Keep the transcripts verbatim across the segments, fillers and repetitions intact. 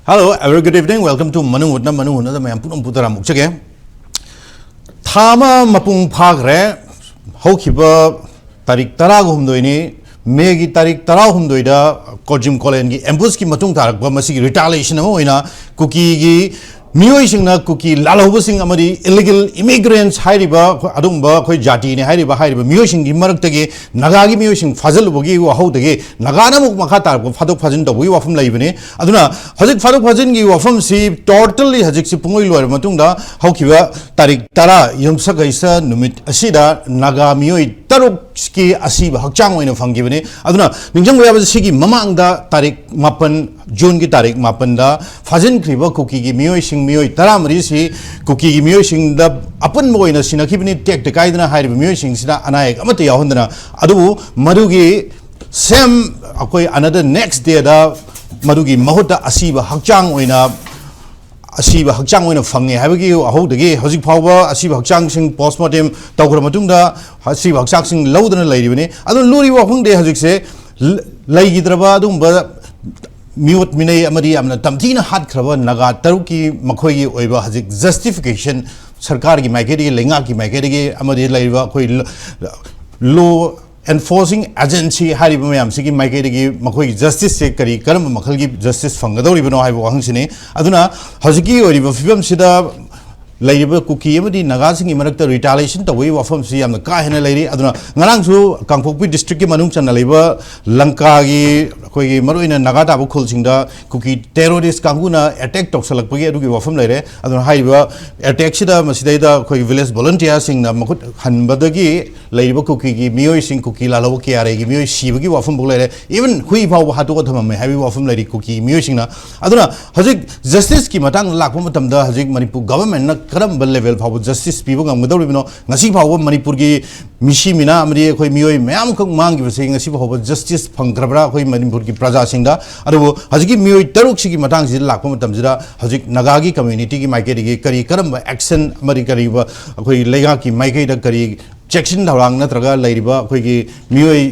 Hello, a very good evening. Welcome to ꯃꯅꯨꯡ ꯍꯨꯠꯅ, ꯃꯅꯨꯡ ꯍꯨꯠꯅꯗ ꯃꯌꯥꯝ ꯄꯨꯝꯅꯃꯛꯄꯨ ꯇꯔꯥꯝꯅ ꯑꯣꯛꯆꯒꯦ꯫ ꯊꯥ ꯑꯃ ꯃꯄꯨꯡ ꯐꯥꯈ꯭ꯔꯦ꯫ ꯍꯧꯈꯤꯕ ꯇꯥꯔꯤꯛ ꯇꯔꯥꯒ ꯍꯨꯝꯗꯣꯏꯅꯤ, ꯃꯦꯒꯤ ꯇꯥꯔꯤꯛ ꯇꯔꯥꯍꯨꯝꯗꯣꯏꯗ ꯀꯣꯔꯖꯤꯝ ꯀꯣꯂꯦꯟꯒꯤ ꯑꯦꯝꯕꯨꯁꯀꯤ ꯃꯇꯨꯡ ꯇꯥꯔꯛꯄ ꯃꯁꯤꯒꯤ ꯔꯤꯇꯥꯂꯤꯌꯦꯁꯟ ꯑꯃ ꯑꯣꯏꯅ ꯀꯨꯀꯤꯒꯤ ꯃꯤꯑꯣꯏꯁꯤꯡꯅ ꯀꯨꯀꯤ ꯂꯥꯜꯍꯧꯕꯁꯤꯡ ꯑꯃꯗꯤ ꯏꯂꯤꯒꯦꯜ ꯏꯃꯤꯒ꯭ꯔꯦꯟꯠꯁ ꯍꯥꯏꯔꯤꯕ ꯑꯩꯈꯣꯏ ꯑꯗꯨꯒꯨꯝꯕ ꯑꯩꯈꯣꯏ ꯖꯥꯇꯤꯅꯤ ꯍꯥꯏꯔꯤꯕ, ꯍꯥꯏꯔꯤꯕ ꯃꯤꯑꯣꯏꯁꯤꯡꯒꯤ ꯃꯔꯛꯇꯒꯤ ꯅꯥꯒꯥꯒꯤ ꯃꯤꯑꯣꯏꯁꯤꯡ ꯐꯥꯖꯤꯜꯂꯨꯕꯒꯤ ꯋꯥꯍꯧꯗꯒꯤ ꯅꯥꯒꯥꯅ ꯑꯃꯨꯛ ꯃꯈꯥ ꯇꯥꯔꯛꯄ ꯐꯥꯗꯣꯛ ꯐꯥꯖꯤꯟ ꯇꯧꯕꯒꯤ ꯋꯥꯐꯝ ꯂꯩꯕꯅꯤ꯫ ꯑꯗꯨꯅ ꯍꯧꯖꯤꯛ ꯐꯥꯗꯣꯛ ꯐꯥꯖꯤꯟꯒꯤ ꯋꯥꯐꯝꯁꯤ ꯇꯣꯇꯦꯜꯂꯤ ꯍꯧꯖꯤꯛꯁꯤ ꯄꯨꯡꯂꯣꯏ ꯂꯣꯏꯔꯕ ꯃꯇꯨꯡꯗ ꯍꯧꯈꯤꯕ ꯇꯥꯔꯤꯛ ꯇꯔꯥ ꯌꯨꯝꯁꯀꯩꯁ ꯅꯨꯃꯤꯠ ꯑꯁꯤꯗ ꯅꯥꯒꯥ ꯃꯤꯑꯣꯏ ꯇꯔꯨꯛꯀꯤ ꯑꯁꯤꯕ ꯍꯛꯆꯥꯡ ꯑꯣꯏꯅ ꯐꯪꯈꯤꯕꯅꯤ꯫ ꯑꯗꯨꯅ ꯅꯤꯡꯁꯤꯡꯕ ꯌꯥꯕꯁꯤ ꯁꯤꯒꯤ ꯃꯃꯥꯡꯗ ꯇꯥꯔꯤꯛ ꯃꯥꯄꯟ, ꯖꯨꯟꯒꯤ ꯇꯥꯔꯤꯛ ꯃꯥꯄꯟꯗ ꯐꯥꯖꯤꯟꯈ꯭ꯔꯤꯕ ꯀꯨꯀꯤꯒꯤ ꯃꯤꯑꯣꯏꯁꯤꯡ, ꯃꯤꯑꯣꯏ ꯇꯔꯥꯃꯔꯤꯁꯤ ꯀꯨꯀꯤꯒꯤ ꯃꯤꯑꯣꯏꯁꯤꯡꯗ ꯑꯄꯨꯟꯕ ꯑꯣꯏꯅ ꯁꯤꯟꯅꯈꯤꯕꯅꯤ, ꯇꯦꯛꯇ ꯀꯥꯏꯗꯅ ꯍꯥꯏꯔꯤꯕ ꯃꯤꯑꯣꯏꯁꯤꯡꯁꯤꯗ ꯑꯅꯥ ꯑꯌꯦꯛ ꯑꯃꯠꯇ ꯌꯥꯎꯍꯟꯗꯅ꯫ ꯑꯗꯨꯕꯨ ꯃꯗꯨꯒꯤ ꯁꯦꯝ ꯑꯩꯈꯣꯏ another next dayꯗ ꯃꯗꯨꯒꯤ ꯃꯍꯨꯠꯇ ꯑꯁꯤꯕ ꯍꯛꯆꯥꯡ ꯑꯣꯏꯅ, ꯑꯁꯤꯕ ꯍꯛꯆꯥꯡ ꯑꯣꯏꯅ ꯐꯪꯉꯦ ꯍꯥꯏꯕꯒꯤ ꯋꯥꯍꯧꯗꯒꯤ ꯍꯧꯖꯤꯛ ꯐꯥꯎꯕ ꯑꯁꯤꯕ ꯍꯛꯆꯥꯡꯁꯤꯡ ꯄꯣꯁꯃꯣꯔꯇꯦꯝ ꯇꯧꯈ꯭ꯔ ꯃꯇꯨꯡꯗ ꯑꯁꯤꯕ ꯍꯛꯆꯥꯡꯁꯤꯡ ꯂꯧꯗꯨꯅ ꯂꯩꯔꯤꯕꯅꯤ꯫ ꯑꯗꯨꯅ ꯂꯨꯔꯤꯕ ꯋꯥꯐꯝꯗꯤ ꯍꯧꯖꯤꯛꯁꯦ ꯂ-, ꯂꯩꯈꯤꯗ꯭ꯔꯕ ꯑꯗꯨꯒꯨꯝꯕ ꯃꯤꯑꯣꯠ ꯃꯤꯅꯩ ꯑꯃꯗꯤ ꯌꯥꯝꯅ ꯇꯝꯊꯤꯅ ꯍꯥꯠꯈ꯭ꯔꯕ ꯅꯥꯒꯥ ꯇꯔꯨꯛꯀꯤ ꯃꯈꯣꯏꯒꯤ ꯑꯣꯏꯕ ꯍꯧꯖꯤꯛ ꯖꯁꯇꯤꯐꯤꯀꯦꯁꯟ ꯁꯔꯀꯥꯔꯒꯤ ꯃꯥꯏꯀꯩꯗꯒꯤ, ꯂꯩꯉꯥꯛꯀꯤ ꯃꯥꯏꯀꯩꯗꯒꯤ ꯑꯃꯗꯤ ꯂꯩꯔꯤꯕ ꯑꯩꯈꯣꯏ ꯂ-, ꯂꯣ ꯑꯦꯟꯐꯣꯔꯁꯤꯡ ꯑꯦꯖꯦꯟꯁꯤ ꯍꯥꯏꯔꯤꯕ ꯃꯌꯥꯝꯁꯤꯒꯤ ꯃꯥꯏꯀꯩꯗꯒꯤ ꯃꯈꯣꯏꯒꯤ ꯖꯁꯇꯤꯁꯁꯦ ꯀꯔꯤ, ꯀꯔꯝꯕ ꯃꯈꯜꯒꯤ ꯖꯁꯇꯤꯁ ꯐꯪꯒꯗꯧꯔꯤꯕꯅꯣ ꯍꯥꯏꯕ ꯋꯥꯍꯪꯁꯤꯅꯤ꯫ ꯑꯗꯨꯅ ꯍꯧꯖꯤꯛꯀꯤ ꯑꯣꯏꯔꯤꯕ ꯐꯤꯕꯝꯁꯤꯗ ꯂꯩꯔꯤꯕ ꯀꯨꯀꯤ ꯑꯃꯗꯤ ꯅꯥꯒꯥꯁꯤꯡꯒꯤ ꯃꯔꯛꯇ ꯔꯤꯇꯥꯂꯤꯌꯦꯁꯟ ꯇꯧꯕꯒꯤ ꯋꯥꯐꯝꯁꯤ ꯌꯥꯝꯅ ꯀꯥ ꯍꯦꯟꯅ ꯂꯩꯔꯤ꯫ ꯑꯗꯨꯅ ꯉꯔꯥꯡꯁꯨ ꯀꯥꯡꯄꯣꯛꯄꯤ ꯗꯤꯁꯇ꯭ꯔꯤꯛꯀꯤ ꯃꯅꯨꯡ ꯆꯟꯅ ꯂꯩꯕ ꯂꯪꯀꯥꯒꯤ ꯑꯩꯈꯣꯏꯒꯤ ꯃꯔꯨꯑꯣꯏꯅ ꯅꯥꯒꯥ ꯇꯥꯕ ꯈꯨꯜꯁꯤꯡꯗ ꯀꯨꯀꯤ ꯇꯦꯔꯣꯔꯤꯁ ꯀꯥꯡꯕꯨꯅ ꯑꯦꯇꯦꯛ ꯇꯧꯁꯜꯂꯛꯄꯒꯤ ꯑꯗꯨꯒꯤ ꯋꯥꯐꯝ ꯂꯩꯔꯦ꯫ ꯑꯗꯨꯅ ꯍꯥꯏꯔꯤꯕ ꯑꯦꯇꯦꯛꯁꯤꯗ ꯃꯁꯤꯗꯩꯗ ꯑꯩꯈꯣꯏꯒꯤ ꯚꯤꯂꯦꯖ ꯚꯣꯂꯨꯟꯇꯤꯌꯔꯁꯤꯡꯅ ꯃꯈꯨꯠ ꯍꯟꯕꯗꯒꯤ ꯂꯩꯔꯤꯕ ꯀꯨꯀꯤꯒꯤ ꯃꯤꯑꯣꯏꯁꯤꯡ, ꯀꯨꯀꯤ ꯂꯥꯜꯍꯧꯕ ꯀꯦ ꯑꯥꯔ ꯑꯦꯒꯤ ꯃꯤꯑꯣꯏ ꯁꯤꯕꯒꯤ ꯋꯥꯐꯝꯐꯥꯎ ꯂꯩꯔꯦ꯫ ꯏꯚꯟ ꯍꯨꯏ ꯐꯥꯎꯕ ꯍꯥꯠꯇꯣꯛꯑ ꯊꯝꯃꯝꯃꯦ ꯍꯥꯏꯕꯒꯤ ꯋꯥꯐꯝ ꯂꯩꯔꯤ ꯀꯨꯀꯤ ꯃꯤꯑꯣꯏꯁꯤꯡꯅ꯫ ꯑꯗꯨꯅ ꯍꯧꯖꯤꯛ ꯖꯁꯇꯤꯁꯀꯤ ꯃꯇꯥꯡꯗ ꯂꯥꯛꯄ ꯃꯇꯝꯗ ꯍꯧꯖꯤꯛ ꯃꯅꯤꯄꯨꯔ ꯒꯚꯔꯟꯃꯦꯟꯠꯅ ꯀꯔꯝꯕ ꯂꯦꯚꯦꯜ ꯐꯥꯎꯕ ꯖꯁꯇꯤꯁ ꯄꯤꯕ ꯉꯝꯒꯗꯧꯔꯤꯕꯅꯣ? ꯉꯁꯤ ꯐꯥꯎꯕ ꯃꯅꯤꯄꯨꯔꯒꯤ ꯃꯤꯁꯤ ꯃꯤꯅꯥ ꯑꯃꯗꯤ ꯑꯩꯈꯣꯏ ꯃꯤꯑꯣꯏ ꯃꯌꯥꯝ ꯑꯃꯈꯛ ꯃꯥꯡꯈꯤꯕꯁꯦ ꯉꯁꯤ ꯐꯥꯎꯕ ꯖꯁꯇꯤꯁ ꯐꯪꯈ꯭ꯔꯕ꯭ꯔꯥ ꯑꯩꯈꯣꯏ ꯃꯅꯤꯄꯨꯔꯒꯤ ꯄ꯭ꯔꯖꯥꯁꯤꯡꯗ? ꯑꯗꯨꯕꯨ ꯍꯧꯖꯤꯛꯀꯤ ꯃꯤꯑꯣꯏ ꯇꯔꯨꯛꯁꯤꯒꯤ ꯃꯇꯥꯡꯁꯤꯗ ꯂꯥꯛꯄ ꯃꯇꯝꯁꯤꯗ ꯍꯧꯖꯤꯛ ꯅꯥꯒꯥꯒꯤ ꯀꯝꯃ꯭ꯌꯨꯅꯤꯇꯤꯒꯤ ꯃꯥꯏꯀꯩꯗꯒꯤ ꯀꯔꯤ ꯀꯔꯝꯕ ꯑꯦꯛꯁꯟ ꯑꯃꯗꯤ ꯀꯔꯤꯒꯨꯝꯕ ꯑꯩꯈꯣꯏ ꯂꯩꯉꯥꯛꯀꯤ ꯃꯥꯏꯀꯩꯗ ꯀꯔꯤ ꯆꯦꯛꯁꯤꯟ ꯊꯧꯔꯥꯡ ꯅꯠꯇ꯭ꯔꯒ ꯂꯩꯔꯤꯕ ꯑꯩꯈꯣꯏꯒꯤ ꯃꯤꯑꯣꯏ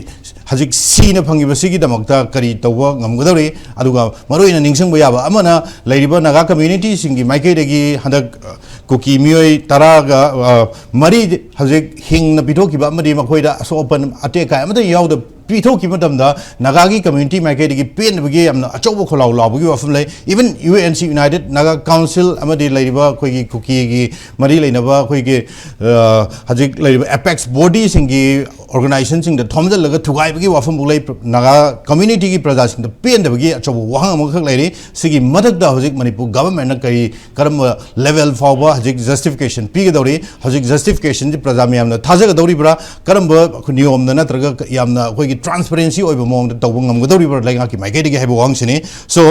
ꯍꯧꯖꯤꯛ ꯁꯤꯅ ꯐꯪꯉꯤꯕꯁꯤꯒꯤꯗꯃꯛꯇ ꯀꯔꯤ ꯇꯧꯕ ꯉꯝꯒꯗꯧꯔꯤ? ꯑꯗꯨꯒ ꯃꯔꯨꯑꯣꯏꯅ ꯅꯤꯡꯁꯤꯡꯕ ꯌꯥꯕ ꯑꯃꯅ, ꯂꯩꯔꯤꯕ ꯅꯥꯒꯥ ꯀꯝꯃ꯭ꯌꯨꯅꯤꯇꯤꯁꯤꯡꯒꯤ ꯃꯥꯏꯀꯩꯗꯒꯤ ꯍꯟꯗꯛ, ꯑ, ꯀꯨꯀꯤ ꯃꯤꯑꯣꯏ ꯇꯔꯥꯒ, ꯑ, ꯃꯔꯤ ꯍꯧꯖꯤꯛ ꯍꯤꯡꯅ ꯄꯤꯊꯣꯛꯈꯤꯕ ꯑꯃꯗꯤ ꯃꯈꯣꯏꯗ ꯑꯁꯣꯛ ꯑꯄꯟ, ꯑꯇꯦꯛ ꯑꯀꯥꯏ ꯑꯃꯠꯇ ꯌꯥꯎꯗ ꯄꯤꯊꯣꯛꯈꯤꯕ ꯃꯇꯝꯗ, ꯅꯥꯒꯥꯒꯤ ꯀꯝꯃ꯭ꯌꯨꯅꯤꯇꯤ ꯃꯥꯏꯀꯩꯗꯒꯤ ꯄꯦꯟꯗꯕꯒꯤ ꯌꯥꯝꯅ ꯑꯆꯧꯕ ꯈꯣꯜꯂꯥꯎ ꯂꯥꯎꯕꯒꯤ ꯋꯥꯐꯝ ꯂꯩ꯫ Even U N C, United Naga Council, ꯑꯃꯗꯤ ꯂꯩꯔꯤꯕ ꯑꯩꯈꯣꯏꯒꯤ ꯀꯨꯀꯤꯒꯤ ꯃꯔꯤ ꯂꯩꯅꯕ ꯑꯩꯈꯣꯏꯒꯤ, ꯑ, ꯍꯧꯖꯤꯛ ꯂꯩꯔꯤꯕ ꯑꯦꯄꯦꯛꯁ ꯕꯣꯗꯤꯁꯤꯡꯒꯤ ꯑꯣꯔꯒꯅꯥꯏꯖꯦꯁꯟꯁꯤꯡꯗ ꯊꯣꯝꯖꯤꯜꯂꯒ ꯊꯨꯒꯥꯏꯕꯒꯤ ꯋꯥꯐꯝꯕꯨ ꯂꯩ꯫ ꯅꯥꯒꯥ ꯀꯝꯃ꯭ꯌꯨꯅꯤꯇꯤꯒꯤ ꯄ꯭ꯔꯖꯥꯁꯤꯡꯗ ꯄꯦꯟꯗꯕꯒꯤ ꯑꯆꯧꯕ ꯋꯥꯍꯪ ꯑꯃꯈꯛ ꯂꯩꯔꯤ꯫ ꯁꯤꯒꯤ ꯃꯊꯛꯇ ꯍꯧꯖꯤꯛ ꯃꯅꯤꯄꯨꯔ ꯒꯚꯔꯟꯃꯦꯟꯠꯅ ꯀꯔꯤ, ꯀꯔꯝꯕ ꯂꯦꯚꯦꯜ ꯐꯥꯎꯕ ꯍꯧꯖꯤꯛ ꯖꯁꯇꯤꯐꯤꯀꯦꯁꯟ ꯄꯤꯒꯗꯧꯔꯤ? ꯍꯧꯖꯤꯛ ꯖꯁꯇꯤꯐꯤꯀꯦꯁꯟꯁꯤ ꯄ꯭ꯔꯖꯥ ꯃꯌꯥꯝꯅ ꯊꯥꯖꯒꯗꯧꯔꯤꯕ꯭ꯔꯥ? ꯀꯔꯝꯕ ꯅꯤꯌꯣꯝꯗ ꯅꯠꯇ꯭ꯔꯒ ꯌꯥꯝꯅ ꯑꯩꯈꯣꯏꯒꯤ ꯇ꯭ꯔꯥꯟꯁꯄꯔꯦꯟꯁꯤ ꯑꯣꯏꯕ ꯃꯑꯣꯡꯗ ꯇꯧꯕ ꯉꯝꯒꯗꯧꯔꯤꯕ꯭ꯔꯥ ꯂꯩꯉꯥꯛꯀꯤ ꯃꯥꯏꯀꯩꯗꯒꯤ ꯍꯥꯏꯕ ꯋꯥꯍꯪꯁꯤꯅꯤ꯫ So,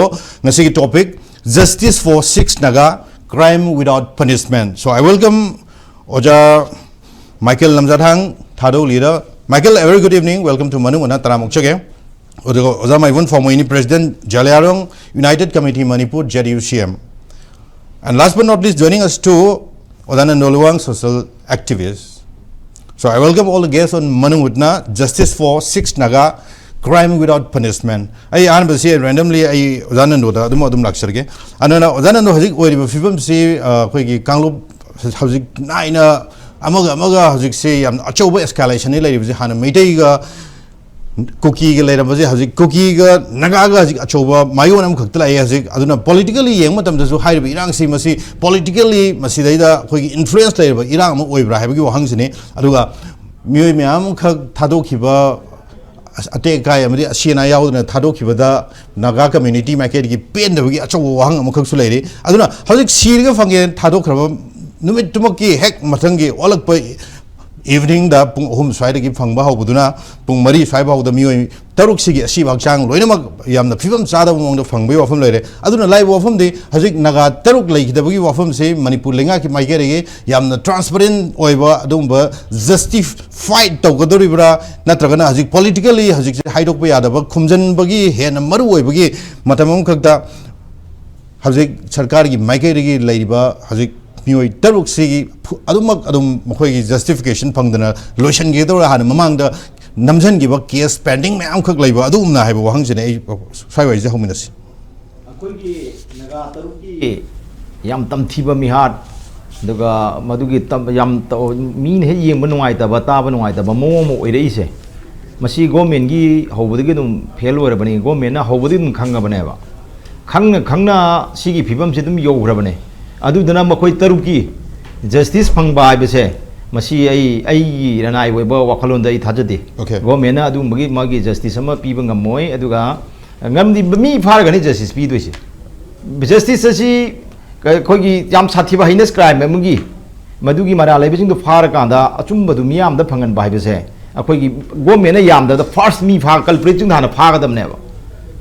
ꯉꯁꯤꯒꯤ topic, Justice for Six Naga, Crime Without Punishment. So, I welcome ꯑꯣꯖꯥ Michael ꯂꯝꯖꯥꯊꯥꯡ Thadou, leader. Michael, a very good evening. Welcome to ꯃꯅꯨꯡ ꯍꯨꯠꯅ ꯇꯔꯥꯝꯅ ꯑꯣꯛꯆꯒꯦ꯫ ꯑꯗꯨꯒ ꯑꯣꯖꯥ ꯃꯥꯏꯕꯨꯟ ꯐꯥꯎꯃꯩꯅꯤ, President, ꯖꯥꯂꯤꯌꯥꯔꯣꯡ United Committee Manipur, Z U C M. And last but not least, joining us too, ꯑꯣꯖꯥ Nando Luwang, social activist. So I welcome all the guests on ꯃꯅꯨꯡ ꯍꯨꯠꯅ, Justice for Six Naga, Crime Without Punishment. ꯑꯩ ꯑꯍꯥꯟꯕꯁꯤ randomly ꯑꯩ ꯑꯣꯖꯥ ꯅꯟꯗꯣꯗ ꯑꯗꯨꯝ, ꯑꯗꯨꯝ ꯂꯥꯛꯆꯔꯒꯦ꯫ ꯑꯗꯨꯅ ꯑꯣꯖꯥ ꯅꯟꯗꯣ, ꯍꯧꯖꯤꯛ ꯑꯣꯏꯔꯤꯕ ꯐꯤꯕꯝꯁꯤ, ꯑ, ꯑꯩꯈꯣꯏꯒꯤ ꯀꯥꯡꯂꯨꯞ ꯍꯧꯖꯤꯛ ꯅꯥꯏꯅ ꯑꯃꯒ ꯑꯃꯒ ꯍꯧꯖꯤꯛꯁꯤ ꯌꯥꯝꯅ ꯑꯆꯧꯕ escalation ꯅꯤ ꯂꯩꯔꯤꯕꯁꯤ꯫ ꯍꯥꯟꯅ ꯃꯩꯇꯩꯒ ꯀꯨꯀꯤꯒ ꯂꯩꯔꯝꯕꯁꯦ, ꯍꯧꯖꯤꯛ ꯀꯨꯀꯤꯒ ꯅꯥꯒꯥꯒ ꯍꯧꯖꯤꯛ ꯑꯆꯧꯕ ꯃꯥꯏꯑꯣꯟ ꯑꯃꯈꯛꯇ ꯂꯥꯛꯑꯦ ꯍꯧꯖꯤꯛ꯫ ꯑꯗꯨꯅ politically ꯌꯦꯡꯕ ꯃꯇꯝꯗꯁꯨ ꯍꯥꯏꯔꯤꯕ ꯏꯔꯥꯡꯁꯤ, ꯃꯁꯤ politically ꯃꯁꯤꯗꯩꯗ ꯑꯩꯈꯣꯏꯒꯤ influence ꯂꯩꯔꯕ ꯏꯔꯥꯡ ꯑꯃ ꯑꯣꯏꯕ꯭ꯔꯥ ꯍꯥꯏꯕꯒꯤ ꯋꯥꯍꯪꯁꯤꯅꯤ꯫ ꯑꯗꯨꯒ ꯃꯤꯑꯣꯏ ꯃꯌꯥꯝ ꯑꯃꯈꯛ ꯊꯥꯗꯣꯛꯈꯤꯕ, ꯑꯁ-, ꯑꯇꯦꯛ ꯑꯀꯥꯏ ꯑꯃꯗꯤ ꯑꯁꯤ ꯑꯅꯥ ꯌꯥꯎꯗꯅ ꯊꯥꯗꯣꯛꯈꯤꯕꯗ ꯅꯥꯒꯥ community ꯃꯥꯏꯀꯩꯗꯒꯤ ꯄꯦꯟꯗꯕꯒꯤ ꯑꯆꯧꯕ ꯋꯥꯍꯪ ꯑꯃꯈꯛꯁꯨ ꯂꯩꯔꯤ꯫ ꯑꯗꯨꯅ ꯍꯧꯖꯤꯛ ꯁꯤꯔꯒ ꯐꯪꯉꯦ ꯊꯥꯗꯣꯛꯈ꯭ꯔꯕ ꯅꯨꯃꯤꯠꯇꯨꯃꯛꯀꯤ ꯍꯦꯛ ꯃꯊꯪꯒꯤ ꯑꯣꯜꯂꯛꯄ evening ꯗ ꯄꯨꯡ ꯑꯍꯨꯝ ꯁ꯭ꯋꯥꯏꯗꯒꯤ ꯐꯪꯕ ꯍꯧꯕꯗꯨꯅ ꯄꯨꯡ ꯃꯔꯤ ꯁ꯭ꯋꯥꯏ ꯐꯥꯎꯗ ꯃꯤꯑꯣꯏ ꯇꯔꯨꯛꯁꯤꯒꯤ ꯑꯁꯤꯕ ꯍꯛꯆꯥꯡ ꯂꯣꯏꯅꯃꯛ ꯌꯥꯝꯅ ꯐꯤꯕꯝ ꯆꯥꯗꯕ ꯃꯑꯣꯡꯗ ꯐꯪꯕꯒꯤ ꯋꯥꯐꯝ ꯂꯩꯔꯦ꯫ ꯑꯗꯨꯅ ꯂꯥꯛꯏꯕ ꯋꯥꯐꯝꯗꯤ ꯍꯧꯖꯤꯛ ꯅꯥꯒꯥ ꯇꯔꯨꯛ ꯂꯩꯈꯤꯗꯕꯒꯤ ꯋꯥꯐꯝꯁꯤ ꯃꯅꯤꯄꯨꯔ ꯂꯩꯉꯥꯛꯀꯤ ꯃꯥꯏꯀꯩꯗꯒꯤ ꯌꯥꯝꯅ transparent ꯑꯣꯏꯕ ꯑꯗꯨꯒꯨꯝꯕ justify ꯇꯧꯒꯗꯧꯔꯤꯕ꯭ꯔꯥ, ꯅꯠꯇ꯭ꯔꯒꯅ ꯍꯧꯖꯤꯛ politically ꯍꯧꯖꯤꯛꯁꯦ ꯍꯥꯏꯗꯣꯛꯄ ꯌꯥꯗꯕ ꯈꯨꯝꯖꯤꯟꯕꯒꯤ ꯍꯦꯟꯅ ꯃꯔꯨ ꯑꯣꯏꯕꯒꯤ ꯃꯇꯝ ꯑꯃꯈꯛꯇ ꯍꯧꯖꯤꯛ ꯁꯔꯀꯥꯔꯒꯤ ꯃꯥꯏꯀꯩꯗꯒꯤ ꯂꯩꯔꯤꯕ ꯍꯧꯖꯤꯛ ꯃꯤꯑꯣꯏ ꯇꯔꯨꯛꯁꯤꯒꯤ ꯐꯨ-, ꯑꯗꯨꯃꯛ ꯑꯗꯨꯝ ꯃꯈꯣꯏꯒꯤ justification ꯐꯪꯗꯅ ꯂꯣꯏꯁꯤꯟꯒꯗꯧꯔꯥ? ꯍꯥꯟꯅ ꯃꯃꯥꯡꯗ ꯅꯝꯁꯤꯟꯈꯤꯕ ꯀꯦꯁ ꯄꯦꯟꯗꯤꯡ ꯃꯌꯥꯝꯈꯛ ꯂꯩꯕ ꯑꯗꯨꯒꯨꯝꯅ ꯍꯥꯏꯕ ꯋꯥꯍꯪꯁꯤꯅꯦ ꯑꯩ ꯁ꯭ꯋꯥꯏ ꯋꯥꯔꯤꯁꯦ ꯍꯧꯃꯤꯟꯅꯁꯤ꯫ ꯑꯩꯈꯣꯏꯒꯤ ꯅꯥꯒꯥ ꯇꯔꯨꯛꯀꯤ ꯌꯥꯝ ꯇꯝꯊꯤꯕ ꯃꯤꯍꯥꯠ, ꯑꯗꯨꯒ ꯃꯗꯨꯒꯤ ꯇꯝ- ꯌꯥꯝ ꯇꯧ- ꯃꯤꯅ ꯍꯦꯛ ꯌꯦꯡꯕ ꯅꯨꯡꯉꯥꯏꯇꯕ, ꯇꯥꯕ ꯅꯨꯡꯉꯥꯏꯇꯕ ꯃꯑꯣꯡ ꯑꯃ ꯑꯣꯏꯔꯛꯏꯁꯦ, ꯃꯁꯤ ꯒꯣꯔꯃꯦꯟꯒꯤ ꯍꯧꯕꯗꯒꯤ ꯑꯗꯨꯝ ꯐꯦꯜ ꯑꯣꯏꯔꯕꯅꯤ꯫ ꯒꯣꯔꯃꯦꯟꯅ ꯍꯧꯕꯗꯒꯤ ꯑꯗꯨꯝ ꯈꯪꯉꯕꯅꯦꯕ꯫ ꯈꯪꯅ ꯈꯪꯅ ꯁꯤꯒꯤ ꯐꯤꯕꯝꯁꯤ ꯑꯗꯨꯝ ꯌꯧꯈ꯭ꯔꯕꯅꯦ꯫ ꯑꯗꯨꯗꯨꯅ ꯃꯈꯣꯏ ꯇꯔꯨꯛꯀꯤ ꯖꯁꯇꯤꯁ ꯐꯪꯕ ꯍꯥꯏꯕꯁꯦ, ꯃꯁꯤ ꯑꯩ ꯑꯩꯒꯤ ꯔꯅꯥꯏ ꯑꯣꯏꯕ ꯋꯥꯈꯜꯂꯣꯟꯗ ꯑꯩ ꯊꯥꯖꯗꯦ꯫ Okay. ꯒꯣꯔꯃꯦꯟꯅ ꯑꯗꯨꯒꯨꯝꯕꯒꯤ ꯃꯥꯒꯤ ꯖꯁꯇꯤꯁ ꯑꯃ ꯄꯤꯕ ꯉꯝꯃꯣꯏ꯫ ꯑꯗꯨꯒ ꯉꯝꯗꯤ ꯃꯤ ꯐꯥꯔꯒꯅꯤ ꯖꯁꯇꯤꯁ ꯄꯤꯗꯣꯏꯁꯦ꯫ ꯖꯁꯇꯤꯁ ꯑꯁꯤ ꯑꯩꯈꯣꯏꯒꯤ ꯌꯥꯝ ꯁꯥꯊꯤꯕ ꯍꯩꯅꯁ ꯀ꯭ꯔꯥꯏꯝ ꯑꯃꯒꯤ ꯃꯗꯨꯒꯤ ꯃꯔꯥꯜ ꯂꯩꯕꯁꯤꯡꯗꯣ ꯐꯥꯔꯀꯥꯟꯗ ꯑꯆꯨꯝꯕꯗꯨ ꯃꯤꯌꯥꯝꯗ ꯐꯪꯍꯟꯕ ꯍꯥꯏꯕꯁꯦ ꯑꯩꯈꯣꯏꯒꯤ ꯒꯣꯔꯃꯦꯟꯅ ꯌꯥꯝꯗꯕꯗ ꯐꯥꯔꯁ ꯃꯤ ꯐꯥ ꯀꯜꯄ꯭ꯔꯤꯠꯁꯤꯡꯗꯣ ꯍꯥꯟꯅ ꯐꯥꯒꯗꯕꯅꯦꯕ꯫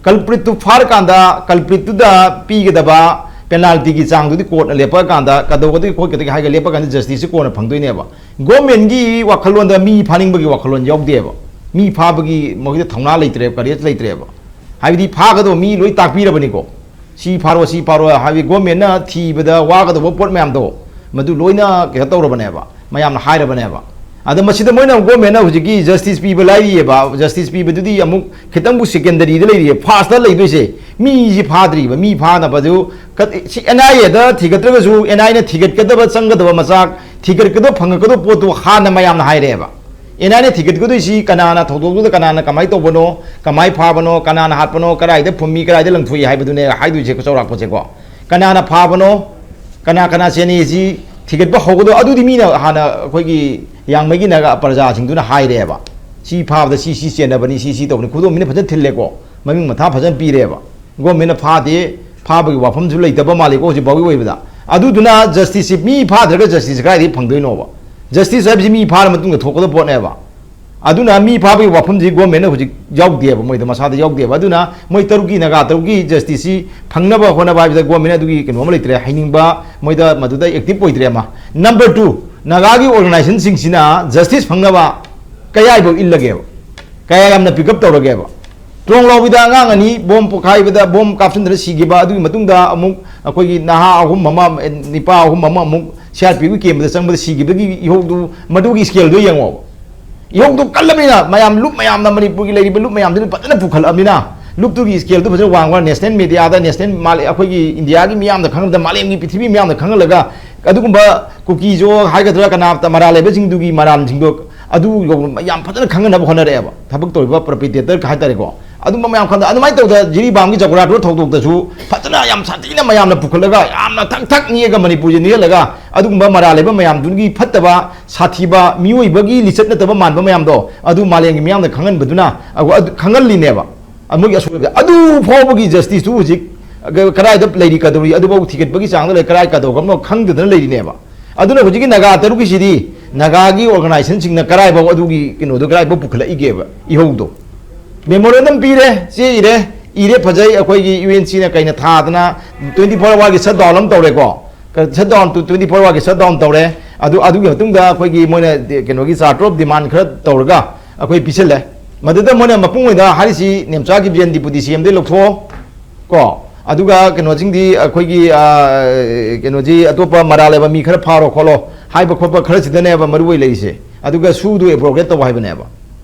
ꯀꯜꯄ꯭ꯔꯤꯠꯇꯨ ꯐꯥꯔꯀꯥꯟꯗ ꯀꯜꯄ꯭ꯔꯤꯠꯇꯨꯗ ꯄꯤꯒꯗꯕ ꯄꯦꯅꯥꯜꯇꯤꯒꯤ ꯆꯥꯡꯗꯨꯗꯤ ꯀꯣꯔꯠꯅ ꯂꯦꯞꯄꯛꯑꯀꯥꯟꯗ ꯀꯗꯧꯒꯗꯒꯦ ꯈꯣꯠꯀꯗꯒꯦ ꯍꯥꯏꯔꯒ ꯂꯦꯞꯄꯀꯥꯟꯗ ꯖꯁꯇꯤꯁꯁꯤ ꯀꯣꯟꯅ ꯐꯪꯗꯣꯏꯅꯦꯕ꯫ ꯒꯣꯔꯃꯦꯟꯒꯤ ꯋꯥꯈꯜꯂꯣꯟꯗ ꯃꯤ ꯐꯥꯅꯤꯡꯕꯒꯤ ꯋꯥꯈꯜꯂꯣꯟ ꯌꯥꯎꯗꯦꯕ꯫ ꯃꯤ ꯐꯥꯕꯒꯤ ꯃꯈꯣꯏꯗ ꯊꯧꯅꯥ ꯂꯩꯇ꯭ꯔꯦꯕ, ꯀꯔꯦꯖ ꯂꯩꯇ꯭ꯔꯦꯕ꯫ ꯍꯥꯏꯕꯗꯤ ꯐꯥꯒꯗꯧꯕ ꯃꯤ ꯂꯣꯏ ꯇꯥꯛꯄꯤꯔꯕꯅꯤꯀꯣ꯫ ꯁꯤ ꯐꯥꯔꯣ, ꯁꯤ ꯐꯥꯔꯣ ꯍꯥꯏꯕꯗꯤ ꯒꯣꯔꯃꯦꯟꯅ ꯊꯤꯕꯗ ꯋꯥꯒꯗꯧꯕ ꯄꯣꯠ ꯃꯌꯥꯝꯗꯣ ꯃꯗꯨ ꯂꯣꯏꯅ ꯀꯩꯅꯣ ꯇꯧꯔꯕꯅꯦꯕ, ꯃꯌꯥꯝꯅ ꯍꯥꯏꯔꯕꯅꯦꯕ꯫ ꯑꯗ ꯃꯁꯤꯗ ꯃꯣꯏꯅ ꯒꯣꯔꯃꯦꯟꯅ ꯍꯧꯖꯤꯛꯀꯤ ꯖꯁꯇꯤꯁ ꯄꯤꯕ ꯂꯥꯏꯔꯤꯑꯕ, ꯖꯁꯇꯤꯁ ꯄꯤꯕꯗꯨꯗꯤ ꯑꯃꯨꯛ ꯈꯤꯇꯪꯕꯨ ꯁꯦꯀꯦꯟꯗꯔꯤꯗ ꯂꯩꯔꯤꯌꯦ꯫ ꯐꯥꯔꯁꯇ ꯂꯩꯗꯣꯏꯁꯦ ꯃꯤꯁꯤ ꯐꯥꯗ꯭ꯔꯤꯕ, ꯃꯤ ꯐꯥꯅꯕꯗꯨ ꯀ- ꯁꯤ ꯑꯦꯟ ꯑꯥꯏ ꯑꯦꯗ ꯊꯤꯒꯠꯇ꯭ꯔꯒꯁꯨ ꯑꯦꯟ ꯑꯥꯏꯅ ꯊꯤꯒꯠꯀꯗꯕ ꯆꯪꯒꯗꯕ ꯃꯆꯥꯛ, ꯊꯤꯒꯠꯀꯗꯕ ꯐꯪꯉꯛꯀꯗꯕ ꯄꯣꯠꯇꯨ ꯍꯥꯟꯅ ꯃꯌꯥꯝꯅ ꯍꯥꯏꯔꯛꯑꯦꯕ꯫ ꯑꯦꯟ ꯑꯥꯏꯅ ꯊꯤꯒꯠꯀꯗꯣꯏꯁꯤ ꯀꯅꯥꯅ ꯊꯧꯗꯣꯛꯇꯨꯗ ꯀꯅꯥꯅ ꯀꯃꯥꯏꯅ ꯇꯧꯕꯅꯣ, ꯀꯃꯥꯏꯅ ꯐꯥꯕꯅꯣ, ꯀꯅꯥꯅ ꯍꯥꯠꯄꯅꯣ, ꯀꯗꯥꯏꯗ ꯐꯨꯝꯃꯤ, ꯀꯗꯥꯏꯗ ꯂꯪꯊꯣꯛꯏ ꯍꯥꯏꯕꯗꯨꯅꯦ ꯍꯥꯏꯗꯣꯏꯁꯦ ꯆꯥꯎꯔꯥꯛꯄꯁꯦꯀꯣ꯫ ꯀꯅꯥꯅ ꯐꯥꯕꯅꯣ, ꯀꯅꯥ ꯀꯅꯥ ꯆꯦꯟꯅꯩꯁꯤ ꯊꯤꯒꯠꯄ ꯍꯧꯒꯗꯧ, ꯑꯗꯨꯗꯤ ꯃꯤꯅ ꯍꯥꯟꯅ ꯑꯩꯈꯣꯏꯒꯤ ꯌꯥꯡꯃꯩꯒꯤ ꯅꯥꯒꯥ ꯄ꯭ꯔꯖꯥꯁꯤꯡꯗꯨꯅ ꯍꯥꯏꯔꯦꯕ꯫ ꯁꯤ ꯐꯥꯕꯗ ꯁꯤ ꯁꯤ ꯆꯦꯟꯅꯕꯅꯤ, ꯁꯤ ꯁꯤ ꯇꯧꯕꯅꯤ, ꯈꯨꯗꯣꯝ ꯃꯤꯅ ꯐꯖꯅ ꯊꯤꯜꯂꯦꯀꯣ, ꯃꯃꯤꯡ ꯃꯊꯥ ꯐꯖꯅ ꯄꯤꯔꯦꯕ꯫ ꯒꯣꯔꯃꯦꯟꯅ ꯐꯥꯗꯦ, ꯐꯥꯕꯒꯤ ꯋꯥꯐꯝꯁꯨ ꯂꯩꯇꯕ ꯃꯥꯜꯂꯤꯀꯣ ꯍꯧꯖꯤꯛ ꯐꯥꯎꯒꯤ ꯑꯣꯏꯕꯗ꯫ ꯑꯗꯨꯗꯨꯅ ꯖꯁꯇꯤꯁꯁꯤ ꯃꯤ ꯐꯥꯗ꯭ꯔꯒ ꯖꯁꯇꯤꯁ ꯀꯗꯥꯏꯗꯒꯤ ꯐꯪꯗꯣꯏꯅꯣꯕ? ꯖꯁꯇꯤꯁ ꯍꯥꯏꯕꯁꯤ ꯃꯤ ꯐꯥꯔ ꯃꯇꯨꯡꯗ ꯊꯣꯛꯀꯗꯕ ꯄꯣꯠꯅꯦꯕ꯫ ꯑꯗꯨꯅ ꯃꯤ ꯐꯥꯕꯒꯤ ꯋꯥꯐꯝꯁꯤ ꯒꯣꯔꯃꯦꯟꯅ ꯍꯧꯖꯤꯛ ꯌꯥꯎꯗꯦꯕ, ꯃꯣꯏꯗ ꯃꯁꯥꯗ ꯌꯥꯎꯗꯦꯕ꯫ ꯑꯗꯨꯅ ꯃꯣꯏ ꯇꯔꯨꯛꯀꯤ, ꯅꯥꯒꯥ ꯇꯔꯨꯛꯀꯤ ꯖꯁꯇꯤꯁꯁꯤ ꯐꯪꯅꯕ ꯍꯣꯠꯅꯕ ꯍꯥꯏꯕꯗ ꯒꯣꯔꯃꯦꯟ ꯑꯗꯨꯒꯤ ꯀꯩꯅꯣ ꯑꯃ ꯂꯩꯇ꯭ꯔꯦ, ꯍꯩꯅꯤꯡꯕ, ꯃꯣꯏꯗ ꯃꯗꯨꯗ ꯑꯦꯛꯇꯤꯚ ꯑꯣꯏꯗ꯭ꯔꯦ ꯑꯃ꯫ ꯅꯝꯕꯔ ꯇꯨ, ꯅꯥꯒꯥꯒꯤ ꯑꯣꯔꯒꯅꯥꯏꯖꯦꯁꯟꯁꯤꯡꯁꯤꯅ ꯖꯁꯇꯤꯁ ꯐꯪꯅꯕ ꯀꯌꯥꯐꯥꯎ ꯏꯜꯂꯒꯦꯕ? ꯀꯌꯥ ꯌꯥꯝꯅ ꯄꯤꯛ ꯑꯞ ꯇꯧꯔꯒꯦꯕ? ꯇ꯭ꯔꯣꯡ ꯂꯥꯎꯕꯤꯗ ꯑꯉꯥꯡ ꯑꯅꯤ ꯕꯣꯝ ꯄꯣꯈꯥꯏꯕꯗ, ꯕꯣꯝ ꯀꯥꯞꯁꯤꯟꯗꯅ ꯁꯤꯈꯤꯕ, ꯑꯗꯨꯒꯤ ꯃꯇꯨꯡꯗ ꯑꯃꯨꯛ ꯑꯩꯈꯣꯏꯒꯤ ꯅꯍꯥ ꯑꯍꯨꯝ ꯑꯃ, ꯅꯤꯄꯥ ꯑꯍꯨꯝ ꯑꯃ ꯑꯃꯨꯛ ꯁꯤ ꯑꯥꯔ ꯄꯤ ꯑꯦꯐꯀꯤ ꯀꯦꯝꯗ ꯆꯪꯕꯗ ꯁꯤꯈꯤꯕꯒꯤ ꯏꯍꯧꯗꯨ, ꯃꯗꯨꯒꯤ ꯁ꯭ꯀꯦꯜꯗꯨ ꯌꯦꯡꯉꯣꯕ꯫ ꯏꯍꯧꯗꯣ ꯀꯜꯂꯕꯅꯤꯅ ꯃꯌꯥꯝ ꯂꯨꯞ ꯃꯌꯥꯝꯅ, ꯃꯅꯤꯄꯨꯔꯒꯤ ꯂꯩꯔꯤꯕ ꯂꯨꯞ ꯃꯌꯥꯝꯗꯨꯅ ꯐꯖꯅ ꯄꯨꯈꯠꯂꯛꯑꯕꯅꯤꯅ, ꯂꯨꯞꯇꯨꯒꯤ ꯁ꯭ꯀꯦꯜꯗꯨ ꯐꯖꯅ ꯋꯥꯡꯕ, ꯅꯦꯁꯅꯦꯜ ꯃꯦꯗꯤꯌꯥꯗ, ꯅꯦꯁꯅꯦꯜ ꯃꯥꯂꯦ-, ꯑꯩꯈꯣꯏꯒꯤ ꯏꯟꯗꯤꯌꯥꯒꯤ ꯃꯤꯌꯥꯝꯅ ꯈꯪꯍꯟꯕꯗ, ꯃꯥꯂꯦꯝꯒꯤ ꯄ꯭ꯔꯤꯊꯤꯕꯤ ꯃꯤꯌꯥꯝꯅ ꯈꯪꯍꯜꯂꯒ, ꯑꯗꯨꯒꯨꯝꯕ ꯀꯨꯀꯤꯖꯣ ꯍꯥꯏꯒꯗ꯭ꯔꯥ, ꯀꯅꯥ ꯃꯔꯥꯜ ꯂꯩꯕꯁꯤꯡꯗꯨꯒꯤ ꯃꯔꯥꯜꯁꯤꯡꯗꯣ ꯑꯗꯨ ꯌꯥꯝ ꯐꯖꯅ ꯈꯪꯍꯟꯅꯕ ꯍꯣꯠꯅꯔꯛꯑꯦꯕ, ꯊꯕꯛ ꯇꯧꯔꯤꯕ ꯄ꯭ꯔꯣꯄꯤꯇꯦꯇꯔ ꯍꯥꯏꯇꯥꯔꯦꯀꯣ꯫ ꯑꯗꯨꯝꯕ ꯃꯌꯥꯝ ꯈꯪꯗ, ꯑꯗꯨꯃꯥꯏꯅ ꯇꯧꯗ ꯖꯤꯔꯤꯕꯥꯝꯒꯤ ꯖꯒꯣꯔꯥꯇꯣ ꯊꯧꯗꯣꯛꯇꯁꯨ ꯐꯖꯅ ꯌꯥꯝ ꯁꯥꯊꯤꯅ ꯃꯌꯥꯝꯅ ꯄꯨꯈꯠꯂꯒ, ꯌꯥꯝꯅ ꯊꯛ ꯊꯛ ꯅꯤꯛꯑꯒ ꯃꯅꯤꯄꯨꯔꯁꯦ ꯅꯤꯛꯍꯜꯂꯒ, ꯑꯗꯨꯒꯨꯝꯕ ꯃꯔꯥꯜ ꯂꯩꯕ ꯃꯌꯥꯝꯗꯨꯒꯤ ꯐꯠꯇꯕ, ꯁꯥꯊꯤꯕ, ꯃꯤꯑꯣꯏꯕꯒꯤ ꯂꯤꯆꯠ ꯅꯠꯇꯕ ꯃꯥꯟꯕ ꯃꯌꯥꯝꯗꯣ ꯑꯗꯨ ꯃꯥꯂꯦꯝꯒꯤ ꯃꯤꯌꯥꯝꯅ ꯈꯪꯍꯟꯕꯗꯨꯅ, ꯑꯗꯨ, ꯑꯗꯨ ꯈꯪꯍꯜꯂꯤꯅꯦꯕ꯫ ꯃꯣꯏꯒꯤ ꯑꯁꯣꯏꯕ ꯑꯗꯨ ꯐꯥꯎꯕꯒꯤ ꯖꯁꯇꯤꯁꯇꯨ ꯍꯧꯖꯤꯛ ꯀꯗꯥꯏꯗ ꯂꯩꯔꯤ, ꯀꯗꯧꯔꯤ, ꯑꯗꯨꯐꯥꯎ ꯊꯤꯒꯠꯄꯒꯤ ꯆꯥꯡꯗ ꯂꯩ, ꯀꯗꯥꯏ ꯀꯗꯧꯔꯕꯅꯣ ꯈꯪꯗꯗꯅ ꯂꯩꯔꯤꯅꯦꯕ꯫ ꯑꯗꯨꯅ ꯍꯧꯖꯤꯛꯀꯤ ꯅꯥꯒꯥ ꯇꯔꯨꯛꯀꯤꯁꯤꯗꯤ ꯅꯥꯒꯥꯒꯤ ꯑꯣꯔꯒꯅꯥꯏꯖꯦꯁꯟꯁꯤꯡꯅ ꯀꯔꯥꯏꯐꯥꯎ ꯑꯗꯨꯒꯤ ꯀꯩꯅꯣꯗꯣ ꯀꯔꯥꯏꯐꯥꯎ ꯄꯨꯈꯠꯂꯛꯏꯒꯦꯕ, ꯏꯍꯧꯗꯣ? ꯃꯦꯃꯣꯔꯦꯟꯗꯝ ꯄꯤꯔꯦ, ꯆꯦ ꯏꯔꯦ, ꯏꯔꯦ, ꯐꯖꯩ, ꯑꯩꯈꯣꯏꯒꯤ ꯌꯨ ꯑꯦꯟ ꯁꯤꯅ ꯀꯩꯅ ꯊꯥꯗꯅ ꯇ꯭ꯋꯦꯟꯇꯤ ꯐꯣꯔ ꯑꯋꯥꯔꯒꯤ ꯁꯠ ꯗꯥꯎꯟ ꯑꯃ ꯇꯧꯔꯦꯀꯣ꯫ ꯁꯠ ꯗꯥꯎꯟ, ꯇ꯭ꯋꯦꯟꯇꯤ ꯐꯣꯔ ꯑꯋꯥꯔꯒꯤ ꯁꯠ ꯗꯥꯎꯟ ꯇꯧꯔꯦ꯫ ꯑꯗꯨ, ꯑꯗꯨꯒꯤ ꯃꯇꯨꯡꯗ ꯑꯩꯈꯣꯏꯒꯤ ꯃꯣꯏꯅ ꯗꯤ-, ꯀꯩꯅꯣꯒꯤ ꯆꯥꯔꯇꯔ ꯑꯣꯐ ꯗꯤꯃꯥꯟ ꯈꯔ ꯇꯧꯔꯒ ꯑꯩꯈꯣꯏ ꯄꯤꯁꯜꯂꯦ꯫ ꯃꯗꯨꯗ ꯃꯣꯏꯅ ꯃꯄꯨꯡ ꯑꯣꯏꯅ ꯍꯥꯏꯔꯤꯁꯤ ꯅꯦꯝꯆꯥꯒꯤ ꯕꯤꯔꯦꯟ ꯗꯤꯄꯨꯇꯤ ꯁꯤ ꯑꯦꯝꯗꯩ ꯂꯧꯊꯣꯛꯑꯣ ꯀꯣ, ꯑꯗꯨꯒ ꯀꯩꯅꯣꯁꯤꯡꯗꯤ ꯑꯩꯈꯣꯏꯒꯤ, ꯑ, ꯀꯩꯅꯣꯁꯤ ꯑꯇꯣꯞꯄ ꯃꯔꯥꯜ ꯂꯩꯕ ꯃꯤ ꯈꯔ ꯐꯥꯔꯣ ꯈꯣꯠꯂꯣ ꯍꯥꯏꯕ ꯈꯣꯠꯄ ꯈꯔꯁꯤꯗꯅꯦꯕ ꯃꯔꯨ ꯑꯣꯏ ꯂꯩꯔꯤꯁꯦ꯫ ꯑꯗꯨꯒ ꯁꯨꯗꯨ ꯑꯦꯕ꯭ꯔꯣꯒꯦꯠ ꯇꯧ ꯍꯥꯏꯕꯅꯦꯕ꯫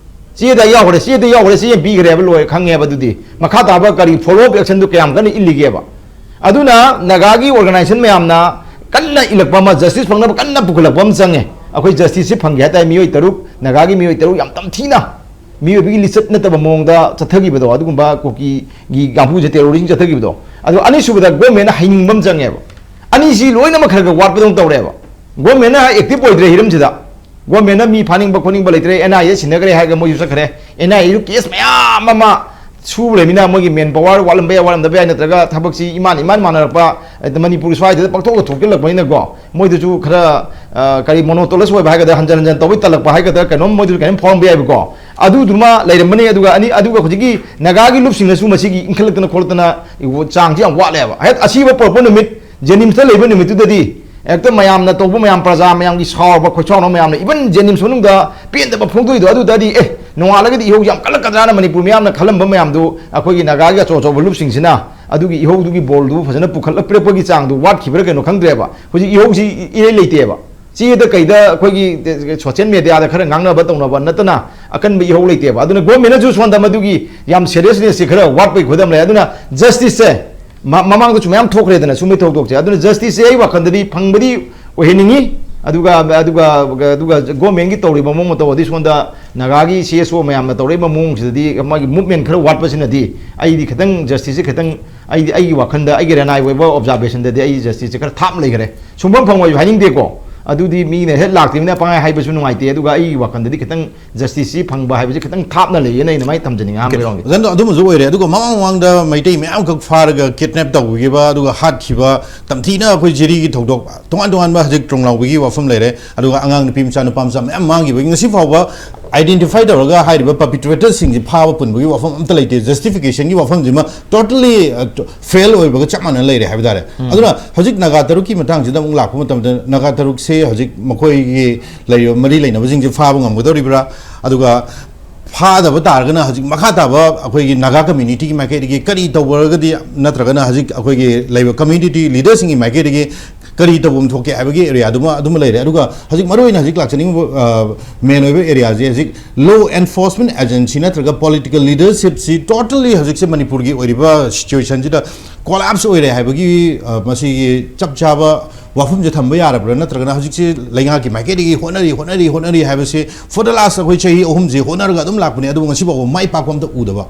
ꯆꯦꯗ ꯌꯥꯎꯈ꯭ꯔꯦ, ꯆꯦꯗ ꯌꯥꯎꯈ꯭ꯔꯦ, ꯆꯦ ꯑꯃ ꯄꯤꯈ꯭ꯔꯦꯕ, ꯂꯣꯏꯔꯦ, ꯈꯪꯉꯦꯕ꯫ ꯑꯗꯨꯗꯤ ꯃꯈꯥ ꯇꯥꯕ ꯀꯔꯤ ꯐꯣꯂꯣ ꯑꯞ ꯑꯦꯛꯁꯟꯗꯨ ꯀꯌꯥꯝ ꯀꯟꯅ ꯏꯜꯂꯤꯒꯦꯕ? ꯑꯗꯨꯅ ꯅꯥꯒꯥꯒꯤ ꯑꯣꯔꯒꯅꯥꯏꯖꯦꯁꯟ ꯃꯌꯥꯝꯅ ꯀꯟꯅ ꯏꯜꯂꯛꯄ ꯑꯃ, ꯖꯁꯇꯤꯁ ꯐꯪꯅꯕ ꯀꯟꯅ ꯄꯨꯈꯠꯂꯛꯄ ꯑꯃ ꯆꯪꯉꯦ꯫ ꯑꯩꯈꯣꯏ ꯖꯁꯇꯤꯁꯁꯤ ꯐꯪꯒꯦ ꯍꯥꯏ ꯇꯥꯔꯦ, ꯃꯤꯑꯣꯏ ꯇꯔꯨꯛ, ꯅꯥꯒꯥꯒꯤ ꯃꯤꯑꯣꯏ ꯇꯔꯨꯛ ꯌꯥꯝ ꯇꯝꯊꯤꯅ ꯃꯤꯑꯣꯏꯕꯒꯤ ꯂꯤꯆꯠ ꯅꯠꯇꯕ ꯃꯑꯣꯡꯗ ꯆꯠꯊꯈꯤꯕꯗꯣ, ꯑꯗꯨꯒꯨꯝꯕ ꯀꯨꯀꯤꯒꯤ ꯀꯥꯡꯕꯨꯁꯦ, ꯇꯦꯔꯣꯔꯤꯁꯝ ꯆꯠꯊꯈꯤꯕꯗꯣ꯫ ꯑꯗꯣ ꯑꯅꯤꯁꯨꯕꯗ ꯒꯣꯔꯃꯦꯟꯅ ꯍꯩꯅꯤꯡꯕ ꯑꯃ ꯆꯪꯉꯦꯕ꯫ ꯑꯅꯤꯁꯤ ꯂꯣꯏꯅꯃꯛ ꯈꯔ ꯈꯔ ꯋꯥꯠꯄꯗꯧꯅ ꯇꯧꯔꯦꯕ꯫ ꯒꯣꯔꯃꯦꯟꯅ ꯑꯦꯛꯇꯤꯚ ꯑꯣꯏꯗ꯭ꯔꯦ ꯍꯤꯔꯝꯁꯤꯗ꯫ ꯒꯣꯔꯃꯦꯟꯅ ꯃꯤ ꯐꯥꯅꯤꯡꯕ ꯈꯣꯠꯅꯤꯡꯕ ꯂꯩꯇ꯭ꯔꯦ, ꯑꯦꯟ ꯑꯥꯏ ꯑꯦ ꯁꯤꯟꯅꯈ꯭ꯔꯦ ꯍꯥꯏꯔꯒ ꯃꯣꯏꯁꯨ ꯆꯠꯈ꯭ꯔꯦ꯫ ꯑꯦꯟ ꯑꯥꯏ ꯑꯦꯁꯨ ꯀꯦꯁ ꯃꯌꯥꯝ ꯑꯃ ꯁꯨꯔꯦꯃꯤꯅ ꯃꯣꯏꯒꯤ ꯃꯦꯟ ꯄꯋꯥꯔ ꯋꯥꯠꯂꯝꯕ ꯌꯥꯏ, ꯋꯥꯠꯂꯝꯗꯕ ꯌꯥꯏ, ꯅꯠꯇ꯭ꯔꯒ ꯊꯕꯛꯁꯤ ꯏꯃꯥꯟ ꯏꯃꯥꯟ ꯃꯥꯟꯅꯔꯛꯄ, ꯑꯗ ꯃꯅꯤꯄꯨꯔ ꯁ꯭ꯋꯥꯏꯗ ꯄꯥꯡꯊꯣꯛꯇ ꯊꯣꯛꯆꯤꯜꯂꯛꯄꯅꯤꯅꯀꯣ, ꯃꯣꯏꯗꯁꯨ ꯈꯔ, ꯑ, ꯀꯔꯤ, ꯃꯣꯅꯣꯇꯣꯅꯁ ꯑꯣꯏꯕ ꯍꯥꯏꯒꯗ꯭ꯔꯥ, ꯍꯟꯖꯟ ꯍꯟꯖꯟ ꯇꯧꯕꯩ ꯇꯜꯂꯛꯄ ꯍꯥꯏꯒꯗ꯭ꯔꯥ, ꯀꯩꯅꯣꯝ ꯃꯣꯏꯗꯁꯨ ꯀꯩꯅꯣꯝ ꯐꯥꯎꯔꯝꯕ ꯌꯥꯏꯕꯀꯣ꯫ ꯑꯗꯨꯗꯨꯃ ꯂꯩꯔꯝꯕꯅꯤ꯫ ꯑꯗꯨꯒ ꯑꯅꯤ, ꯑꯗꯨꯒ ꯍꯧꯖꯤꯛꯀꯤ ꯅꯥꯒꯥꯒꯤ ꯂꯨꯞꯁꯤꯡꯅꯁꯨ ꯃꯁꯤꯒꯤ ꯏꯟꯈꯠꯂꯛꯇꯅ ꯈꯣꯠꯂꯛꯇꯅ ꯆꯥꯡꯁꯤ ꯌꯥꯝ ꯋꯥꯠꯂꯦꯕ꯫ ꯍꯦꯛ ꯑꯁꯤꯕ ꯄꯨꯔꯛꯄ ꯅꯨꯃꯤꯠ, ꯖꯦꯅꯤꯝꯁꯇ ꯂꯩꯕ ꯅꯨꯃꯤꯠꯇꯨꯗꯗꯤ ꯍꯦꯛꯇ ꯃꯌꯥꯝꯅ ꯇꯧꯕ ꯃꯌꯥꯝ, ꯄ꯭ꯔꯖꯥ ꯃꯌꯥꯝꯒꯤ ꯁꯥꯎꯔꯕ ꯈꯣꯏꯁꯥꯎꯅꯕ ꯃꯌꯥꯝꯅ, ꯏꯚꯟ ꯖꯦꯅꯤꯝꯁ ꯃꯅꯨꯡꯗ ꯄꯦꯟꯗꯕ ꯐꯣꯡꯗꯣꯛꯏꯗꯣ, ꯑꯗꯨꯗꯗꯤ ꯑꯦ, ꯅꯣꯡꯉꯥꯜꯂꯒꯗꯤ ꯏꯍꯧ ꯌꯥꯝ ꯀꯜꯂꯛꯀꯗ꯭ꯔꯥꯅ ꯃꯅꯤꯄꯨꯔ ꯃꯤꯌꯥꯝꯅ ꯈꯜꯂꯝꯕ ꯃꯌꯥꯝꯗꯨ ꯑꯩꯈꯣꯏꯒꯤ ꯅꯥꯒꯥꯒꯤ ꯑꯆꯧ ꯑꯆꯧꯕ ꯂꯨꯞꯁꯤꯡꯁꯤꯅ ꯑꯗꯨꯒꯤ ꯏꯍꯧꯗꯨꯒꯤ ꯕꯣꯜꯗꯨ ꯐꯖꯅ ꯄꯨꯈꯠꯂꯛꯄꯤꯔꯛꯄꯒꯤ ꯆꯥꯡꯗꯨ ꯋꯥꯠꯈꯤꯕ꯭ꯔꯥ ꯀꯩꯅꯣ ꯈꯪꯗ꯭ꯔꯦꯕ꯫ ꯍꯧꯖꯤꯛ ꯏꯍꯧꯁꯤ ꯏꯔꯩ ꯂꯩꯇꯦꯕ꯫ ꯆꯦꯗ ꯀꯩꯗ ꯑꯩꯈꯣꯏꯒꯤ ꯁꯣꯁꯤꯌꯦꯜ ꯃꯦꯗꯤꯌꯥꯗ ꯈꯔ ꯉꯥꯡꯅꯕ ꯇꯧꯅꯕ ꯅꯠꯇꯅ ꯑꯀꯟꯕ ꯏꯍꯧ ꯂꯩꯇꯦꯕ꯫ ꯑꯗꯨꯅ ꯒꯣꯔꯃꯦꯟꯅꯁꯨ ꯁꯣꯝꯗ ꯃꯗꯨꯒꯤ ꯌꯥꯝ ꯁꯦꯔꯤꯌꯁꯅꯦꯁꯁꯦ ꯈꯔ ꯋꯥꯠꯄꯒꯤ ꯈꯨꯗꯝ ꯂꯩ꯫ ꯑꯗꯨꯅ ꯖꯁꯇꯤꯁꯁꯦ ꯃꯃꯥꯡꯗꯁꯨ ꯃꯌꯥꯝ ꯊꯣꯛꯈ꯭ꯔꯦꯗꯅ ꯁꯨꯝꯕꯒꯤ ꯊꯧꯗꯣꯛꯁꯦ꯫ ꯑꯗꯨꯅ ꯖꯁꯇꯤꯁꯁꯦ ꯑꯩ ꯋꯥꯈꯜꯗꯗꯤ ꯐꯪꯕꯗꯤ ꯑꯣꯏꯍꯟꯅꯤꯡꯉꯤ꯫ ꯑꯗꯨꯒ ꯑꯗꯨꯒ ꯑꯗꯨꯒ ꯒꯣꯔꯃꯦꯟꯒꯤ ꯇꯧꯔꯤꯕ ꯃꯑꯣꯡ ꯃꯇꯧ, ꯑꯗꯩ ꯁꯣꯝꯗ ꯅꯥꯒꯥꯒꯤ ꯁꯤ ꯑꯦꯁ ꯑꯣ ꯃꯌꯥꯝꯅ ꯇꯧꯔꯛꯏꯕ ꯃꯑꯣꯡꯁꯤꯗꯗꯤ, ꯃꯥꯒꯤ ꯃꯨꯞꯃꯦꯟ ꯈꯔ ꯋꯥꯠꯄꯁꯤꯅꯗꯤ ꯑꯩꯗꯤ ꯈꯤꯇꯪ ꯖꯁꯇꯤꯁꯁꯦ ꯈꯤꯇꯪ, ꯑꯩꯗꯤ ꯑꯩꯒꯤ ꯋꯥꯈꯜꯗ, ꯑꯩꯒꯤ ꯔꯦꯅꯥꯏ ꯑꯣꯏꯕ ꯑꯣꯕꯖꯥꯔꯕꯦꯁꯟꯗꯗꯤ ꯑꯩ ꯖꯁꯇꯤꯁꯁꯦ ꯈꯔ ꯊꯥꯞꯅ ꯂꯩꯈ꯭ꯔꯦ꯫ ꯁꯨꯡꯐꯝ ꯐꯪꯉꯣꯏꯁꯨ ꯍꯥꯏꯅꯤꯡꯗꯦꯀꯣ꯫ ꯑꯗꯨꯗꯤ ꯃꯤꯅ ꯍꯦꯛ ꯂꯥꯛꯇ꯭ꯔꯤꯕꯅꯤꯅ ꯄꯪꯍꯥꯏ ꯍꯥꯏꯕꯁꯨ ꯅꯨꯡꯉꯥꯏꯇꯦ꯫ ꯑꯗꯨꯒ ꯑꯩꯒꯤ ꯋꯥꯈꯜꯗꯗꯤ ꯈꯤꯇꯪ ꯖꯁꯇꯤꯁꯁꯤ ꯐꯪꯕ ꯍꯥꯏꯕꯁꯤ ꯈꯤꯇꯪ ꯊꯥꯞꯅ ꯂꯩꯌꯦꯅ ꯑꯩꯅ ꯃꯥꯏ ꯊꯝꯖꯅꯤꯡꯉꯤ ꯑꯍꯥꯟꯕ ꯔꯣꯡꯒꯤ꯫ ꯖꯟꯗꯣ, ꯑꯗꯨꯃꯁꯨ ꯑꯣꯏꯔꯦ꯫ ꯑꯗꯨꯒ ꯃꯃꯥꯡ ꯃꯃꯥꯡꯗ ꯃꯩꯇꯩ ꯃꯌꯥꯝꯈꯛ ꯐꯥꯔꯒ ꯀꯤꯗꯅꯦꯞ ꯇꯧꯈꯤꯕ, ꯑꯗꯨꯒ ꯍꯥꯠꯈꯤꯕ, ꯇꯝꯊꯤꯅ ꯑꯩꯈꯣꯏ ꯖꯤꯔꯤꯒꯤ ꯊꯧꯗꯣꯛ ꯇꯣꯉꯥꯟ ꯇꯣꯉꯥꯟꯕ ꯍꯧꯖꯤꯛ ꯇ꯭ꯔꯣꯡꯂꯥꯎꯕꯤꯒꯤ ꯋꯥꯐꯝ ꯂꯩꯔꯦ꯫ ꯑꯗꯨꯒ ꯑꯉꯥꯡ ꯅꯨꯄꯤ ꯃꯆꯥ, ꯅꯨꯄꯥ ꯃꯆꯥ ꯃꯌꯥꯝ ꯃꯥꯡꯈꯤꯕꯒꯤ ꯉꯁꯤ ꯐꯥꯎꯕ ꯑꯥꯏꯗꯦꯟꯇꯤꯐꯥꯏ ꯇꯧꯔꯒ ꯍꯥꯏꯔꯤꯕ ꯄꯔꯄꯤꯇ꯭ꯔꯦꯇꯔꯁꯤꯡꯁꯤ ꯐꯥꯕ ꯄꯨꯟꯕꯒꯤ ꯋꯥꯐꯝ ꯑꯝꯇ ꯂꯩꯇꯦ꯫ ꯖꯁꯇꯤꯐꯤꯀꯦꯁꯟꯒꯤ ꯋꯥꯐꯝꯁꯤꯃ ꯇꯣꯇꯂꯤ ꯐꯦꯜ ꯑꯣꯏꯕꯒ ꯆꯞ ꯃꯥꯟꯅ ꯂꯩꯔꯦ ꯍꯥꯏꯕ ꯇꯥꯔꯦ꯫ ꯑꯗꯨꯅ ꯍꯧꯖꯤꯛ ꯅꯥꯒꯥ ꯇꯔꯨꯛꯀꯤ ꯃꯇꯥꯡꯁꯤꯗ ꯑꯃꯨꯛ ꯂꯥꯛꯄ ꯃꯇꯝꯗ, ꯅꯥꯒꯥ ꯇꯔꯨꯛꯁꯦ ꯍꯧꯖꯤꯛ ꯃꯈꯣꯏꯒꯤ ꯂꯩꯔꯤꯕ ꯃꯔꯤ ꯂꯩꯅꯕꯁꯤꯡꯁꯦ ꯐꯥꯕ ꯉꯝꯒꯗꯧꯔꯤꯕ꯭ꯔꯥ? ꯑꯗꯨꯒ ꯐꯥꯗꯕ ꯇꯥꯔꯒꯅ ꯍꯧꯖꯤꯛ ꯃꯈꯥ ꯇꯥꯕ ꯑꯩꯈꯣꯏꯒꯤ ꯅꯥꯒꯥ ꯀꯝꯃ꯭ꯌꯨꯅꯤꯇꯤꯒꯤ ꯃꯥꯏꯀꯩꯗꯒꯤ ꯀꯔꯤ ꯇꯧꯔꯒꯗꯤ, ꯅꯠꯇ꯭ꯔꯒꯅ ꯍꯧꯖꯤꯛ ꯑꯩꯈꯣꯏꯒꯤ ꯂꯩꯕ ꯀꯝꯃ꯭ꯌꯨꯅꯤꯇꯤ ꯂꯤꯗꯔꯁꯤꯡꯒꯤ ꯃꯥꯏꯀꯩꯗꯒꯤ ꯀꯔꯤ ꯇꯧꯐꯝ ꯊꯣꯛꯀꯦ ꯍꯥꯏꯕꯒꯤ ꯑꯦꯔꯤꯌꯥꯗꯨꯃ ꯑꯗꯨꯃ ꯂꯩꯔꯦ꯫ ꯑꯗꯨꯒ ꯍꯧꯖꯤꯛ ꯃꯔꯨꯑꯣꯏꯅ ꯍꯧꯖꯤꯛ ꯂꯥꯛꯆꯅꯤꯡꯕ ꯃꯦꯟ ꯑꯣꯏꯕ ꯑꯦꯔꯤꯌꯥꯁꯦ ꯍꯧꯖꯤꯛ ꯂꯣ ꯑꯦꯟꯐꯣꯔꯁꯃꯦꯟ ꯑꯦꯖꯦꯟꯁꯤ ꯅꯠꯇ꯭ꯔꯒ ꯄꯣꯂꯤꯇꯤꯀꯦꯜ ꯂꯤꯗꯔꯁꯤꯞꯁꯤ ꯇꯣꯇꯂꯤ ꯍꯧꯖꯤꯛꯁꯦ ꯃꯅꯤꯄꯨꯔꯒꯤ ꯑꯣꯏꯔꯤꯕ ꯁꯤꯆꯨꯋꯦꯁꯟꯁꯤꯗ ꯀꯣꯂꯥꯞꯁ ꯑꯣꯏꯔꯦ ꯍꯥꯏꯕꯒꯤ, ꯑ, ꯃꯁꯤꯒꯤ ꯆꯞ ꯆꯥꯕ ꯋꯥꯐꯝꯁꯦ ꯊꯝꯕ ꯌꯥꯔꯕ꯭ꯔꯥ? ꯅꯠꯇ꯭ꯔꯒꯅ ꯍꯧꯖꯤꯛꯁꯦ ꯂꯩꯉꯥꯛꯀꯤ ꯃꯥꯏꯀꯩꯗꯒꯤ ꯍꯣꯠꯅꯔꯤ, ꯍꯣꯠꯅꯔꯤ, ꯍꯣꯠꯅꯔꯤ ꯍꯥꯏꯕꯁꯤ for the last ꯑꯩꯈꯣꯏ ꯆꯍꯤ ꯑꯍꯨꯝꯁꯦ ꯍꯣꯠꯅꯔꯒ ꯑꯗꯨꯝ ꯂꯥꯛꯄꯅꯦ, ꯑꯗꯨꯕꯨ ꯉꯁꯤ ꯐꯥꯎꯕ ꯃꯥꯏ ꯄꯥꯛꯄ ꯑꯝꯇ ꯎꯗꯕ꯫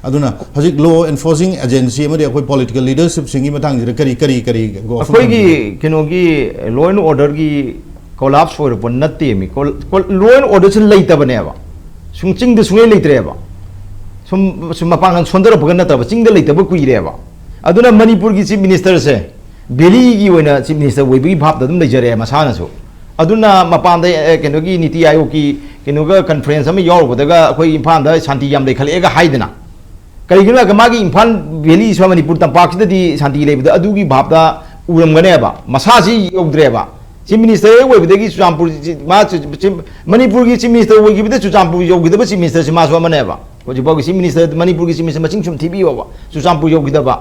ꯑꯗꯨꯅ ꯍꯧꯖꯤꯛ ꯂꯣ ꯑꯦꯟꯐꯣꯔꯁꯤꯡ ꯑꯦꯖꯦꯟꯁꯤ ꯑꯃꯗꯤ ꯑꯩꯈꯣꯏ ꯄꯣꯂꯤꯇꯤꯀꯦꯜ ꯂꯤꯗꯔꯁꯤꯞꯁꯤꯡꯒꯤ ꯃꯇꯥꯡꯁꯤꯗ ꯀꯔꯤ, ꯀꯔꯤ, ꯀꯔꯤ ꯋꯥꯐꯝ ꯑꯩꯈꯣꯏꯒꯤ ꯊꯝꯕꯤꯒꯦ? ꯀꯩꯅꯣꯒꯤ ꯂꯣ ꯑꯦꯟ ꯑꯣꯔꯗꯔꯒꯤ ꯀꯣꯂꯥꯞꯁ ꯑꯣꯏꯔꯛꯄ ꯅꯠꯇꯦꯃꯤ꯫ Law and ꯑꯣꯔꯗꯔꯁꯤ ꯂꯩꯇꯕꯅꯦꯕ꯫ ꯁꯨꯝ ꯆꯤꯡꯗ ꯁꯨꯡꯂꯩ ꯂꯩꯇ꯭ꯔꯦꯕ꯫ ꯁꯨꯝ, ꯁꯨꯝ ꯃꯄꯥꯡꯒꯜ ꯁꯣꯟꯊꯔꯛꯄꯒ ꯅꯠꯇꯕ, ꯆꯤꯡꯗ ꯂꯩꯇꯕ ꯀꯨꯏꯔꯦꯕ꯫ ꯑꯗꯨꯅ ꯃꯅꯤꯄꯨꯔꯒꯤ ꯆꯤꯐ ꯃꯤꯅꯤꯁꯇꯔꯁꯦ ꯚꯦꯂꯤꯒꯤ ꯑꯣꯏꯅ ꯆꯤꯐ ꯃꯤꯅꯤꯁꯇꯔ ꯑꯣꯏꯕꯒꯤ ꯚꯥꯞꯇ ꯑꯗꯨꯝ ꯂꯩꯖꯔꯛꯑꯦ ꯃꯁꯥꯅꯁꯨ꯫ ꯑꯗꯨꯅ ꯃꯄꯥꯟꯗ, ꯑꯦ, ꯀꯩꯅꯣꯒꯤ ꯅꯤꯇꯤ ꯑꯥꯌꯣꯒꯀꯤ ꯀꯩꯅꯣꯒ ꯀꯟꯐ꯭ꯔꯦꯟꯁ ꯑꯃ ꯌꯥꯎꯔꯨꯕꯗꯒ ꯑꯩꯈꯣꯏ ꯏꯝꯐꯥꯜꯗ ꯁꯥꯟꯇꯤ ꯌꯥꯝ ꯂꯩꯈꯠꯂꯛꯑꯦꯒ ꯍꯥꯏꯗꯅ, ꯀꯔꯤꯒꯤꯅꯣ ꯍꯥꯏꯔꯒ ꯃꯥꯒꯤ ꯏꯝꯐꯥꯜ ꯚꯦꯂꯤ ꯁ꯭ꯋꯥꯏ ꯃꯅꯤꯄꯨꯔ ꯇꯝꯄꯥꯛꯁꯤꯗꯗꯤ ꯁꯥꯟꯇꯤ ꯂꯩꯕꯗ ꯑꯗꯨꯒꯤ ꯚꯥꯞꯇ ꯎꯔꯝꯒꯅꯦꯕ꯫ ꯃꯁꯥꯁꯤ ꯌꯧꯗ꯭ꯔꯦꯕ꯫ ꯆꯤꯐ ꯃꯤꯅꯤꯁꯇꯔ ꯍꯦꯛ ꯑꯣꯏꯕꯗꯒꯤ ꯆꯨꯔꯆꯥꯟꯄꯨꯔ ꯆꯤ-, ꯃꯥ ꯆꯤ-, ꯆꯤ-, ꯃꯅꯤꯄꯨꯔꯒꯤ ꯆꯤꯐ ꯃꯤꯅꯤꯁꯇꯔ ꯑꯣꯏꯈꯤꯕꯗ ꯆꯨꯔꯆꯥꯟꯄꯨꯔ ꯌꯧꯈꯤꯗꯕ ꯆꯤꯐ ꯃꯤꯅꯤꯁꯇꯔꯁꯤ ꯃꯥꯁꯨ ꯑꯃꯅꯦꯕ꯫ ꯍꯧꯖꯤꯛꯐꯥꯎꯒꯤ ꯆꯤꯐ ꯃꯤꯅꯤꯁꯇꯔ, ꯃꯅꯤꯄꯨꯔꯒꯤ ꯆꯤꯐ ꯃꯤꯅꯤꯁꯇꯔ ꯃꯁꯤꯡ ꯁꯨꯝ ꯊꯤꯕꯤꯌꯣꯕ꯫ ꯆꯨꯔꯆꯥꯟꯄꯨꯔ ꯌꯧꯈꯤꯗꯕ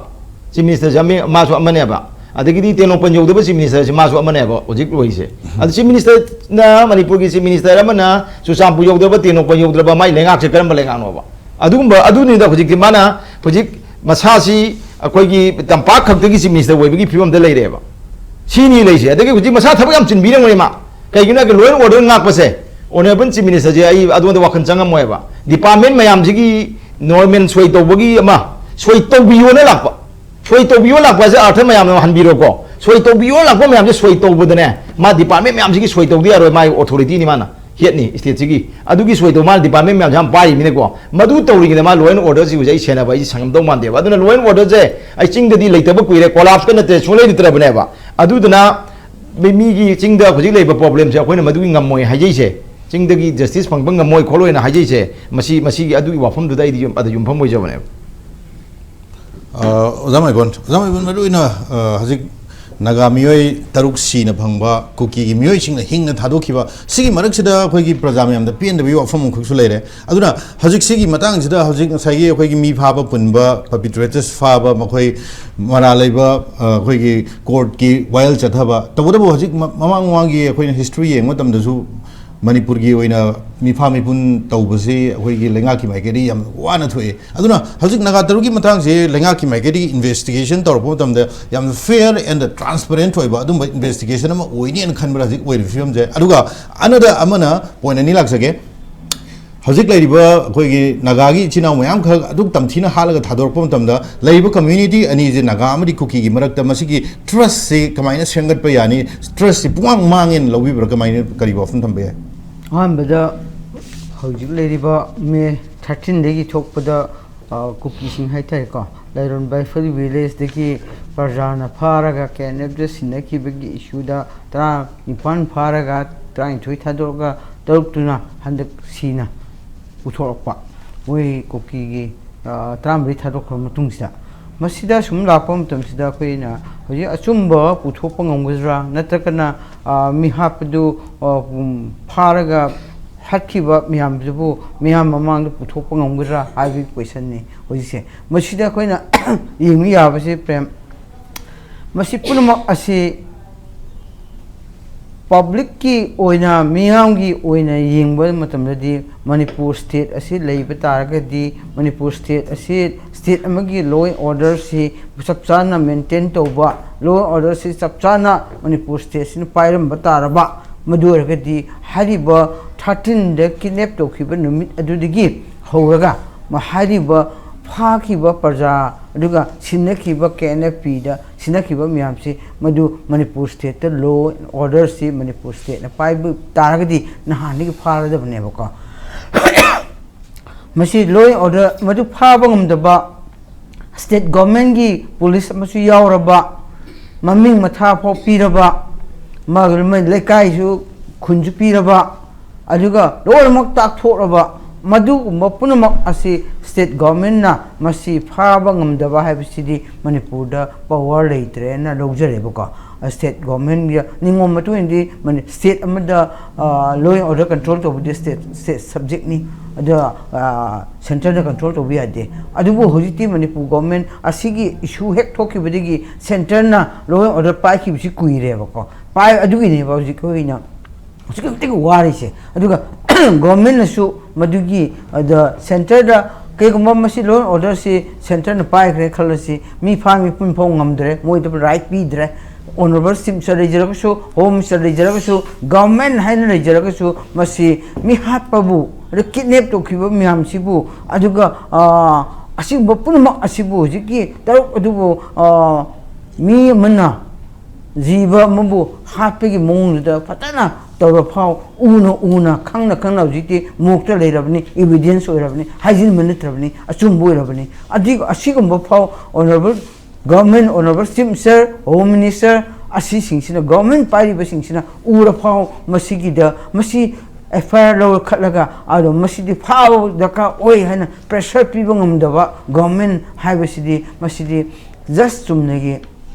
ꯆꯤꯐ ꯃꯤꯅꯤꯁꯇꯔꯁꯤ ꯑꯃ-, ꯃꯥꯁꯨ ꯑꯃꯅꯦꯕ꯫ ꯑꯗꯒꯤꯗꯤ ꯇꯦꯡꯅꯧꯄꯜ ꯌꯧꯗꯕ ꯆꯤꯐ ꯃꯤꯅꯤꯁꯇꯔꯁꯦ ꯃꯥꯁꯨ ꯑꯃꯅꯦꯕ ꯍꯧꯖꯤꯛ ꯑꯣꯏꯔꯤꯁꯦ꯫ ꯑꯗ ꯆꯤꯐ ꯃꯤꯅꯤꯁꯇꯔꯅ, ꯃꯅꯤꯄꯨꯔꯒꯤ ꯆꯤꯐ ꯃꯤꯅꯤꯁꯇꯔ ꯑꯃꯅ ꯆꯨꯔꯆꯥꯟꯄꯨꯔ ꯌꯧꯗꯕ, ꯇꯦꯡꯅꯧꯄꯜ ꯌꯧꯗ꯭ꯔꯕ ꯃꯥꯏ ꯂꯩꯉꯥꯛꯁꯦ ꯀꯔꯝꯕ ꯂꯩꯉꯥꯛꯅꯣꯕ? ꯑꯗꯨꯒꯨꯝꯕ ꯑꯗꯨꯅꯤꯗ ꯍꯧꯖꯤꯛꯇꯤ ꯃꯥꯅ ꯍꯧꯖꯤꯛ ꯃꯁꯥꯁꯤ ꯑꯩꯈꯣꯏꯒꯤ ꯇꯝꯄꯥꯛ ꯈꯛꯇꯒꯤ ꯆꯤꯐ ꯃꯤꯅꯤꯁꯇꯔ ꯑꯣꯏꯕꯒꯤ ꯐꯤꯕꯝꯗ ꯂꯩꯔꯦꯕ꯫ ꯁꯤꯅꯤ ꯂꯩꯁꯦ꯫ ꯑꯗꯒꯤ ꯍꯧꯖꯤꯛ ꯃꯁꯥ ꯊꯕꯛ ꯌꯥꯝ ꯆꯤꯟꯕꯤꯔꯝꯒꯅꯤ ꯃꯥ꯫ ꯀꯩꯒꯤꯅꯣ ꯍꯥꯏꯔꯒ law and order ꯉꯥꯛꯄꯁꯦ, ꯑꯣꯅꯔꯦꯕꯜ ꯆꯤꯐ ꯃꯤꯅꯤꯁꯇꯔꯁꯦ ꯑꯩ ꯑꯗꯨꯉꯣꯟꯗ ꯋꯥꯈꯜ ꯆꯪꯉꯝꯃꯣꯏꯕ꯫ ꯗꯤꯄꯥꯔꯠꯃꯦꯟ ꯃꯌꯥꯝꯁꯤꯒꯤ ꯅꯣꯔꯃꯦꯜ ꯁꯣꯏ ꯇꯧꯕꯒꯤ ꯑꯃ, ꯁꯣꯏ ꯇꯧꯕꯤꯌꯣꯅ ꯂꯥꯛꯄ꯫ ꯁꯣꯏ ꯇꯧꯕꯤꯌꯣ ꯂꯥꯛꯄ ꯍꯥꯏꯁꯦ ꯑꯥꯔꯊ ꯃꯌꯥꯝꯅ ꯍꯟꯕꯤꯔꯣꯀꯣ꯫ ꯁꯣꯏ ꯇꯧꯕꯤꯌꯣ ꯂꯥꯛꯄ ꯃꯌꯥꯝꯁꯦ ꯁꯣꯏ ꯇꯧꯕꯗꯅꯦ, ꯃꯥ ꯗꯤꯄꯥꯔꯠꯃꯦꯟ ꯃꯌꯥꯝꯁꯤꯒꯤ ꯁꯣꯏ ꯇꯧꯗ ꯌꯥꯔꯣꯏ, ꯃꯥꯒꯤ ꯑꯣꯊꯣꯔꯤꯇꯤꯅꯤ ꯃꯥꯅ꯫ ꯍꯦꯠꯅꯤ ꯁ꯭ꯇꯦꯠꯁꯤꯒꯤ꯫ ꯑꯗꯨꯒꯤ ꯁꯣꯏꯗꯣ ꯃꯥꯅ ꯗꯤꯄꯥꯔꯠꯃꯦꯟ ꯃꯌꯥꯝꯁꯦ ꯌꯥꯝ ꯄꯥꯏꯔꯤꯕꯅꯤꯅꯀꯣ, ꯃꯗꯨ ꯇꯧꯔꯤꯉꯩꯗ ꯃꯥ law and order ꯁꯤ ꯍꯧꯖꯤꯛ ꯑꯩ ꯁꯦꯟꯅꯕ ꯑꯩꯁꯦ ꯁꯪꯉꯝꯗꯧ ꯃꯥꯟꯗꯦꯕ꯫ ꯑꯗꯨꯅ law and order ꯁꯦ ꯑꯩ ꯆꯤꯡꯗꯗꯤ ꯂꯩꯇꯕ ꯀꯨꯏꯔꯦ, ꯀꯣꯂꯥꯞꯁꯀ ꯅꯠꯇ꯭ꯔꯦ, ꯁꯨꯡꯂꯩ ꯂꯩꯇ꯭ꯔꯕꯅꯦꯕ꯫ ꯑꯗꯨꯗꯨꯅ ꯃꯤ-, ꯃꯤꯒꯤ ꯆꯤꯡꯗ ꯍꯧꯖꯤꯛ ꯂꯩꯔꯤꯕ ꯄ꯭ꯔꯣꯕ꯭ꯂꯦꯝꯁꯦ ꯑꯩꯈꯣꯏꯅ ꯃꯗꯨꯒꯤ ꯉꯝꯃꯣꯏ ꯍꯥꯏꯖꯩꯁꯦ, ꯆꯤꯡꯗꯒꯤ ꯖꯁꯇꯤꯁ ꯐꯪꯕ ꯉꯝꯃꯣꯏ ꯈꯣꯠꯂꯣꯏꯅ ꯍꯥꯏꯖꯩꯁꯦ, ꯃꯁꯤ, ꯃꯁꯤꯒꯤ ꯑꯗꯨꯒꯤ ꯋꯥꯐꯝꯗꯨꯗ ꯑꯩꯗꯤ ꯌꯨꯝ-, ꯑꯗ ꯌꯨꯝꯐꯝ ꯑꯣꯏꯖꯕꯅꯦꯕ꯫ ꯑ, ꯑꯣꯖꯥ ꯃꯥꯏꯕꯣꯟ, ꯑꯣꯖꯥ ꯃꯥꯏꯕꯣꯟ, ꯃꯔꯨ ꯑꯣꯏꯅ, ꯑ, ꯍꯧꯖꯤꯛ ꯅꯥꯒꯥ ꯃꯤꯑꯣꯏ ꯇꯔꯨꯛ ꯁꯤꯅ ꯐꯪꯕ, ꯀꯨꯀꯤꯒꯤ ꯃꯤꯑꯣꯏꯁꯤꯡꯅ ꯍꯤꯡꯅ ꯊꯥꯗꯣꯛꯈꯤꯕ, ꯁꯤꯒꯤ ꯃꯔꯛꯁꯤꯗ ꯑꯩꯈꯣꯏꯒꯤ ꯄ꯭ꯔꯖꯥ ꯃꯌꯥꯝꯗ ꯄꯦꯟꯗꯕꯒꯤ ꯋꯥꯐꯝ ꯑꯃꯈꯛꯁꯨ ꯂꯩꯔꯦ꯫ ꯑꯗꯨꯅ ꯍꯧꯖꯤꯛ ꯁꯤꯒꯤ ꯃꯇꯥꯡꯁꯤꯗ ꯍꯧꯖꯤꯛ ꯉꯁꯥꯏꯒꯤ ꯑꯩꯈꯣꯏꯒꯤ ꯃꯤ ꯐꯥꯕ ꯄꯨꯟꯕ, perpetrators ꯐꯥꯕ, ꯃꯈꯣꯏ ꯃꯔꯥꯜ ꯂꯩꯕ, ꯑ, ꯑꯩꯈꯣꯏꯒꯤ ꯀꯣꯔꯠꯀꯤ ꯋꯥꯌꯦꯜ ꯆꯠꯊꯕ, ꯇꯧꯕꯇꯕꯨ ꯍꯧꯖꯤꯛ ꯃ-, ꯃꯃꯥꯡ ꯃꯃꯥꯡꯒꯤ ꯑꯩꯈꯣꯏꯅ ꯍꯤꯁꯇ꯭ꯔꯤ ꯌꯦꯡꯕ ꯃꯇꯝꯗꯁꯨ ꯃꯅꯤꯄꯨꯔꯒꯤ ꯑꯣꯏꯅ ꯃꯤꯐꯥ ꯃꯤꯄꯨꯟ ꯇꯧꯕꯁꯤ ꯑꯩꯈꯣꯏꯒꯤ ꯂꯩꯉꯥꯛꯀꯤ ꯃꯥꯏꯀꯩꯗꯒꯤ ꯌꯥꯝ ꯋꯥꯅ ꯊꯣꯛꯑꯦ꯫ ꯑꯗꯨꯅ ꯍꯧꯖꯤꯛ ꯅꯥꯒꯥ ꯇꯔꯨꯛꯀꯤ ꯃꯇꯥꯡꯁꯦ ꯂꯩꯉꯥꯛꯀꯤ ꯃꯥꯏꯀꯩꯗꯒꯤ ꯏꯟꯚꯦꯁꯇꯤꯒꯦꯁꯟ ꯇꯧꯔꯛꯄ ꯃꯇꯝꯗ ꯌꯥꯝꯅ fair and transparent ꯑꯣꯏꯕ ꯑꯗꯨꯝꯕ ꯏꯟꯚꯦꯁꯇꯤꯒꯦꯁꯟ ꯑꯃ ꯑꯣꯏꯅꯦꯅ ꯈꯟꯕ꯭ꯔꯥ ꯍꯧꯖꯤꯛ ꯑꯣꯏꯔꯤꯕ ꯐꯤꯕꯝꯁꯦ? ꯑꯗꯨꯒ another ꯑꯃꯅ, ꯄꯣꯏꯟ ꯑꯅꯤ ꯂꯥꯛꯆꯒꯦ꯫ ꯍꯧꯖꯤꯛ ꯂꯩꯔꯤꯕ ꯑꯩꯈꯣꯏꯒꯤ ꯅꯥꯒꯥꯒꯤ ꯏꯆꯤꯟ ꯏꯅꯥꯎ ꯃꯌꯥꯝꯈꯛ ꯑꯗꯨꯛ ꯇꯝꯊꯤꯅ ꯍꯥꯠꯂꯒ ꯊꯥꯗꯣꯔꯛꯄ ꯃꯇꯝꯗ ꯂꯩꯔꯤꯕ ꯀꯝꯃ꯭ꯌꯨꯅꯤꯇꯤ ꯑꯅꯤꯁꯦ, ꯅꯥꯒꯥ ꯑꯃꯗꯤ ꯀꯨꯀꯤꯒꯤ ꯃꯔꯛꯇ, ꯃꯁꯤꯒꯤ ꯇ꯭ꯔꯁꯁꯤ ꯀꯃꯥꯏꯅ ꯁꯦꯝꯒꯠꯄ ꯌꯥꯅꯤ? ꯇ꯭ꯔꯁꯁꯤ ꯄꯨꯡꯃꯥꯡ ꯃꯥꯡꯉꯦꯅ ꯂꯧꯕꯤꯕ꯭ꯔꯥ? ꯀꯃꯥꯏꯅ, ꯀꯔꯤ ꯋꯥꯐꯝ ꯊꯝꯕ ꯌꯥꯏ? ꯑꯍꯥꯟꯕꯗ ꯍꯧꯖꯤꯛ ꯂꯩꯔꯤꯕ ꯃꯦ ꯊꯥꯔꯇꯤꯟꯗꯒꯤ ꯊꯣꯛꯄꯗ, ꯑ, ꯀꯨꯀꯤꯁꯤꯡ ꯍꯥꯏꯇꯥꯔꯦꯀꯣ, ꯂꯩꯔꯣꯟ ꯕꯥꯏꯐꯜ ꯚꯤꯂꯦꯖꯇꯒꯤ ꯄ꯭ꯔꯖꯥꯅ ꯐꯥꯔꯒ ꯀꯦ ꯑꯦꯟ ꯑꯦꯐꯇ ꯁꯤꯟꯅꯈꯤꯕꯒꯤ ꯏꯁꯨꯗ ꯇꯔꯥꯅꯤꯄꯥꯟ ꯐꯥꯔꯒ ꯇꯔꯥꯅꯤꯊꯣꯏ ꯊꯥꯗꯣꯛꯑꯒ ꯇꯔꯨꯛꯇꯨꯅ ꯍꯟꯗꯛ ꯁꯤꯅ ꯄꯨꯊꯣꯔꯛꯄ, ꯃꯣꯏ ꯀꯨꯀꯤꯒꯤ, ꯑ, ꯇꯔꯥꯃꯔꯤ ꯊꯥꯗꯣꯛꯈ꯭ꯔꯕ ꯃꯇꯨꯡꯁꯤꯗ, ꯃꯁꯤꯗ ꯁꯨꯝ ꯂꯥꯛꯄ ꯃꯇꯝꯁꯤꯗ ꯑꯩꯈꯣꯏꯅ ꯍꯧꯖꯤꯛ ꯑꯆꯨꯝꯕ ꯄꯨꯊꯣꯛꯄ ꯉꯝꯒꯗ꯭ꯔꯥ, ꯅꯠꯇ꯭ꯔꯒꯅ, ꯑ, ꯃꯤꯍꯥꯠꯄꯗꯨ, ꯑ, ꯎꯝ, ꯐꯥꯔꯒ ꯍꯥꯠꯈꯤꯕ ꯃꯌꯥꯝꯗꯨꯕꯨ ꯃꯤꯌꯥꯝ ꯃꯃꯥꯡꯗ ꯄꯨꯊꯣꯛꯄ ꯉꯝꯒꯗ꯭ꯔꯥ ꯍꯥꯏꯕꯒꯤ ꯀꯣꯏꯁꯟꯅꯤ ꯍꯧꯖꯤꯛꯁꯦ꯫ ꯃꯁꯤꯗ ꯑꯩꯈꯣꯏꯅ ꯌꯦꯡꯕ ꯌꯥꯕꯁꯦ, ꯄ꯭ꯔꯦꯝ, ꯃꯁꯤ ꯄꯨꯝꯅꯃꯛ ꯑꯁꯤ ꯄꯕ꯭ꯂꯤꯛꯀꯤ ꯑꯣꯏꯅ, ꯃꯤꯌꯥꯝꯒꯤ ꯑꯣꯏꯅ ꯌꯦꯡꯕ ꯃꯇꯝꯗꯗꯤ, ꯃꯅꯤꯄꯨꯔ ꯁ꯭ꯇꯦꯠ ꯑꯁꯤ ꯂꯩꯕ ꯇꯥꯔꯒꯗꯤ, ꯃꯅꯤꯄꯨꯔ ꯁ꯭ꯇꯦꯠ ꯑꯁꯤ ꯁ꯭ꯇꯦꯠ ꯑꯃꯒꯤ ꯂꯣ ꯑꯦꯟ ꯑꯣꯔꯗꯔꯁꯤ ꯆꯞ ꯆꯥꯅ ꯃꯦꯟꯇꯦꯟ ꯇꯧꯕ, ꯂꯣ ꯑꯦꯟ ꯑꯣꯔꯗꯔꯁꯤ ꯆꯞ ꯆꯥꯅ ꯃꯅꯤꯄꯨꯔ ꯁ꯭ꯇꯦꯠꯁꯤꯅ ꯄꯥꯏꯔꯝꯕ ꯇꯥꯔꯕ, ꯃꯗꯨ ꯑꯣꯏꯔꯒꯗꯤ ꯍꯥꯏꯔꯤꯕ ꯊꯥꯔꯇꯤꯟꯗ ꯀꯤꯗꯅꯦꯞ ꯇꯧꯈꯤꯕ ꯅꯨꯃꯤꯠ ꯑꯗꯨꯗꯒꯤ ꯍꯧꯔꯒ ꯃ-, ꯍꯥꯏꯔꯤꯕ ꯐꯥꯈꯤꯕ ꯄ꯭ꯔꯖꯥ ꯑꯗꯨꯒ ꯁꯤꯟꯅꯈꯤꯕ ꯀꯦ ꯑꯦꯟ ꯑꯦꯐ ꯄꯤꯗ ꯁꯤꯟꯅꯈꯤꯕ ꯃꯌꯥꯝꯁꯤ, ꯃꯗꯨ ꯃꯅꯤꯄꯨꯔ ꯁ꯭ꯇꯦꯠꯇ ꯂꯣ ꯑꯦꯟ ꯑꯣꯔꯗꯔꯁꯤ ꯃꯅꯤꯄꯨꯔ ꯁ꯭ꯇꯦꯠꯅ ꯄꯥꯏꯕ ꯇꯥꯔꯒꯗꯤ ꯅꯍꯥꯟꯗꯒꯤ ꯐꯥꯔꯗꯕꯅꯦꯕꯀꯣ꯫ ꯃꯁꯤ ꯂꯣ ꯑꯦꯟ ꯑꯣꯔꯗꯔ, ꯃꯗꯨ ꯐꯥꯕ ꯉꯝꯗꯕ ꯁ꯭ꯇꯦꯠ ꯒꯣꯔꯃꯦꯟꯒꯤ ꯄꯨꯂꯤꯁ ꯑꯃꯁꯨ ꯌꯥꯎꯔꯕ, ꯃꯃꯤꯡ ꯃꯊꯥ ꯐꯥꯎ ꯄꯤꯔꯕ, ꯃꯥꯒꯤ ꯂꯩꯀꯥꯏꯁꯨ, ꯈꯨꯟꯁꯨ ꯄꯤꯔꯕ, ꯑꯗꯨꯒ ꯂꯣꯏꯅꯃꯛ ꯇꯥꯛꯊꯣꯛꯂꯕ, ꯃꯗꯨꯒꯨꯝꯕ ꯄꯨꯝꯅꯃꯛ ꯑꯁꯤ ꯁ꯭ꯇꯦꯠ ꯒꯣꯔꯃꯦꯟꯅ ꯃꯁꯤ ꯐꯥꯕ ꯉꯝꯗꯕ ꯍꯥꯏꯕꯁꯤꯗꯤ ꯃꯅꯤꯄꯨꯔꯗ ꯄꯋꯥꯔ ꯂꯩꯇ꯭ꯔꯦꯅ ꯂꯧꯖꯔꯦꯕꯀꯣ꯫ ꯁ꯭ꯇꯦꯠ ꯒꯣꯔꯃꯦꯟꯒꯤ ꯅꯤꯌꯣꯝ ꯃꯇꯨꯡ ꯏꯟꯅꯗꯤ ꯃꯅꯤ-, ꯁ꯭ꯇꯦꯠ ꯑꯃꯗ, ꯑ, ꯂꯣ ꯑꯦꯟ ꯑꯣꯔꯗꯔ ꯀꯟꯇ꯭ꯔꯣꯜ ꯇꯧꯕꯗꯤ ꯁ꯭ꯇꯦꯠ, ꯁ꯭ꯇꯦꯠ ꯁꯕꯖꯦꯛꯅꯤ꯫ ꯑꯗ, ꯑ, ꯁꯦꯟꯇꯔꯅ ꯀꯟꯇ꯭ꯔꯣꯜ ꯇꯧꯕ ꯌꯥꯗꯦ꯫ ꯑꯗꯨꯕꯨ ꯍꯧꯖꯤꯛꯇꯤ ꯃꯅꯤꯄꯨꯔ ꯒꯣꯔꯃꯦꯟ ꯑꯁꯤꯒꯤ ꯏꯁꯨ ꯍꯦꯛ ꯊꯣꯛꯈꯤꯕꯗꯒꯤ ꯁꯦꯟꯇꯔꯅ ꯂꯣ ꯑꯦꯟ ꯑꯣꯔꯗꯔ ꯄꯥꯏꯈꯤꯕꯁꯤ ꯀꯨꯏꯔꯦꯕꯀꯣ꯫ ꯄꯥꯏ-, ꯑꯗꯨꯒꯤꯅꯦꯕ ꯍꯧꯖꯤꯛ ꯑꯩꯈꯣꯏꯅ ꯑꯁꯨꯛꯀꯤ ꯃꯇꯤꯛ ꯋꯥꯔꯤꯁꯦ꯫ ꯑꯗꯨꯒ ꯒꯣꯔꯃꯦꯟꯅꯁꯨ ꯃꯗꯨꯒꯤ, ꯑꯗ, ꯁꯦꯟꯇꯔꯗ ꯀꯩꯒꯨꯝꯕ ꯃꯁꯤ ꯂꯣ ꯑꯦꯟ ꯑꯣꯔꯗꯔꯁꯤ ꯁꯦꯟꯇꯔꯅ ꯄꯥꯏꯈ꯭ꯔꯦ ꯈꯜꯂꯁꯤ, ꯃꯤ ꯐꯥ ꯃꯤ ꯄꯨꯟ ꯐꯥꯎ ꯉꯝꯗ꯭ꯔꯦ, ꯃꯣꯏꯗ ꯔꯥꯏꯠ ꯄꯤꯗ꯭ꯔꯦ꯫ ꯑꯣꯅꯔꯦꯕꯜ ꯆꯤꯐ ꯃꯤꯅꯤꯁꯇꯔ ꯂꯩꯖꯔꯒꯁꯨ, ꯍꯣꯝ ꯃꯤꯅꯤꯁꯇꯔ ꯂꯩꯖꯔꯒꯁꯨ, ꯒꯣꯔꯃꯦꯟ ꯍꯥꯏꯅ ꯂꯩꯖꯔꯒꯁꯨ, ꯃꯁꯤ ꯃꯤ ꯍꯥꯠꯄꯕꯨ, ꯑꯗ ꯀꯤꯗꯅꯦꯞ ꯇꯧꯈꯤꯕ ꯃꯌꯥꯝꯁꯤꯕꯨ, ꯑꯗꯨꯒ, ꯑ, ꯑꯁꯤꯒꯨꯝꯕ ꯄꯨꯝꯅꯃꯛ ꯑꯁꯤꯕꯨ ꯍꯧꯖꯤꯛꯀꯤ ꯇꯔꯨꯛ ꯑꯗꯨꯕꯨ, ꯑ, ꯃꯤ ꯑꯃꯅ ꯖꯤꯕ ꯑꯃꯕꯨ ꯍꯥꯠꯄꯒꯤ ꯃꯑꯣꯡꯗꯨꯗ ꯐꯖꯅ ꯇꯧꯔ ꯐꯥꯎ, ꯎꯅ ꯎꯅ, ꯈꯪꯅ ꯈꯪꯅ ꯍꯧꯖꯤꯛꯇꯤ ꯃꯣꯛꯇ ꯂꯩꯔꯕꯅꯤ, ꯏꯕꯤꯗꯦꯟꯁ ꯑꯣꯏꯔꯕꯅꯤ, ꯍꯥꯏꯖꯤꯟꯕ ꯅꯠꯇ꯭ꯔꯕꯅꯤ, ꯑꯆꯨꯝꯕ ꯑꯣꯏꯔꯕꯅꯤ꯫ ꯑꯗꯨ, ꯑꯁꯤꯒꯨꯝꯕ ꯐꯥꯎ honourable government, honourable chief minister, home minister, ꯑꯁꯤꯁꯤꯡꯁꯤꯅ, ꯒꯣꯔꯃꯦꯟ ꯄꯥꯏꯔꯤꯕꯁꯤꯡꯁꯤꯅ ꯎꯔ ꯐꯥꯎ ꯃꯁꯤꯒꯤꯗ, ꯃꯁꯤ ꯑꯦꯐ ꯑꯥꯏ ꯑꯥꯔ ꯂꯧꯈꯠꯂꯒ ꯑꯗꯣ ꯃꯁꯤꯗꯤ ꯐꯥꯕ ꯗꯔꯀꯥꯔ ꯑꯣꯏ ꯍꯥꯏꯅ ꯄ꯭ꯔꯦꯁꯔ ꯄꯤꯕ ꯉꯝꯗꯕ ꯒꯣꯔꯃꯦꯟ ꯍꯥꯏꯕꯁꯤꯗꯤ, ꯃꯁꯤꯗꯤ ꯖꯁ ꯆꯨꯝꯅꯒꯤ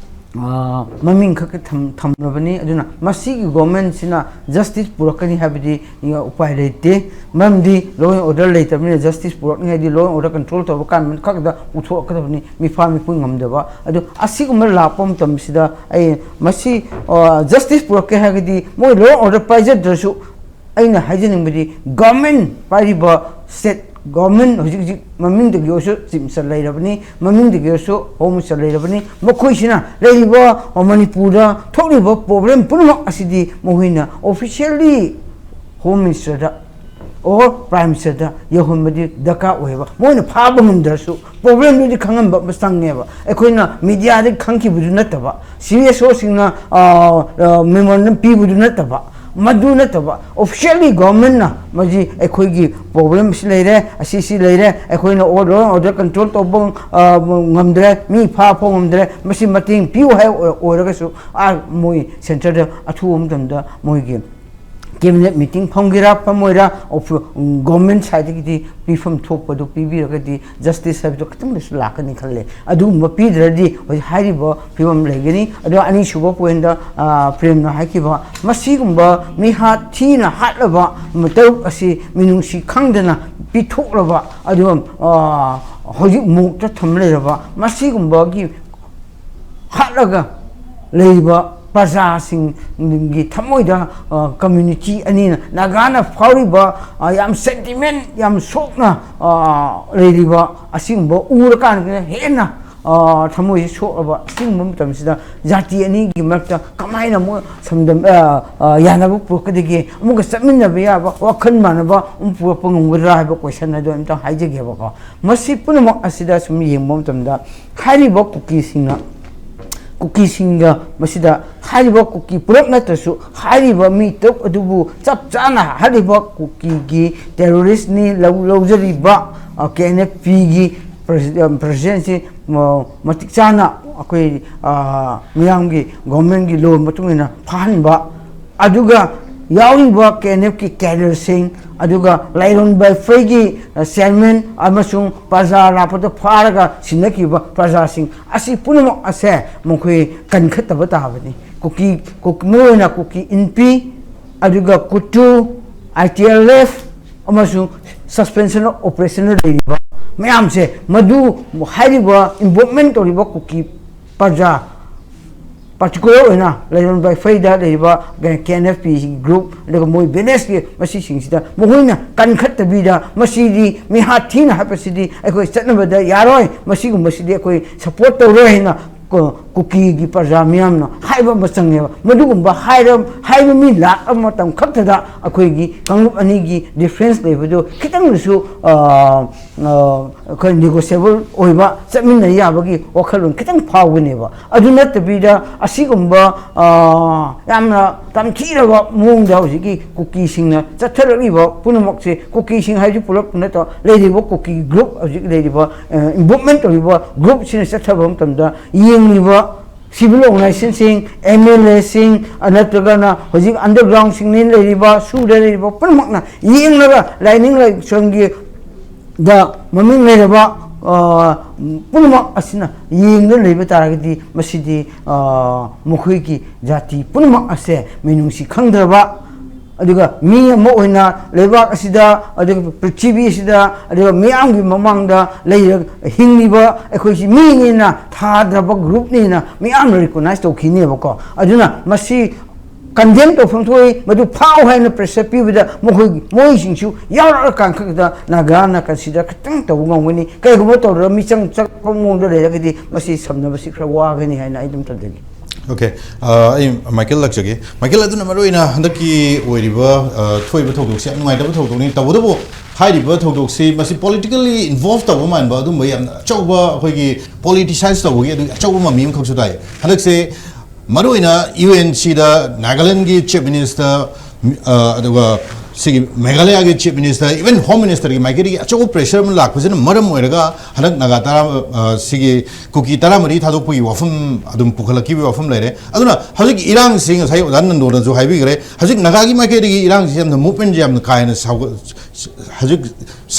ꯃꯃꯤꯡ ꯈꯛꯇ ꯊꯝꯂꯕꯅꯤ꯫ ꯑꯗꯨꯅ ꯃꯁꯤꯒꯤ ꯒꯣꯔꯃꯦꯟꯁꯤꯅ ꯖꯁꯇꯤꯁ ꯄꯨꯔꯛꯀꯅꯤ ꯍꯥꯏꯕꯗꯤ ꯎꯄꯥꯏ ꯂꯩꯇꯦ꯫ ꯃꯔꯝꯗꯤ law and order ꯂꯩꯇꯕꯅꯤꯅ, ꯖꯁꯇꯤꯁ ꯄꯨꯔꯛꯅꯤ ꯍꯥꯏꯗꯤ law and order control ꯇꯧꯕ ꯀꯥꯟꯗ ꯈꯛꯇ ꯎꯊꯣꯛꯀꯗꯕꯅꯤ, ꯃꯤꯐꯥ ꯃꯤꯄꯨ ꯉꯝꯗꯕ꯫ ꯑꯗꯨ ꯑꯁꯤꯒꯨꯝꯕ ꯂꯥꯛꯄ ꯃꯇꯝꯁꯤꯗ ꯑꯩ ꯃꯁꯤ ꯖꯁꯇꯤꯁ ꯄꯨꯔꯛꯀꯦ ꯍꯥꯏꯔꯒꯗꯤ ꯃꯣꯏ law and order ꯄꯥꯏꯖꯗ꯭ꯔꯁꯨ, ꯑꯩꯅ ꯍꯥꯏꯖꯅꯤꯡꯕꯗꯤ ꯒꯣꯔꯃꯦꯟ ꯄꯥꯏꯔꯤꯕ ꯁ꯭ꯇꯦꯠ ꯒꯣꯔꯃꯦꯟ ꯍꯧꯖꯤꯛ ꯍꯧꯖꯤꯛ ꯃꯃꯤꯡꯗꯒꯤ ꯑꯣꯏꯔꯁꯨ ꯆꯤꯞ ꯃꯤꯅꯤꯁꯇꯔ ꯂꯩꯔꯕꯅꯤ, ꯃꯃꯤꯡꯗꯒꯤ ꯑꯣꯏꯔꯁꯨ ꯍꯣꯝ ꯃꯤꯅꯤꯁꯇꯔ ꯂꯩꯔꯕꯅꯤ꯫ ꯃꯈꯣꯏꯁꯤꯅ ꯂꯩꯔꯤꯕ ꯃꯅꯤꯄꯨꯔꯗ ꯊꯣꯛꯂꯤꯕ ꯄ꯭ꯔꯣꯕ꯭ꯂꯦꯝ ꯄꯨꯝꯅꯃꯛ ꯑꯁꯤꯗꯤ ꯃꯈꯣꯏꯅ ꯑꯣꯐꯤꯁꯤꯌꯦꯜꯂꯤ ꯍꯣꯝ ꯃꯤꯅꯤꯁꯇꯔꯗ ꯑꯣꯔ ꯄ꯭ꯔꯥꯏꯝ ꯃꯤꯅꯤꯁꯇꯔꯗ ꯌꯧꯍꯟꯕꯗꯤ ꯗꯔꯀꯥꯔ ꯑꯣꯏꯌꯦꯕ꯫ ꯃꯣꯏꯅ ꯐꯥꯕ ꯉꯝꯗ꯭ꯔꯁꯨ ꯄ꯭ꯔꯣꯕ꯭ꯂꯦꯝꯗꯨꯗꯤ ꯈꯪꯍꯟꯕ ꯑꯃ ꯆꯪꯉꯦꯕ꯫ ꯑꯩꯈꯣꯏꯅ ꯃꯤꯗꯤꯌꯥꯗꯒꯤ ꯈꯪꯈꯤꯕꯗꯨ ꯅꯠꯇꯕ, ꯁꯤ ꯑꯦꯁ ꯑꯣꯁꯤꯡꯅ ꯃꯦꯃꯣꯔꯦꯟꯗꯝ ꯄꯤꯕꯗꯨ ꯅꯠꯇꯕ, ꯃꯗꯨ ꯅꯠꯇꯕ ꯑꯣꯐꯤꯁꯤꯌꯦꯜꯂꯤ ꯒꯣꯔꯃꯦꯟꯅ ꯃꯁꯤ ꯑꯩꯈꯣꯏꯒꯤ ꯄ꯭ꯔꯣꯕ꯭ꯂꯦꯝ ꯑꯁꯤ ꯂꯩꯔꯦ, ꯑꯁꯤ ꯁꯤ ꯂꯩꯔꯦ, ꯑꯩꯈꯣꯏꯅ law and order control ꯇꯧꯕ ꯉꯝꯗ꯭ꯔꯦ, ꯃꯤ ꯐꯥ ꯐꯥꯎ ꯉꯝꯗ꯭ꯔꯦ, ꯃꯁꯤ ꯃꯇꯦꯡ ꯄꯤꯌꯨ ꯍꯥꯏ ꯑꯣꯏꯔꯒꯁꯨ, ꯑꯥ ꯃꯣꯏ ꯁꯦꯟꯇꯔꯗ ꯑꯊꯨꯕ ꯃꯇꯝꯗ ꯃꯣꯏꯒꯤ ꯀꯦꯕꯤꯅꯦꯠ ꯃꯤꯇꯤꯡ ꯐꯝꯒꯦꯔꯥ ꯐꯝꯃꯣꯏꯔꯥ, ꯒꯣꯔꯃꯦꯟ ꯁꯥꯏꯠꯇꯒꯤꯗꯤ ꯄꯤꯐꯝ ꯊꯣꯛꯄꯗꯨ ꯄꯤꯕꯤꯔꯒꯗꯤ ꯖꯁꯇꯤꯁ ꯍꯥꯏꯕꯗꯨ ꯈꯤꯇꯪꯗꯁꯨ ꯂꯥꯛꯀꯅꯤ ꯈꯜꯂꯦ꯫ ꯑꯗꯨꯒꯨꯝꯕ ꯄꯤꯗ꯭ꯔꯗꯤ ꯍꯧꯖꯤꯛ ꯍꯥꯏꯔꯤꯕ ꯐꯤꯕꯝ ꯂꯩꯒꯅꯤ꯫ ꯑꯗꯣ ꯑꯅꯤꯁꯨꯕ ꯄꯣꯏꯟꯗ ꯄ꯭ꯔꯦꯝꯅ ꯍꯥꯏꯈꯤꯕ, ꯃꯁꯤꯒꯨꯝꯕ ꯃꯤꯍꯥꯠ ꯊꯤꯅ ꯍꯥꯠꯂꯕ ꯇꯔꯨꯛ ꯑꯁꯤ ꯃꯤꯅꯨꯡꯁꯤ ꯈꯪꯗꯅ ꯄꯤꯊꯣꯛꯂꯕ, ꯑꯗꯨꯒ ꯍꯧꯖꯤꯛ ꯃꯣꯛꯇ ꯊꯝ ꯂꯩꯔꯕ, ꯃꯁꯤꯒꯨꯝꯕꯒꯤ ꯍꯥꯠꯂꯒ ꯂꯩꯔꯤꯕ ꯄ꯭ꯔꯖꯥꯁꯤꯡꯒꯤ ꯊꯃꯣꯏꯗ, ꯀꯝꯃ꯭ꯌꯨꯅꯤꯇꯤ ꯑꯅꯤꯅ, ꯅꯥꯒꯥꯅ ꯐꯥꯎꯔꯤꯕ, ꯌꯥꯝ ꯁꯦꯟꯇꯤꯃꯦꯟ ꯌꯥꯝ ꯁꯣꯛꯅ ꯂꯩꯔꯤꯕ ꯑꯁꯤꯒꯨꯝꯕ ꯎꯔꯀꯥꯟꯗ ꯍꯦꯟꯅ ꯊꯃꯣꯏꯁꯤ ꯁꯣꯛꯂꯕ ꯑꯁꯤꯒꯨꯝꯕ ꯃꯇꯝꯁꯤꯗ ꯖꯥꯇꯤ ꯑꯅꯤꯒꯤ ꯃꯔꯛꯇ ꯀꯃꯥꯏꯅ ꯑꯃꯨꯛ ꯁꯝꯗꯝ-, ꯌꯥꯅꯕ ꯄꯨꯔꯛꯀꯗꯒꯦ, ꯑꯃꯨꯛꯀ ꯆꯠꯃꯤꯟꯅꯕ ꯌꯥꯕ ꯋꯥꯈꯜ ꯃꯥꯟꯅꯕ ꯑꯃꯨꯛ ꯄꯨꯔꯛꯄ ꯉꯝꯒꯗ꯭ꯔꯥ ꯍꯥꯏꯕ ꯀꯣꯏꯁꯟ ꯑꯗꯨ ꯑꯝꯇꯪ ꯍꯥꯏꯖꯒꯦꯕꯀꯣ꯫ ꯃꯁꯤ ꯄꯨꯝꯅꯃꯛ ꯑꯁꯤꯗ ꯁꯨꯝ ꯌꯦꯡꯕ ꯃꯇꯝꯗ ꯍꯥꯏꯔꯤꯕ ꯀꯨꯀꯤꯁꯤꯡꯅ, ꯀꯨꯀꯤꯁꯤꯡꯒ ꯃꯁꯤꯗ ꯍꯥꯏꯔꯤꯕ ꯀꯨꯀꯤ ꯄꯨꯂꯞ ꯅꯠꯇ꯭ꯔꯁꯨ ꯍꯥꯏꯔꯤꯕ ꯃꯤ ꯇꯔꯨꯛ ꯑꯗꯨꯕꯨ ꯆꯞ ꯆꯥꯅ ꯍꯥꯏꯔꯤꯕ ꯀꯨꯀꯤꯒꯤ ꯇꯦꯔꯣꯔꯤꯁꯅꯤ ꯂꯧ-, ꯂꯧꯖꯔꯤꯕ, ꯀꯦ ꯑꯦꯟ ꯑꯦꯐ ꯄꯤꯒꯤ ꯄ꯭ꯔꯁꯤꯗꯦꯟꯁꯤ ꯃꯇꯤꯛ ꯆꯥꯅ ꯑꯩꯈꯣꯏ ꯃꯤꯌꯥꯝꯒꯤ ꯒꯣꯔꯃꯦꯟꯒꯤ ꯂꯣ ꯃꯇꯨꯡ ꯏꯟꯅ ꯐꯥꯍꯟꯕ, ꯑꯗꯨꯒ ꯌꯥꯎꯔꯤꯕ ꯀꯦ ꯑꯦꯟ ꯑꯦꯐꯀꯤ ꯀꯦꯗꯔꯁꯤꯡ, ꯑꯗꯨꯒ ꯂꯥꯏꯔꯣꯟ ꯕꯥꯏꯐꯩꯒꯤ ꯆꯤꯌꯔꯃꯦꯟ ꯑꯃꯁꯨꯡ ꯄ꯭ꯔꯖꯥ ꯂꯥꯛꯄꯗ ꯐꯥꯔꯒ ꯁꯤꯟꯅꯈꯤꯕ ꯄ꯭ꯔꯖꯥꯁꯤꯡ ꯑꯁꯤ ꯄꯨꯝꯅꯃꯛ ꯑꯁꯦ ꯃꯈꯣꯏ ꯀꯟꯈꯠꯇꯕ ꯇꯥꯕꯅꯤ꯫ ꯀꯨꯀꯤ, ꯀꯨꯛ-, ꯃꯔꯨꯑꯣꯏꯅ ꯀꯨꯀꯤ ꯏꯟꯄꯤ, ꯑꯗꯨꯒ ꯀꯨꯇꯨ, ꯑꯥꯏ ꯇꯤ ꯑꯦꯜ ꯑꯦꯐ ꯑꯃꯁꯨꯡ ꯁꯁꯄꯦꯟꯁꯟ ꯑꯣꯐ ꯑꯣꯄꯔꯦꯁꯟꯗ ꯂꯩꯔꯤꯕ ꯃꯌꯥꯝꯁꯦ, ꯃꯗꯨ ꯍꯥꯏꯔꯤꯕ ꯏꯟꯚꯣꯜꯚꯃꯦꯟ ꯇꯧꯔꯤꯕ ꯀꯨꯀꯤ ꯄ꯭ꯔꯖꯥ, ꯄꯥꯔꯇꯤꯀꯨꯂꯔ ꯑꯣꯏꯅ ꯂꯥꯏꯔꯣꯟ ꯕꯥꯏꯐꯩꯗ ꯂꯩꯔꯤꯕ ꯀꯦ ꯑꯦꯟ ꯑꯦꯐ ꯄꯤ ꯒ꯭ꯔꯨꯞ, ꯑꯗꯨꯒ ꯃꯣꯏ ꯚꯤꯂꯦꯖꯀꯤ ꯃꯁꯤꯁꯤꯡꯁꯤꯗ ꯃꯈꯣꯏꯅ ꯀꯟꯈꯠꯇꯕꯤꯗ, ꯃꯁꯤꯗꯤ ꯃꯤꯍꯥꯠ ꯊꯤꯅ ꯍꯥꯠꯄꯁꯤꯗꯤ ꯑꯩꯈꯣꯏ ꯆꯠꯅꯕꯗ ꯌꯥꯔꯣꯏ, ꯃꯁꯤꯒꯨꯝꯕꯁꯤꯗꯤ ꯑꯩꯈꯣꯏ ꯁꯄꯣꯔꯠ ꯇꯧꯔꯣꯏ ꯍꯥꯏꯅ ꯀꯣ-, ꯀꯨꯀꯤꯒꯤ ꯄ꯭ꯔꯖꯥ ꯃꯤꯌꯥꯝꯅ ꯍꯥꯏꯕ ꯑꯃ ꯆꯪꯉꯦꯕ꯫ ꯃꯗꯨꯒꯨꯝꯕ ꯍꯥꯏꯔ-, ꯍꯥꯏꯕ ꯃꯤ ꯂꯥꯛꯄ ꯃꯇꯝ ꯈꯛꯇꯗ ꯑꯩꯈꯣꯏꯒꯤ ꯀꯥꯡꯂꯨꯞ ꯑꯅꯤꯒꯤ ꯗꯤꯐ꯭ꯔꯦꯟꯁ ꯂꯩꯕꯗꯨ ꯈꯤꯇꯪꯗꯁꯨ, ꯑ, ꯑ, ꯑꯩꯈꯣꯏ ꯅꯦꯒꯣꯁꯤꯌꯦꯕꯜ ꯑꯣꯏꯕ, ꯆꯠꯃꯤꯟꯅ ꯌꯥꯕꯒꯤ ꯋꯥꯈꯜꯂꯣꯟ ꯈꯤꯇꯪ ꯐꯥꯎꯒꯅꯦꯕ꯫ ꯑꯗꯨ ꯅꯠꯇꯕꯤꯗ ꯑꯁꯤꯒꯨꯝꯕ, ꯑ, ꯌꯥꯝꯅ ꯇꯝꯊꯤꯔꯕ ꯃꯑꯣꯡꯗ ꯍꯧꯖꯤꯛꯀꯤ ꯀꯨꯀꯤꯁꯤꯡꯅ ꯆꯠꯊꯔꯛꯂꯤꯕ ꯄꯨꯝꯅꯃꯛꯁꯦ, ꯀꯨꯀꯤꯁꯤꯡ ꯍꯥꯏꯕꯁꯤ ꯄꯨꯂꯞ ꯅꯠꯇꯕ, ꯂꯩꯔꯤꯕ ꯀꯨꯀꯤ ꯒ꯭ꯔꯨꯞ, ꯍꯧꯖꯤꯛ ꯂꯩꯔꯤꯕ, ꯑ, ꯏꯟꯚꯣꯜꯚꯃꯦꯟ ꯇꯧꯔꯤꯕ ꯒ꯭ꯔꯨꯞꯁꯤꯅ ꯆꯠꯊꯕ ꯃꯇꯝꯗ ꯌꯦꯡꯂꯤꯕ ꯁꯤꯚꯤꯜ ꯑꯣꯔꯒꯅꯥꯏꯖꯦꯁꯟꯁꯤꯡ, ꯑꯦꯝ ꯑꯦꯜ ꯑꯦꯁꯤꯡ, ꯅꯠꯇ꯭ꯔꯒꯅ ꯍꯧꯖꯤꯛ ꯑꯟꯗꯔꯒ꯭ꯔꯥꯎꯟꯁꯤꯡꯅ ꯂꯩꯔꯤꯕ, ꯁꯨꯗ ꯂꯩꯔꯤꯕ ꯄꯨꯝꯅꯃꯛꯅ ꯌꯦꯡꯂꯒ ꯂꯥꯏꯅꯤꯡ ꯂꯥꯏꯁꯣꯟꯒꯤ ꯗ ꯃꯃꯤꯡ ꯂꯩꯔꯕ, ꯑ, ꯄꯨꯝꯅꯃꯛ ꯑꯁꯤꯅ ꯌꯦꯡꯗꯨꯅ ꯂꯩꯕ ꯇꯥꯔꯒꯗꯤ, ꯃꯁꯤꯗꯤ, ꯑ, ꯃꯈꯣꯏꯒꯤ ꯖꯥꯇꯤ ꯄꯨꯝꯅꯃꯛ ꯑꯁꯦ ꯃꯤꯅꯨꯡꯁꯤ ꯈꯪꯗ꯭ꯔꯕ, ꯑꯗꯨꯒ ꯃꯤ ꯑꯃ ꯑꯣꯏꯅ ꯂꯩꯕꯥꯛ ꯑꯁꯤꯗ, ꯑꯗꯨꯒ ꯄ꯭ꯔꯤꯊꯤꯕꯤ ꯑꯁꯤꯗ, ꯑꯗꯨꯒ ꯃꯤꯌꯥꯝꯒꯤ ꯃꯃꯥꯡꯗ ꯂꯩꯔ-, ꯍꯤꯡꯂꯤꯕ ꯑꯩꯈꯣꯏꯁꯤ ꯃꯤꯅꯦꯅ ꯊꯥꯗ꯭ꯔꯕ ꯒ꯭ꯔꯨꯞꯅꯦꯅ ꯃꯤꯌꯥꯝꯅ ꯔꯤꯀꯣꯛꯅꯥꯏꯖ ꯇꯧꯈꯤꯅꯦꯕꯀꯣ꯫ ꯑꯗꯨꯅ ꯃꯁꯤ ꯀꯟꯗꯦꯝ ꯇꯧꯐꯝ ꯊꯣꯛꯏ, ꯃꯗꯨ ꯐꯥꯎ ꯍꯥꯏꯅ ꯄ꯭ꯔꯦꯁꯔ ꯄꯤꯕꯗ ꯃꯈꯣꯏ, ꯃꯣꯏꯁꯤꯡꯁꯨ ꯌꯥꯎꯔꯛꯑꯀꯥꯟ ꯈꯛꯇꯗ ꯅꯥꯒꯥꯅ ꯀꯟꯁꯤꯗꯔ ꯈꯤꯇꯪ ꯇꯧꯕ ꯉꯝꯒꯅꯤ꯫ ꯀꯔꯤꯒꯨꯝꯕ ꯇꯧꯔꯒ ꯃꯤꯆꯪ ꯆꯪꯕ ꯃꯑꯣꯡꯗ ꯂꯩꯔꯒꯗꯤ ꯃꯁꯤ ꯁꯝꯅꯕꯁꯤ ꯈꯔ ꯋꯥꯒꯅꯤ ꯍꯥꯏꯅ ꯑꯩ ꯑꯗꯨꯝ ꯊꯝꯖꯒꯦ꯫ ꯑꯣꯀꯦ, ꯑ, ꯑꯩ ꯃꯥꯏꯀꯦꯜ ꯂꯥꯛꯆꯒꯦ꯫ ꯃꯥꯏꯀꯦꯜ, ꯑꯗꯨꯅ ꯃꯔꯨꯑꯣꯏꯅ ꯍꯟꯗꯛꯀꯤ ꯑꯣꯏꯔꯤꯕ, ꯑ, ꯊꯣꯛꯏꯕ ꯊꯧꯗꯣꯛꯁꯤ ꯌꯥꯝ ꯅꯨꯡꯉꯥꯏꯇꯕ ꯊꯧꯗꯣꯛꯅꯤ꯫ ꯇꯧꯕꯇꯕꯨ ꯍꯥꯏꯔꯤꯕ ꯊꯧꯗꯣꯛꯁꯤ ꯃꯁꯤ ꯄꯣꯂꯤꯇꯤꯀꯦꯜꯂꯤ ꯏꯟꯚꯣꯜꯚ ꯇꯧꯕ ꯃꯥꯟꯕ ꯑꯗꯨꯝꯕ ꯌꯥꯝꯅ ꯑꯆꯧꯕ, ꯑꯩꯈꯣꯏꯒꯤ ꯄꯣꯂꯤꯇꯤꯁꯥꯏꯁ ꯇꯧꯕꯒꯤ ꯑꯗꯨꯒꯤ ꯑꯆꯧꯕ ꯃꯃꯤ ꯑꯃꯈꯛꯁꯨ ꯇꯥꯏ꯫ ꯍꯟꯗꯛꯁꯦ ꯃꯔꯨꯑꯣꯏꯅ ꯌꯨ ꯑꯦꯟ ꯁꯤꯗ ꯅꯥꯒꯥꯂꯦꯟꯒꯤ ꯆꯤꯐ ꯃꯤꯅꯤꯁꯇꯔ, ꯑ, ꯑꯗꯨꯒ ꯁꯤꯒꯤ ꯃꯦꯘꯥꯂꯌꯥꯒꯤ ꯆꯤꯐ ꯃꯤꯅꯤꯁꯇꯔ, ꯏꯚꯟ ꯍꯣꯝ ꯃꯤꯅꯤꯁꯇꯔꯒꯤ ꯃꯥꯏꯀꯩꯗꯒꯤ ꯑꯆꯧꯕ ꯄ꯭ꯔꯦꯁꯔ ꯑꯃ ꯂꯥꯛꯄꯁꯤꯅ ꯃꯔꯝ ꯑꯣꯏꯔꯒ ꯍꯟꯗꯛ ꯅꯥꯒꯥ ꯇꯔꯥ, ꯑ, ꯁꯤꯒꯤ ꯀꯨꯀꯤ ꯇꯔꯥꯃꯔꯤ ꯊꯥꯗꯣꯛꯄꯒꯤ ꯋꯥꯐꯝ ꯑꯗꯨꯝ ꯄꯨꯈꯠꯂꯛꯈꯤꯕꯒꯤ ꯋꯥꯐꯝ ꯂꯩꯔꯦ꯫ ꯑꯗꯨꯅ ꯍꯧꯖꯤꯛ ꯏꯔꯥꯡꯁꯤ ꯉꯁꯥꯏ ꯑꯣꯖꯥ ꯅꯟꯗꯣꯅꯁꯨ ꯍꯥꯏꯕꯤꯈ꯭ꯔꯦ, ꯍꯧꯖꯤꯛ ꯅꯥꯒꯥꯒꯤ ꯃꯥꯏꯀꯩꯗꯒꯤ ꯏꯔꯥꯡꯁꯤ ꯌꯥꯝꯅ ꯃꯨꯚꯃꯦꯟꯁꯦ ꯌꯥꯝꯅ ꯀꯥ ꯍꯦꯟꯅ ꯁꯥꯎꯒꯠ-, ꯍꯧꯖꯤꯛ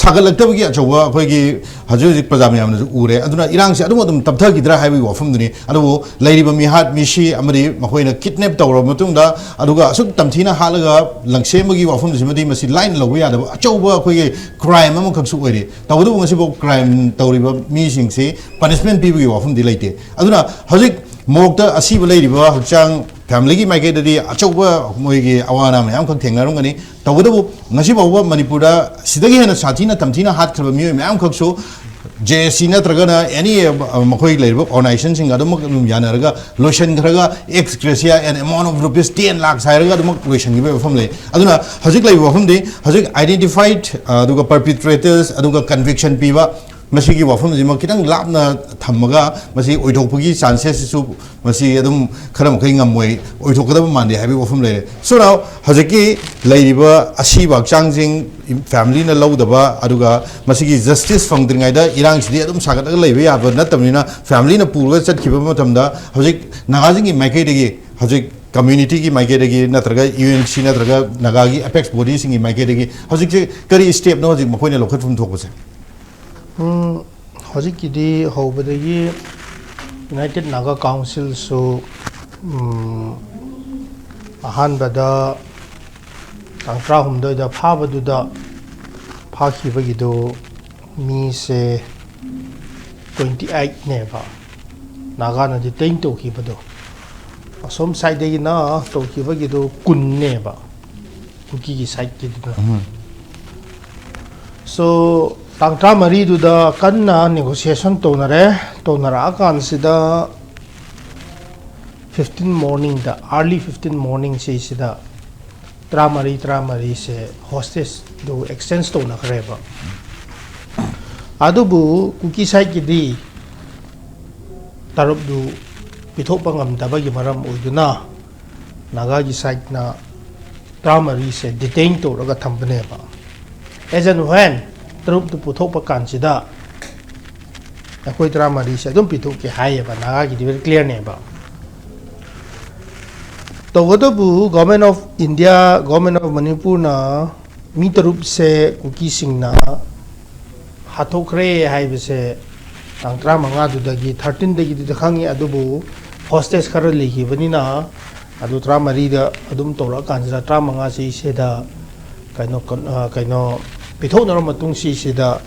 ꯁꯥꯒꯠꯂꯛꯇꯕꯒꯤ ꯑꯆꯧꯕ ꯑꯩꯈꯣꯏꯒꯤ ꯍꯧꯖꯤꯛ ꯍꯧꯖꯤꯛ ꯄ꯭ꯔꯖꯥ ꯃꯌꯥꯝꯅꯁꯨ ꯎꯔꯦ꯫ ꯑꯗꯨꯅ ꯏꯔꯥꯡꯁꯤ ꯑꯗꯨꯝ ꯑꯗꯨꯝ ꯇꯞꯊꯈꯤꯗ꯭ꯔꯥ ꯍꯥꯏꯕꯒꯤ ꯋꯥꯐꯝꯗꯨꯅꯤ꯫ ꯑꯗꯨꯕꯨ ꯂꯩꯔꯤꯕ ꯃꯤꯍꯥꯠ ꯃꯤꯁꯤ ꯑꯃꯗꯤ ꯃꯈꯣꯏꯅ ꯀꯤꯗꯅꯦꯞ ꯇꯧꯔꯕ ꯃꯇꯨꯡꯗ ꯑꯗꯨꯒ ꯑꯁꯨꯛ ꯇꯝꯊꯤꯅ ꯍꯥꯠꯂꯒ ꯂꯪꯁꯦꯝꯕꯒꯤ ꯋꯥꯐꯝꯁꯤꯃꯗꯤ ꯃꯁꯤ ꯂꯥꯏꯅ ꯂꯧꯕ ꯌꯥꯗꯕ ꯑꯆꯧꯕ ꯑꯩꯈꯣꯏꯒꯤ ꯀ꯭ꯔꯥꯏꯝ ꯑꯃꯈꯛꯁꯨ ꯑꯣꯏꯔꯤ꯫ ꯇꯧꯕꯇꯕꯨ ꯉꯁꯤꯐꯥꯎ ꯀ꯭ꯔꯥꯏꯝ ꯇꯧꯔꯤꯕ ꯃꯤꯁꯤꯡꯁꯤ ꯄꯅꯤꯁꯃꯦꯟ ꯄꯤꯕꯒꯤ ꯋꯥꯐꯝꯗꯤ ꯂꯩꯇꯦ꯫ ꯑꯗꯨꯅ ꯍꯧꯖꯤꯛ ꯃꯣꯔꯣꯛꯇ ꯑꯁꯤꯕ ꯂꯩꯔꯤꯕ ꯍꯛꯆꯥꯡ ꯐꯦꯃꯤꯂꯤꯒꯤ ꯃꯥꯏꯀꯩꯗꯗꯤ ꯑꯆꯧꯕ ꯃꯣꯏꯒꯤ ꯑꯋꯥ ꯑꯅꯥ ꯃꯌꯥꯝꯈꯛ ꯊꯦꯡꯅꯔꯝꯒꯅꯤ꯫ ꯇꯧꯕꯇꯕꯨ ꯉꯁꯤ ꯐꯥꯎꯕ ꯃꯅꯤꯄꯨꯔꯗ ꯁꯤꯗꯒꯤ ꯍꯦꯟꯅ ꯁꯥꯊꯤꯅ ꯇꯝꯊꯤꯅ ꯍꯥꯠꯈ꯭ꯔꯕ ꯃꯤꯑꯣꯏ ꯃꯌꯥꯝꯈꯛꯁꯨ ꯖꯦ ꯑꯦꯁ ꯁꯤ ꯅꯠꯇ꯭ꯔꯒꯅ ꯑꯦꯅꯤ ꯃꯈꯣꯏ ꯂꯩꯔꯤꯕ ꯑꯣꯔꯒꯅꯥꯏꯖꯦꯁꯟꯁꯤꯡꯒ ꯑꯗꯨꯃꯛ ꯑꯗꯨꯝ ꯌꯥꯅꯔꯒ ꯂꯣꯏꯁꯤꯟꯈ꯭ꯔꯒ, ex gratia and amount of rupees ten lakhs ꯍꯥꯏꯔꯒ ꯑꯗꯨꯃꯛ ꯂꯣꯏꯁꯤꯟꯈꯤꯕꯒꯤ ꯋꯥꯐꯝ ꯂꯩ꯫ ꯑꯗꯨꯅ ꯍꯧꯖꯤꯛ ꯂꯩꯔꯤꯕ ꯋꯥꯐꯝꯗꯤ ꯍꯧꯖꯤꯛ ꯑꯥꯏꯗꯦꯟꯇꯤꯐꯥꯏꯠ, ꯑꯗꯨꯒ ꯄꯔꯄꯤꯇ꯭ꯔꯦꯇꯔꯁ, ꯑꯗꯨꯒ ꯀꯟꯚꯤꯛꯁꯟ ꯄꯤꯕ, ꯃꯁꯤꯒꯤ ꯋꯥꯐꯝꯁꯤꯃ ꯈꯤꯇꯪ ꯂꯥꯞꯅ ꯊꯝꯃꯒ ꯃꯁꯤ ꯑꯣꯏꯊꯣꯛꯄꯒꯤ ꯆꯥꯟꯁꯦꯁꯁꯤꯁꯨ ꯃꯁꯤ ꯑꯗꯨꯝ ꯈꯔ ꯃꯈꯩ ꯉꯝꯃꯣꯏ, ꯑꯣꯏꯊꯣꯛꯀꯗꯕ ꯃꯥꯟꯗꯦ ꯍꯥꯏꯕꯒꯤ ꯋꯥꯐꯝ ꯂꯩꯔꯦ꯫ So now, ꯍꯧꯖꯤꯛꯀꯤ ꯂꯩꯔꯤꯕ ꯑꯁꯤꯕ ꯍꯛꯆꯥꯡꯁꯤꯡ ꯐꯦꯃꯤꯂꯤꯅ ꯂꯧꯗꯕ, ꯑꯗꯨꯒ ꯃꯁꯤꯒꯤ ꯖꯁꯇꯤꯁ ꯐꯪꯗ꯭ꯔꯤꯉꯩꯗ ꯏꯔꯥꯡꯁꯤꯗꯤ ꯑꯗꯨꯝ ꯁꯥꯒꯠꯂꯒ ꯂꯩꯕ ꯌꯥꯕ ꯅꯠꯇꯕꯅꯤꯅ, ꯐꯦꯃꯤꯂꯤꯅ ꯄꯨꯔꯒ ꯆꯠꯈꯤꯕ ꯃꯇꯝꯗ ꯍꯧꯖꯤꯛ ꯅꯥꯒꯥꯁꯤꯡꯒꯤ ꯃꯥꯏꯀꯩꯗꯒꯤ, ꯍꯧꯖꯤꯛ ꯀꯝꯃ꯭ꯌꯨꯅꯤꯇꯤꯒꯤ ꯃꯥꯏꯀꯩꯗꯒꯤ ꯅꯠꯇ꯭ꯔꯒ ꯌꯨ ꯑꯦꯟ ꯁꯤ ꯅꯠꯇ꯭ꯔꯒ ꯅꯥꯒꯥꯒꯤ ꯑꯦꯄꯦꯛꯁ ꯕꯣꯗꯤꯁꯤꯡꯒꯤ ꯃꯥꯏꯀꯩꯗꯒꯤ ꯍꯧꯖꯤꯛꯁꯦ ꯀꯔꯤ ꯁ꯭ꯇꯦꯞꯅꯣ ꯍꯧꯖꯤꯛ ꯃꯈꯣꯏꯅ ꯂꯧꯈꯠꯐꯝ ꯊꯣꯛꯄꯁꯦ? ꯎꯝ, ꯍꯧꯖꯤꯛꯀꯤꯗꯤ ꯍꯧꯕꯗꯒꯤ ꯌꯨꯅꯥꯏꯇꯦꯠ ꯅꯥꯒꯥ ꯀꯥꯎꯟꯁꯤꯜꯁꯨ, ꯎꯝ, ꯑꯍꯥꯟꯕꯗ ꯇꯥꯡ ꯇꯔꯥꯍꯨꯝꯗꯣꯏꯗ ꯐꯥꯕꯗꯨꯗ ꯐꯥꯈꯤꯕꯒꯤꯗꯨ ꯃꯤꯁꯦ ꯇ꯭ꯋꯦꯟꯇꯤ ꯑꯩꯠꯅꯦꯕ ꯅꯥꯒꯥꯅ ꯗꯤꯇꯦꯟ ꯇꯧꯈꯤꯕꯗꯣ꯫ ꯑꯁꯣꯝ ꯁꯥꯏꯠꯇꯒꯤꯅ ꯇꯧꯈꯤꯕꯒꯤꯗꯣ ꯀꯨꯟꯅꯦꯕ, ꯀꯨꯀꯤꯒꯤ ꯁꯥꯏꯠꯀꯤꯗꯨꯅ꯫ So, ꯇꯥꯡ ꯇꯔꯥꯃꯔꯤꯗꯨꯗ ꯀꯟꯅ ꯅꯦꯒꯣꯁꯤꯌꯦꯁꯟ ꯇꯧꯅꯔꯦ꯫ ꯇꯧꯅꯔꯛꯑꯀꯥꯟꯁꯤꯗ ꯐꯤꯐꯇꯤꯟ ꯃꯣꯔꯅꯤꯡꯗ, ꯑꯥꯔꯂꯤ ꯐꯤꯐꯇꯤꯟ ꯃꯣꯔꯅꯤꯡꯁꯤꯁꯤꯗ ꯇꯔꯥꯃꯔꯤ, ꯇꯔꯥꯃꯔꯤꯁꯦ ꯍꯣꯁꯇꯦꯖꯇꯨ ꯑꯦꯛꯁꯆꯦꯟꯖ ꯇꯧꯅꯈ꯭ꯔꯦꯕ꯫ ꯑꯗꯨꯕꯨ ꯀꯨꯀꯤ ꯁꯥꯏꯠꯀꯤꯗꯤ ꯇꯔꯨꯛꯇꯨ ꯄꯤꯊꯣꯛꯄ ꯉꯝꯗꯕꯒꯤ ꯃꯔꯝ ꯑꯣꯏꯗꯨꯅ ꯅꯥꯒꯥꯒꯤ ꯁꯥꯏꯠꯅ ꯇꯔꯥꯃꯔꯤꯁꯦ detain ꯇꯧꯔꯒ ꯊꯝꯕꯅꯦꯕ꯫ As and when ꯇꯔꯨꯛꯇꯨ ꯄꯨꯊꯣꯛꯄ ꯀꯥꯟꯁꯤꯗ ꯑꯩꯈꯣꯏ ꯇꯔꯥꯃꯔꯤꯁꯦ ꯑꯗꯨꯝ ꯄꯤꯊꯣꯛꯀꯦ ꯍꯥꯏꯌꯦꯕ꯫ ꯅꯥꯒꯥꯒꯤꯗꯤ very clearꯅꯦꯕ꯫ ꯇꯧꯕꯇꯕꯨ Government of India, Government of ꯃꯅꯤꯄꯨꯔꯅ ꯃꯤ ꯇꯔꯨꯛꯁꯦ ꯀꯨꯀꯤꯁꯤꯡꯅ ꯍꯥꯠꯇꯣꯛꯈ꯭ꯔꯦ ꯍꯥꯏꯕꯁꯦ ꯇꯥꯡ ꯇꯔꯥꯃꯉꯥꯗꯨꯗꯒꯤ, thirteenꯗꯒꯤꯗꯤ ꯈꯪꯉꯤ, ꯑꯗꯨꯕꯨ hostage ꯈꯔ ꯂꯩꯈꯤꯕꯅꯤꯅ ꯑꯗꯨ ꯇꯔꯥꯃꯔꯤꯗ ꯑꯗꯨꯝ ꯇꯧꯔꯛꯑꯀꯥꯟꯁꯤꯗ ꯇꯔꯥꯃꯉꯥꯁꯤꯁꯤꯗ ꯀꯩꯅꯣ, ꯀꯩꯅꯣ ꯄꯤꯊꯣꯛꯅꯔ ꯃꯇꯨꯡꯁꯤꯁꯤꯗ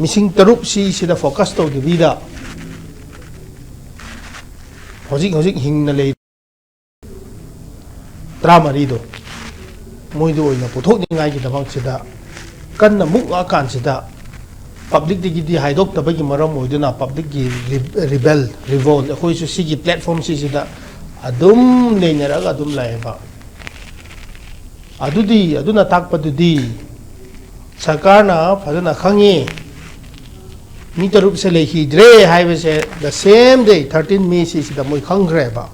ꯃꯤꯁꯤꯡ ꯇꯔꯨꯛꯁꯤꯁꯤꯗ focus ꯇꯧꯗꯕꯤꯗ ꯍꯧꯖꯤꯛ ꯍꯧꯖꯤꯛ ꯍꯤꯡꯅ ꯂꯩ ꯇꯔꯥꯃꯔꯤꯗꯣ ꯃꯣꯏꯗ ꯑꯣꯏꯅ ꯄꯨꯊꯣꯛꯅꯤꯡꯉꯥꯏꯒꯤꯗꯃꯛꯁꯤꯗ ꯀꯟꯅ ꯃꯨꯛꯂꯛꯑꯀꯥꯟꯁꯤꯗ publicꯇꯒꯤꯗꯤ ꯍꯥꯏꯗꯣꯛꯇꯕꯒꯤ ꯃꯔꯝ ꯑꯣꯏꯗꯨꯅ publicꯀꯤ ꯔꯤ-, rebel, revolt ꯑꯩꯈꯣꯏꯁꯨ ꯁꯤꯒꯤ platformꯁꯤꯁꯤꯗ ꯑꯗꯨꯝ ꯅꯩꯅꯔꯒ ꯑꯗꯨꯝ ꯂꯥꯛꯑꯦꯕ꯫ ꯑꯗꯨꯗꯤ, ꯑꯗꯨꯅ ꯇꯥꯛꯄꯗꯨꯗꯤ ꯁꯔꯀꯥꯔꯅ ꯐꯖꯅ ꯈꯪꯉꯤ, ꯃꯤ ꯇꯔꯨꯛꯁꯦ ꯂꯩꯈꯤꯗ꯭ꯔꯦ ꯍꯥꯏꯕꯁꯦ the same day, thirteen May ꯁꯤꯁꯤꯗ ꯃꯣꯏ ꯈꯪꯈ꯭ꯔꯦꯕ꯫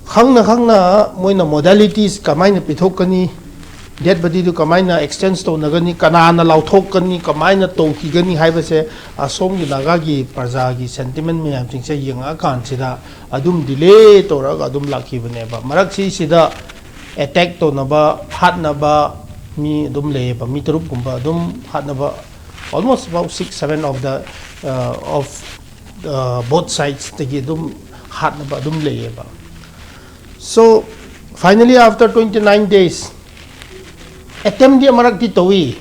ꯈꯪꯅ ꯈꯪꯅ ꯃꯣꯏꯅ modalities ꯀꯃꯥꯏꯅ ꯄꯤꯊꯣꯛꯀꯅꯤ, dead bodyꯗꯨ ꯀꯃꯥꯏꯅ exchange ꯇꯧꯅꯒꯅꯤ, ꯀꯅꯥꯅ ꯂꯧꯊꯣꯛꯀꯅꯤ, ꯀꯃꯥꯏꯅ ꯇꯧꯈꯤꯒꯅꯤ ꯍꯥꯏꯕꯁꯦ ꯑꯁꯣꯝꯒꯤ ꯅꯥꯒꯥꯒꯤ ꯄ꯭ꯔꯖꯥꯒꯤ sentiment ꯃꯌꯥꯝꯁꯤꯡꯁꯦ ꯌꯦꯡꯉꯛꯑꯀꯥꯟꯁꯤꯗ ꯑꯗꯨꯝ delay ꯇꯧꯔꯒ ꯑꯗꯨꯝ ꯂꯥꯛꯈꯤꯕꯅꯦꯕ꯫ ꯃꯔꯛꯁꯤꯁꯤꯗ attack ꯇꯧꯅꯕ, ꯍꯥꯠꯅꯕ ꯃꯤ ꯑꯗꯨꯝ ꯂꯩꯌꯦꯕ, ꯃꯤ ꯇꯔꯨꯛꯀꯨꯝꯕ ꯑꯗꯨꯝ ꯍꯥꯠꯅꯕ, almost about six, seven of the, uh, of, uh, both sidesꯇꯒꯤ ꯑꯗꯨꯝ ꯍꯥꯠꯅꯕ ꯑꯗꯨꯝ ꯂꯩꯌꯦꯕ꯫ So finally, after twenty nine days, attemptꯗꯤ ꯑꯃꯔꯛꯇꯤ ꯇꯧꯏ꯫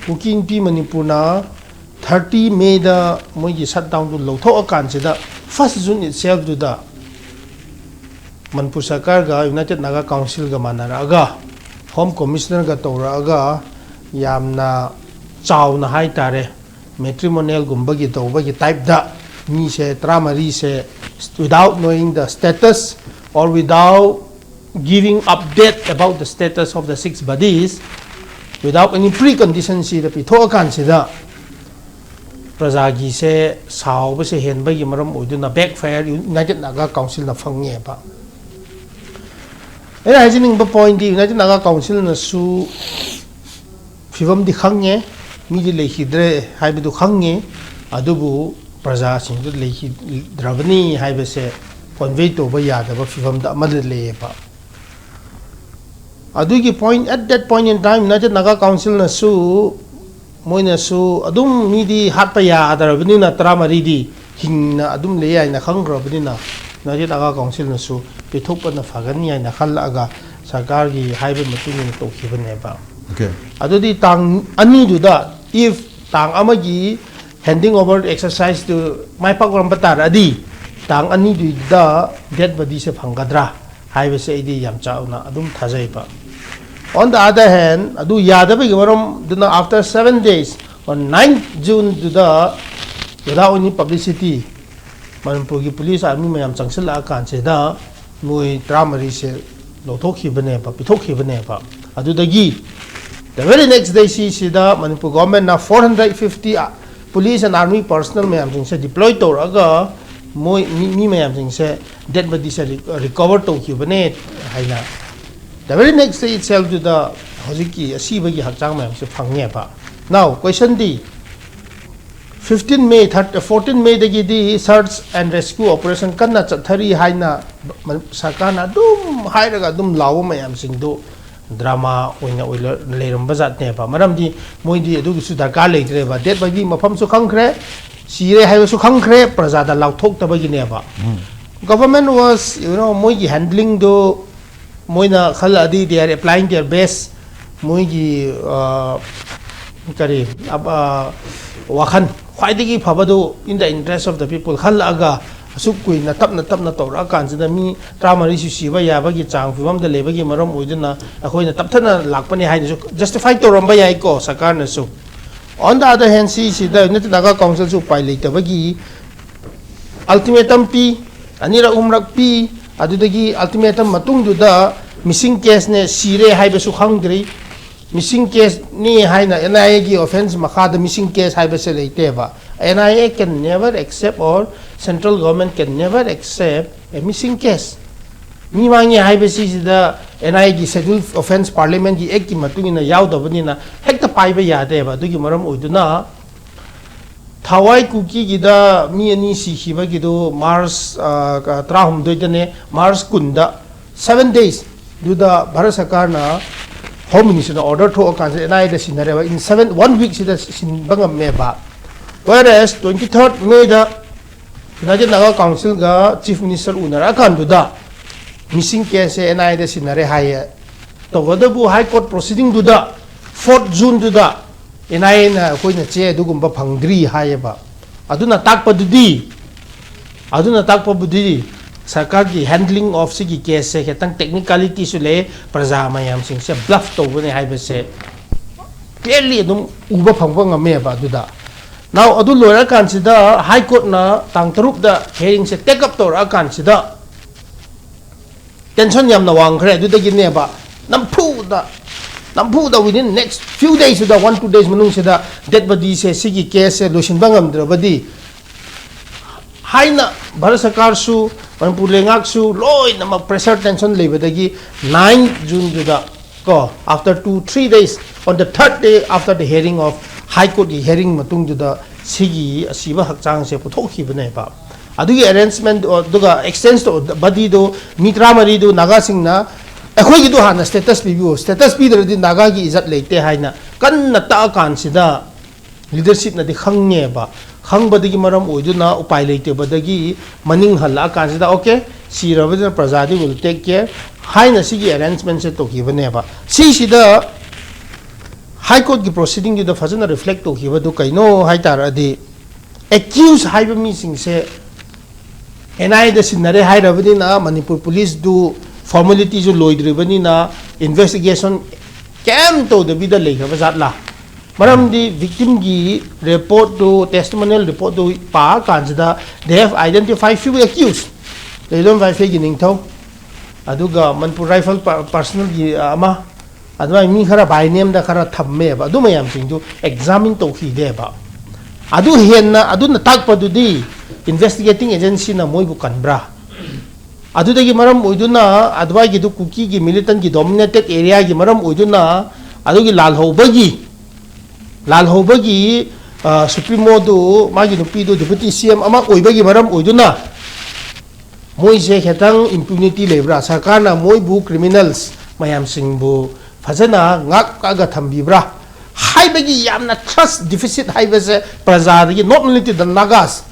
ꯀꯨꯀꯤ ꯏꯟꯄꯤ ꯃꯅꯤꯄꯨꯔꯅ thirty Mayꯗ ꯃꯣꯏꯒꯤ shutdownꯗꯨ ꯂꯧꯊꯣꯛꯑꯀꯥꯟꯁꯤꯗ first June itselfꯗꯨꯗ Manipur ꯁꯔꯀꯥꯔꯒ United Naga Councilꯒ ꯃꯥꯟꯅꯔꯛꯑꯒ Home Commissionerꯒ ꯇꯧꯔꯛꯑꯒ ꯌꯥꯝꯅ ꯆꯥꯎꯅ ꯍꯥꯏꯇꯥꯔꯦ, matrimonialꯒꯨꯝꯕꯒꯤ ꯇꯧꯕꯒꯤ typeꯇ ꯃꯤꯁꯦ ꯇꯔꯥꯃꯔꯤꯁꯦ without knowing the status or without giving update about the status of the six bodies, without any preconditionꯁꯤꯗ ꯄꯤꯊꯣꯛꯑꯀꯥꯟꯁꯤꯗ ꯄ꯭ꯔꯖꯥꯒꯤꯁꯦ ꯁꯥꯎꯕꯁꯦ ꯍꯦꯟꯕꯒꯤ ꯃꯔꯝ ꯑꯣꯏꯗꯨꯅ backfire United Naga Councilꯅ ꯐꯪꯉꯦꯕ꯫ ꯑꯩꯅ ꯍꯥꯏꯖꯅꯤꯡꯕ ꯄꯣꯏꯟꯗꯤ ꯌꯨꯅꯥꯏꯇꯦꯠ ꯅꯥꯒꯥ ꯀꯥꯎꯟꯁꯤꯜꯅꯁꯨ ꯐꯤꯕꯝꯗꯤ ꯈꯪꯉꯦ, ꯃꯤꯗꯤ ꯂꯩꯈꯤꯗ꯭ꯔꯦ ꯍꯥꯏꯕꯗꯨ ꯈꯪꯉꯦ, ꯑꯗꯨꯕꯨ ꯄ꯭ꯔꯖꯥꯁꯤꯡꯗꯨ ꯂꯩꯈꯤꯗ꯭ꯔꯕꯅꯤ ꯍꯥꯏꯕꯁꯦ ꯀꯣꯟꯚꯦ ꯇꯧꯕ ꯌꯥꯗꯕ ꯐꯤꯕꯝꯗ ꯑꯃꯗ ꯂꯩꯌꯦꯕ꯫ ꯑꯗꯨꯒꯤ ꯄꯣꯏꯟ ꯑꯦꯠ ꯗꯦꯠ ꯄꯣꯏꯟ ꯏꯟ ꯇꯥꯏꯝ ꯌꯨꯅꯥꯏꯇꯦꯠ ꯅꯥꯒꯥ ꯀꯥꯎꯟꯁꯤꯜꯅꯁꯨ ꯃꯣꯏꯅꯁꯨ ꯑꯗꯨꯝ ꯃꯤꯗꯤ ꯍꯥꯠꯄ ꯌꯥꯗ꯭ꯔꯕꯅꯤꯅ ꯇꯔꯥꯃꯔꯤꯗꯤ ꯍꯤꯡꯅ ꯑꯗꯨꯝ ꯂꯩ ꯍꯥꯏꯅ ꯈꯪꯈ꯭ꯔꯕꯅꯤꯅ ꯌꯨꯅꯥꯏꯇꯦꯠ ꯅꯥꯒꯥ ꯀꯥꯎꯟꯁꯤꯜꯅꯁꯨ ꯄꯤꯊꯣꯛꯄꯅ ꯐꯒꯅꯤ ꯍꯥꯏꯅ ꯈꯜꯂꯛꯑꯒ ꯁꯔꯀꯥꯔꯒꯤ ꯍꯥꯏꯕ ꯃꯇꯨꯡ ꯏꯟꯅ ꯇꯧꯈꯤꯕꯅꯦꯕ꯫ Okay. ꯑꯗꯨꯗꯤ ꯇꯥꯡ ꯑꯅꯤꯗꯨꯗ, if ꯇꯥꯡ ꯑꯃꯒꯤ handing over exercise ꯇꯨ ꯃꯥꯏ ꯄꯥꯛꯂꯝꯕ ꯇꯥꯔꯗꯤ ꯇꯥꯡ ꯑꯅꯤꯗꯨꯗ dead body ꯁꯦ ꯐꯪꯒꯗ꯭ꯔꯥ ꯍꯥꯏꯕꯁꯦ ꯑꯩꯗꯤ ꯌꯥꯝ ꯆꯥꯎꯅ ꯑꯗꯨꯝ ꯊꯥꯖꯩꯕ꯫ On the other hand, ꯑꯗꯨ ꯌꯥꯗꯕꯒꯤ ꯃꯔꯝꯗꯨꯅ after seven days or ninth June ꯗꯨꯗ without any publicity ꯃꯅꯤꯄꯨꯔꯒꯤ police army ꯃꯌꯥꯝ ꯆꯪꯁꯤꯜꯂꯛꯑ ꯀꯥꯟꯁꯤꯗ ꯃꯣꯏ ꯇꯔꯥꯃꯔꯤꯁꯦ ꯂꯧꯊꯣꯛꯈꯤꯕꯅꯦꯕ, ꯄꯤꯊꯣꯛꯈꯤꯕꯅꯦꯕ꯫ ꯑꯗꯨꯗꯒꯤ the very next day ꯁꯤꯁꯤꯗ ꯃꯅꯤꯄꯨꯔ government ꯅ four hundred fifty police and army personnel ꯃꯌꯥꯝꯁꯤꯡꯁꯦ deploy ꯇꯧꯔꯛꯑꯒ ꯃꯣꯏ ꯃꯤ, ꯃꯤ ꯃꯌꯥꯝꯁꯤꯡꯁꯦ dead body ꯁꯦ ꯔꯤ-, recover ꯇꯧꯈꯤꯕꯅꯦ ꯍꯥꯏꯅ the very next day itself ꯇꯨꯗ ꯍꯧꯖꯤꯛꯀꯤ ꯑꯁꯤꯕꯒꯤ ꯍꯛꯆꯥꯡ ꯃꯌꯥꯝꯁꯦ ꯐꯪꯉꯦꯕ꯫ Now question D, fifteen May, thirty, fourteen May ꯗꯒꯤꯗꯤ search and rescue operation ꯀꯟꯅ ꯆꯠꯊꯔꯤ ꯍꯥꯏꯅ ꯃ-, ꯁꯔꯀꯥꯔꯅ ꯑꯗꯨꯝ ꯍꯥꯏꯔꯒ ꯑꯗꯨꯝ ꯂꯥꯎꯕ ꯃꯌꯥꯝꯁꯤꯡꯗꯨ drama ꯑꯣꯏꯅ ꯑꯣꯏꯅ ꯂꯩꯔꯝꯕ ꯖꯥꯠꯅꯦꯕ꯫ ꯃꯔꯝꯗꯤ ꯃꯣꯏꯗꯤ ꯑꯗꯨꯒꯤꯁꯨ ꯗꯔꯀꯥꯔ ꯂꯩꯇ꯭ꯔꯦꯕ꯫ Dead body ꯃꯐꯝꯁꯨ ꯈꯪꯈ꯭ꯔꯦ, ꯁꯤꯔꯦ ꯍꯥꯏꯕꯁꯨ ꯈꯪꯈ꯭ꯔꯦ, ꯄ꯭ꯔꯖꯥꯗ ꯂꯥꯎꯊꯣꯛꯇꯕꯒꯤꯅꯦꯕ꯫ Government was, you know, ꯃꯣꯏꯒꯤ handling ꯗꯨ ꯃꯣꯏꯅ ꯈꯜꯂꯛꯑꯗꯤ they are applying their best, ꯃꯣꯏꯒꯤ, ꯑ, ꯀꯔꯤ, ꯑ, ꯋꯥꯈꯜ ꯈ꯭ꯋꯥꯏꯗꯒꯤ ꯐꯕꯗꯨ in the interest of the people ꯈꯜꯂꯛꯑꯒ ꯑꯁꯨꯛ ꯀꯨꯏꯅ ꯇꯞꯅ ꯇꯞꯅ ꯇꯧꯔꯛꯑꯀꯥꯟꯁꯤꯗ ꯃꯤ ꯇꯔꯥꯃꯔꯤꯁꯨ ꯁꯤꯕ ꯌꯥꯕꯒꯤ ꯆꯥꯡ ꯐꯤꯕꯝꯗ ꯂꯩꯕꯒꯤ ꯃꯔꯝ ꯑꯣꯏꯗꯨꯅ ꯑꯩꯈꯣꯏꯅ ꯇꯞꯊꯅ ꯂꯥꯛꯄꯅꯤ ꯍꯥꯏꯅꯁꯨ justify ꯇꯧꯔꯝꯕ ꯌꯥꯏꯀꯣ ꯁꯔꯀꯥꯔꯅꯁꯨ꯫ On the other hand, ꯁꯤꯁꯤꯗ United Naga Council ꯁꯨ ꯎꯄꯥꯏ ꯂꯩꯇꯕꯒꯤ ultimatum ꯄꯤ, ꯑꯅꯤꯔꯛ ꯑꯍꯨꯝꯔꯛ ꯄꯤ꯫ ꯑꯗꯨꯗꯒꯤ ultimatum ꯃꯇꯨꯡꯗꯨꯗ missing case ꯅꯦ, ꯁꯤꯔꯦ ꯍꯥꯏꯕꯁꯨ ꯈꯪꯗ꯭ꯔꯤ꯫ Missing case ꯅꯤ ꯍꯥꯏꯅ N I A ꯒꯤ offence ꯃꯈꯥꯗ missing case ꯍꯥꯏꯕꯁꯦ ꯂꯩꯇꯦꯕ꯫ N I A can never accept or central government can never accept a missing case. ꯃꯤ ꯃꯥꯡꯉꯦ ꯍꯥꯏꯕꯁꯤꯁꯤꯗ ꯑꯦꯟ ꯑꯥꯏ ꯑꯦꯒꯤ Schedule of Offence Parliamentꯀꯤ Actꯀꯤ ꯃꯇꯨꯡ ꯏꯟꯅ ꯌꯥꯎꯗꯕꯅꯤꯅ ꯍꯦꯛꯇ ꯄꯥꯏꯕ ꯌꯥꯗꯦꯕ꯫ ꯑꯗꯨꯒꯤ ꯃꯔꯝ ꯑꯣꯏꯗꯨꯅ ꯊꯋꯥꯏ ꯀꯨꯀꯤꯒꯤꯗ ꯃꯤ ꯑꯅꯤ ꯁꯤꯈꯤꯕꯒꯤꯗꯨ ꯃꯥꯔꯆ ꯇꯔꯥꯍꯨꯝꯗꯣꯏꯗꯅꯦ, ꯃꯥꯔꯆ ꯀꯨꯟꯗ, seven days ꯗꯨꯗ ꯚꯥꯔꯠ ꯁꯔꯀꯥꯔꯅ, Home Ministerꯅ order ꯊꯣꯛꯑꯀꯥꯟꯁꯤꯗ ꯑꯦꯟ ꯑꯥꯏ ꯑꯦꯗ ꯁꯤꯟꯅꯔꯦꯕ꯫ In seven, one weekꯁꯤꯗ ꯁꯤꯟꯕ ꯉꯝꯃꯦꯕ꯫ Whereas twenty third Mayꯗ United Naga Councilꯒ Chief Minister ꯎꯅꯔꯛꯑꯀꯥꯟꯗꯨꯗ missing caseꯁꯦ ꯑꯦꯟ ꯑꯥꯏ ꯑꯦꯗ ꯁꯤꯟꯅꯔꯦ ꯍꯥꯏꯌꯦ꯫ ꯇꯧꯕꯇꯕꯨ High Court proceedingꯗꯨꯗ fourth Juneꯗꯨꯗ ꯑꯦꯟ ꯑꯥꯏ ꯑꯦꯅ ꯑꯩꯈꯣꯏꯅ ꯆꯦ ꯑꯗꯨꯒꯨꯝꯕ ꯐꯪꯗ꯭ꯔꯤ ꯍꯥꯏꯌꯦꯕ꯫ ꯑꯗꯨꯅ ꯇꯥꯛꯄꯗꯨꯗꯤ, ꯑꯗꯨꯅ ꯇꯥꯛꯄꯕꯨꯗꯤ ꯁꯔꯀꯥꯔꯒꯤ handling of ꯁꯤꯒꯤ caseꯁꯦ ꯈꯤꯇꯪ technicalityꯁꯨ ꯂꯩ, ꯄ꯭ꯔꯖꯥ ꯃꯌꯥꯝꯁꯤꯡꯁꯦ bluff ꯇꯧꯕꯅꯦ ꯍꯥꯏꯕꯁꯦ clearly ꯑꯗꯨꯝ ꯎꯕ ꯐꯪꯕ ꯉꯝꯃꯦꯕ꯫ ꯑꯗꯨꯗ now ꯑꯗꯨ ꯂꯣꯏꯔꯀꯥꯟꯁꯤꯗ High Courtꯅ ꯇꯥꯡ ꯇꯔꯨꯛꯇ hearingꯁꯦ take up ꯇꯧꯔꯛꯑꯀꯥꯟꯁꯤꯗ tension ꯌꯥꯝꯅ ꯋꯥꯡꯈ꯭ꯔꯦ꯫ ꯑꯗꯨꯗꯒꯤꯅꯦꯕ ꯅꯝꯐꯨꯗ, ꯅꯝꯐꯨꯗ within next few daysꯁꯤꯗ, one two days ꯃꯅꯨꯡꯁꯤꯗ dead bodyꯁꯦ, ꯁꯤꯒꯤ caseꯁꯦ ꯂꯣꯏꯁꯤꯟꯕ ꯉꯝꯗ꯭ꯔꯕꯗꯤ ꯍꯥꯏꯅ ꯚꯥꯔꯠ ꯁꯔꯀꯥꯔꯁꯨ, ꯃꯅꯤꯄꯨꯔ ꯂꯩꯉꯥꯛꯁꯨ ꯂꯣꯏꯅꯃꯛ pressure tension ꯂꯩꯕꯗꯒꯤ nine Juneꯗꯨꯗ ꯀꯣ, after two three days, on the third day after the hearing of High Courtꯀꯤ hearing ꯃꯇꯨꯡꯗꯨꯗ ꯁꯤꯒꯤ ꯑꯁꯤꯕ ꯍꯛꯆꯥꯡꯁꯦ ꯄꯨꯊꯣꯛꯈꯤꯕꯅꯦꯕ꯫ ꯑꯗꯨꯒꯤ arrangement, ꯑꯗꯨꯒ exchange ꯇꯧ-, bodyꯗꯣ ꯃꯤ ꯇꯔꯥꯃꯔꯤꯗꯨ ꯅꯥꯒꯥꯁꯤꯡꯅ, "ꯑꯩꯈꯣꯏꯒꯤꯗꯣ ꯍꯥꯟꯅ status ꯄꯤꯕꯤꯌꯨ, status ꯄꯤꯗ꯭ꯔꯗꯤ ꯅꯥꯒꯥꯒꯤ ꯏꯖꯠ ꯂꯩꯇꯦ" ꯍꯥꯏꯅ ꯀꯟꯅ ꯇꯛꯑꯀꯥꯟꯁꯤꯗ leadershipꯅꯗꯤ ꯈꯪꯉꯦꯕ꯫ ꯈꯪꯕꯗꯒꯤ ꯃꯔꯝ ꯑꯣꯏꯗꯨꯅ ꯎꯄꯥꯏ ꯂꯩꯇꯕꯗꯒꯤ ꯃꯅꯤꯡ ꯍꯜꯂꯛꯑꯀꯥꯟꯁꯤꯗ, "Okay, ꯁꯤꯔꯕꯗꯨꯅ ꯄ꯭ꯔꯖꯥꯗꯤ will take care" ꯍꯥꯏꯅ ꯁꯤꯒꯤ arrangementꯁꯦ ꯇꯧꯈꯤꯕꯅꯦꯕ꯫ ꯁꯤꯁꯤꯗ High Courtꯀꯤ proceedingꯗꯨꯗ ꯐꯖꯅ reflect ꯇꯧꯈꯤꯕꯗꯨ ꯀꯩꯅꯣ ꯍꯥꯏ ꯇꯥꯔꯗꯤ, accused ꯍꯥꯏꯕ ꯃꯤꯁꯤꯡꯁꯦ ꯑꯦꯟ ꯑꯥꯏ ꯑꯦꯗ ꯁꯤꯟꯅꯔꯦ ꯍꯥꯏꯔꯕꯅꯤꯅ ꯃꯅꯤꯄꯨꯔ ꯄꯨꯂꯤꯁꯇꯨ formalityꯁꯨ ꯂꯣꯏꯗ꯭ꯔꯤꯕꯅꯤꯅ investigation ꯀꯩꯝ ꯇꯧꯗꯕꯤꯗ ꯂꯩꯈ꯭ꯔꯕ ꯖꯥꯠꯂꯥ? ꯃꯔꯝꯗꯤ victimꯒꯤ reportꯇꯨ, testimonial reportꯇꯨ ꯄꯥꯀꯥꯟꯁꯤꯗ they have identified few accused, ꯂꯩꯂꯣꯡ ꯋꯥꯏꯐꯩꯒꯤ ꯅꯤꯡꯊꯧ, ꯑꯗꯨꯒ ꯃꯅꯤꯄꯨꯔ Rifle ꯄ-, personnelꯒꯤ ꯑꯃ, ꯑꯗꯨꯃꯥꯏꯅ ꯃꯤ ꯈꯔ by nameꯗ ꯈꯔ ꯊꯝꯃꯦꯕ꯫ ꯑꯗꯨ ꯃꯌꯥꯝꯁꯤꯡꯗꯨ examine ꯇꯧꯈꯤꯗꯦꯕ꯫ ꯑꯗꯨ ꯍꯦꯟꯅ, ꯑꯗꯨꯅ ꯇꯥꯛꯄꯗꯨꯗꯤ investigating agencyꯅ ꯃꯣꯏꯕꯨ ꯀꯟꯕ꯭ꯔꯥ? ꯑꯗꯨꯗꯒꯤ ꯃꯔꯝ ꯑꯣꯏꯗꯨꯅ ꯑꯗꯨꯋꯥꯏꯒꯤꯗꯨ ꯀꯨꯀꯤꯒꯤ ꯃꯤꯂꯤꯇꯟꯒꯤ ꯗꯣꯃꯤꯅꯦꯇꯦꯠ ꯑꯦꯔꯤꯌꯥꯒꯤ ꯃꯔꯝ ꯑꯣꯏꯗꯨꯅ ꯑꯗꯨꯒꯤ ꯂꯥꯜꯍꯧꯕꯒꯤ ꯂꯥꯜꯍꯧꯕꯒꯤ ꯁꯨꯄ꯭ꯔꯤꯃꯣꯗꯨ ꯃꯥꯒꯤ ꯅꯨꯄꯤꯗꯨ ꯗꯤꯄꯨꯇꯤ ꯁꯤ ꯑꯦꯝ ꯑꯃ ꯑꯣꯏꯕꯒꯤ ꯃꯔꯝ ꯑꯣꯏꯗꯨꯅ ꯃꯣꯏꯁꯦ ꯈꯤꯇꯪ ꯏꯝꯄ꯭ꯌꯨꯅꯤꯇꯤ ꯂꯩꯕ꯭ꯔꯥ? ꯁꯔꯀꯥꯔꯅ ꯃꯣꯏꯕꯨ ꯀ꯭ꯔꯤꯃꯤꯅꯦꯜꯁ ꯃꯌꯥꯝꯁꯤꯡꯕꯨ ꯐꯖꯅ ꯉꯥꯛꯑꯒ ꯊꯝꯕꯤꯕ꯭ꯔꯥ ꯍꯥꯏꯕꯒꯤ ꯌꯥꯝꯅ ꯇ꯭ꯔꯁ ꯗꯤꯐꯤꯁꯤꯠ ꯍꯥꯏꯕꯁꯦ ꯄ꯭ꯔꯖꯥꯗꯒꯤ, not only to the Nagas,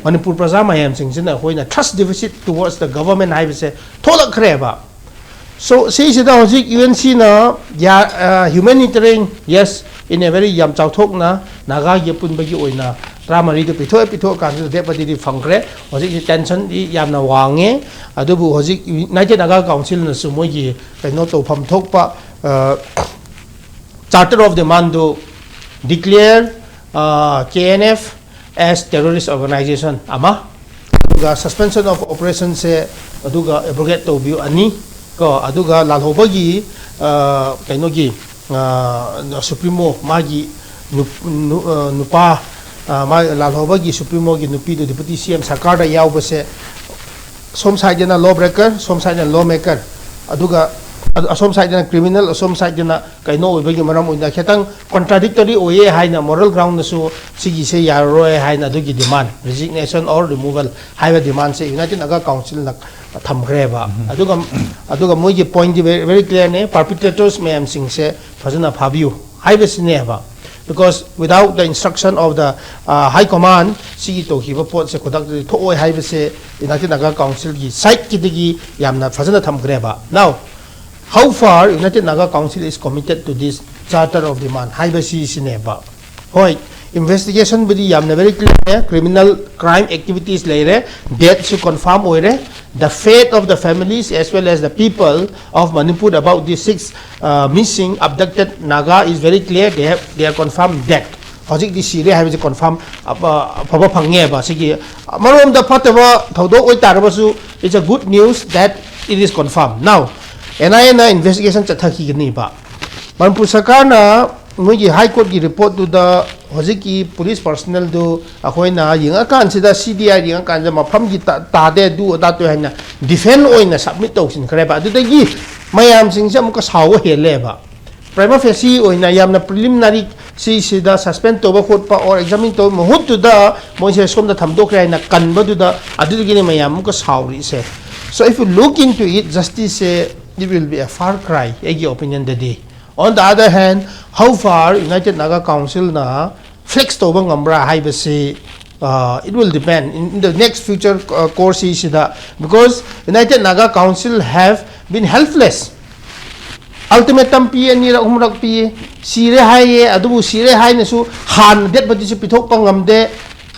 Manipur ꯄ꯭ꯔꯖꯥ ꯃꯌꯥꯝꯁꯤꯡꯁꯤꯅ ꯑꯩꯈꯣꯏꯅ ꯇ꯭ꯔꯁ ꯗꯤꯐꯤꯁꯤꯠ ꯇꯨꯋꯔꯗꯁ ꯗ ꯒꯚꯔꯟꯃꯦꯟ ꯍꯥꯏꯕꯁꯦ ꯊꯣꯛꯂꯛꯈ꯭ꯔꯦꯕ꯫ ꯁꯣ ꯁꯤꯁꯤꯗ ꯍꯧꯖꯤꯛ ꯌꯨ ꯑꯦꯟ ꯁꯤꯅ humanitarian, yes, in a very ꯌꯥꯝ ꯆꯥꯎꯊꯣꯛꯅ ꯅꯥꯒꯥꯒꯤ ꯑꯄꯨꯟꯕꯒꯤ ꯑꯣꯏꯅ ꯇꯔꯥꯃꯔꯤꯗꯨ ꯄꯤꯊꯣꯛꯑꯦ꯫ ꯄꯤꯊꯣꯛꯑꯀꯥꯟꯁꯤꯗ ꯗꯦꯠ ꯄꯗꯤꯗꯤ ꯐꯪꯈ꯭ꯔꯦ꯫ ꯍꯧꯖꯤꯛꯁꯤ ꯇꯦꯟꯁꯟꯗꯤ ꯌꯥꯝꯅ ꯋꯥꯡꯉꯦ꯫ ꯑꯗꯨꯕꯨ ꯍꯧꯖꯤꯛ ꯌꯨꯅꯥꯏꯇꯦꯠ ꯅꯥꯒꯥ ꯀꯥꯎꯟꯁꯤꯜꯅꯁꯨ ꯃꯣꯏꯒꯤ ꯀꯩꯅꯣ ꯇꯧꯐꯝ ꯊꯣꯛꯄ ꯆꯥꯔꯇꯔ ꯑꯣꯐ ꯗꯤꯃꯥꯟꯗꯨ declare K N F as terrorist organization ꯑꯃ, ꯑꯗꯨꯒ suspension of operationꯁꯦ ꯑꯗꯨꯒ ꯑꯦꯕ꯭ꯔꯣꯒꯦꯠ ꯇꯧꯕꯤꯌꯨ ꯑꯅꯤ ꯀꯣ, ꯑꯗꯨꯒ ꯂꯥꯜꯍꯧꯕꯒꯤ ꯀꯩꯅꯣꯒꯤ ꯁꯨꯄ꯭ꯔꯤꯃꯣ ꯃꯥꯒꯤ ꯅꯨꯄꯥ ꯃꯥ ꯂꯥꯜꯍꯧꯕꯒꯤ ꯁꯨꯄ꯭ꯔꯤꯃꯣꯒꯤ ꯅꯨꯄꯤꯗꯨ ꯗꯤꯄꯨꯇꯤ ꯁꯤ ꯑꯦꯝ ꯁꯔꯀꯥꯔꯗ ꯌꯥꯎꯕꯁꯦ ꯁꯣꯝ ꯁꯥꯏꯗꯅ ꯂꯣ ꯕ꯭ꯔꯦꯀꯔ, ꯁꯣꯝ ꯁꯥꯏꯗꯅ ꯂꯣ ꯃꯦꯀꯔ, ꯑꯗꯨꯒ ꯑꯁꯣꯝ ꯁꯥꯏꯗꯅ ꯀ꯭ꯔꯤꯃꯤꯅꯦꯜ, ꯑꯁꯣꯝ ꯁꯥꯏꯗꯅ ꯀꯩꯅꯣ ꯑꯣꯏꯕꯒꯤ ꯃꯔꯝ ꯑꯣꯏꯅ ꯈꯤꯇꯪ ꯀꯣꯟꯇ꯭ꯔꯥꯗꯤꯛꯇꯔꯤ ꯑꯣꯏꯌꯦ ꯍꯥꯏꯅ, ꯃꯣꯔꯦꯜ ꯒ꯭ꯔꯥꯎꯟꯗꯁꯨ ꯁꯤꯒꯤꯁꯦ ꯌꯥꯔꯔꯣꯏ ꯍꯥꯏꯅ ꯑꯗꯨꯒꯤ ꯗꯤꯃꯥꯟ, ꯔꯤꯖꯤꯒꯅꯦꯁꯟ ꯑꯣꯔ ꯔꯤꯃꯨꯚꯦꯜ ꯍꯥꯏꯕ ꯗꯤꯃꯥꯟꯁꯦ ꯌꯨꯅꯥꯏꯇꯦꯠ ꯅꯥꯒꯥ ꯀꯥꯎꯟꯁꯤꯜꯅ ꯊꯝꯈ꯭ꯔꯦꯕ꯫ ꯑꯗꯨꯒ ꯑꯗꯨꯒ ꯃꯣꯏꯒꯤ ꯄꯣꯏꯟꯗꯤ ꯚꯦꯔꯤ ꯀ꯭ꯂꯤꯌꯔꯅꯦ, ꯄꯥꯔꯄꯤꯇ꯭ꯔꯦꯇꯔꯁ ꯃꯌꯥꯝꯁꯤꯡꯁꯦ ꯐꯖꯅ ꯐꯥꯕꯤꯌꯨ ꯍꯥꯏꯕꯁꯤꯅꯦꯕ꯫ Because without the instruction of the high command, ꯁꯤꯒꯤ ꯇꯧꯈꯤꯕ ꯄꯣꯠꯁꯦ ꯈꯨꯗꯛꯇꯗꯤ ꯊꯣꯛꯑꯣꯏ ꯍꯥꯏꯕꯁꯦ ꯌꯨꯅꯥꯏꯇꯦꯠ ꯅꯥꯒꯥ ꯀꯥꯎꯟꯁꯤꯜꯒꯤ ꯁꯥꯏꯠꯀꯤꯗꯒꯤ ꯌꯥꯝꯅ ꯐꯖꯅ ꯊꯝꯈ꯭ꯔꯦꯕ꯫ Now, how far United Naga Council is committed to this charter of demand ꯍꯥꯏꯕꯁꯤꯁꯤꯅꯦꯕ꯫ ꯍꯣꯏ, ꯏꯟꯚꯦꯁꯇꯤꯒꯦꯁꯟꯕꯨꯗꯤ ꯌꯥꯝꯅ very clear, criminal crime activities ꯂꯩꯔꯦ, ꯗꯦꯠꯁꯨ ꯀꯟꯐꯥꯔꯝ ꯑꯣꯏꯔꯦ, the fate of the families as well as the people of Manipur about these six uh, missing abducted Naga is very clear, they have, they are confirmed dead. ꯍꯧꯖꯤꯛꯇꯤ ꯁꯤꯔꯦ ꯍꯥꯏꯕꯁꯦ confirm ꯑꯐꯕ ꯐꯪꯉꯦꯕ꯫ ꯁꯤꯒꯤ ꯑꯃꯔꯣꯝꯗ ꯐꯠꯇꯕ ꯊꯧꯗꯣꯛ ꯑꯣꯏꯇꯥꯔꯒꯁꯨ, it's a good news that it is confirmed. Now, N I ꯑꯦꯅ ꯏꯟꯚꯦꯁꯇꯤꯒꯦꯁꯟ ꯆꯠꯊꯈꯤꯒꯅꯤꯕ꯫ ꯃꯅꯤꯄꯨꯔ ꯁꯔꯀꯥꯔꯅ ꯃꯣꯏꯒꯤ ꯍꯥꯏ ꯀꯣꯔꯠꯀꯤ ꯔꯤꯄꯣꯔꯠꯇꯨꯗ ꯍꯧꯖꯤꯛꯀꯤ ꯄꯨꯂꯤꯁ ꯄꯔꯁꯅꯦꯜꯗꯨ ꯑꯩꯈꯣꯏꯅ ꯌꯦꯡꯉꯀꯥꯟꯁꯤꯗ, ꯁꯤ ꯗꯤ ꯑꯥꯏ ꯌꯦꯡꯉꯀꯥꯟꯁꯤꯗ ꯃꯐꯝꯒꯤ ꯇꯥ- ꯇꯥꯗꯦ, ꯑꯗꯨ ꯑꯗꯥ ꯇꯧꯏ ꯍꯥꯏꯅ ꯗꯤꯐꯦꯟ ꯑꯣꯏꯅ ꯁꯕꯃꯤꯠ ꯇꯧꯁꯤꯟꯈ꯭ꯔꯦꯕ꯫ ꯑꯗꯨꯗꯒꯤ ꯃꯌꯥꯝꯁꯤꯡꯁꯦ ꯑꯃꯨꯛꯀ ꯁꯥꯎꯕ ꯍꯦꯜꯂꯦꯕ꯫ ꯄ꯭ꯔꯥꯏꯃꯥ ꯐꯦꯁꯤ ꯑꯣꯏꯅ ꯌꯥꯝꯅ ꯄ꯭ꯔꯤꯂꯤꯃꯤꯅꯔꯤ ꯁꯤꯁꯤꯗ ꯁꯁꯄꯦꯟ ꯇꯧꯕ ꯈꯣꯠꯄ ꯑꯣꯔ ꯑꯦꯛꯖꯥꯃꯤꯟ ꯇꯧꯕ ꯃꯍꯨꯠꯇꯨꯗ ꯃꯣꯏꯁꯦ ꯁꯣꯝꯗ ꯊꯝꯗꯣꯛꯈ꯭ꯔꯦ ꯍꯥꯏꯅ ꯀꯟꯕꯗꯨꯗ, ꯑꯗꯨꯗꯒꯤꯅꯤ ꯃꯌꯥꯝ ꯑꯃꯨꯛꯀ ꯁꯥꯎꯔꯤꯁꯦ꯫ So if you look into it, justice say, it will be a far cry ꯑꯩꯒꯤ ꯑꯣꯄꯤꯅꯤꯌꯟꯗꯗꯤ꯫ On the other hand, how far United Naga Councilꯅ ꯐ꯭ꯂꯦꯛꯁ ꯇꯧꯕ ꯉꯝꯕ꯭ꯔꯥ ꯍꯥꯏꯕꯁꯤ, uh, it will depend in, in the next future, uh, course ꯁꯤꯗ, because United Naga Council have been helpless. Ultimatum ꯄꯤ, ꯑꯅꯤꯔꯛ ꯑꯍꯨꯝꯔꯛ ꯄꯤ, ꯁꯤꯔꯦ ꯍꯥꯏꯌꯦ, ꯑꯗꯨꯕꯨ ꯁꯤꯔꯦ ꯍꯥꯏꯅꯁꯨ ꯍꯥꯟꯅ ꯗꯦꯠ ꯕꯗꯤꯁꯨ ꯄꯤꯊꯣꯛꯄ ꯉꯝꯗꯦ꯫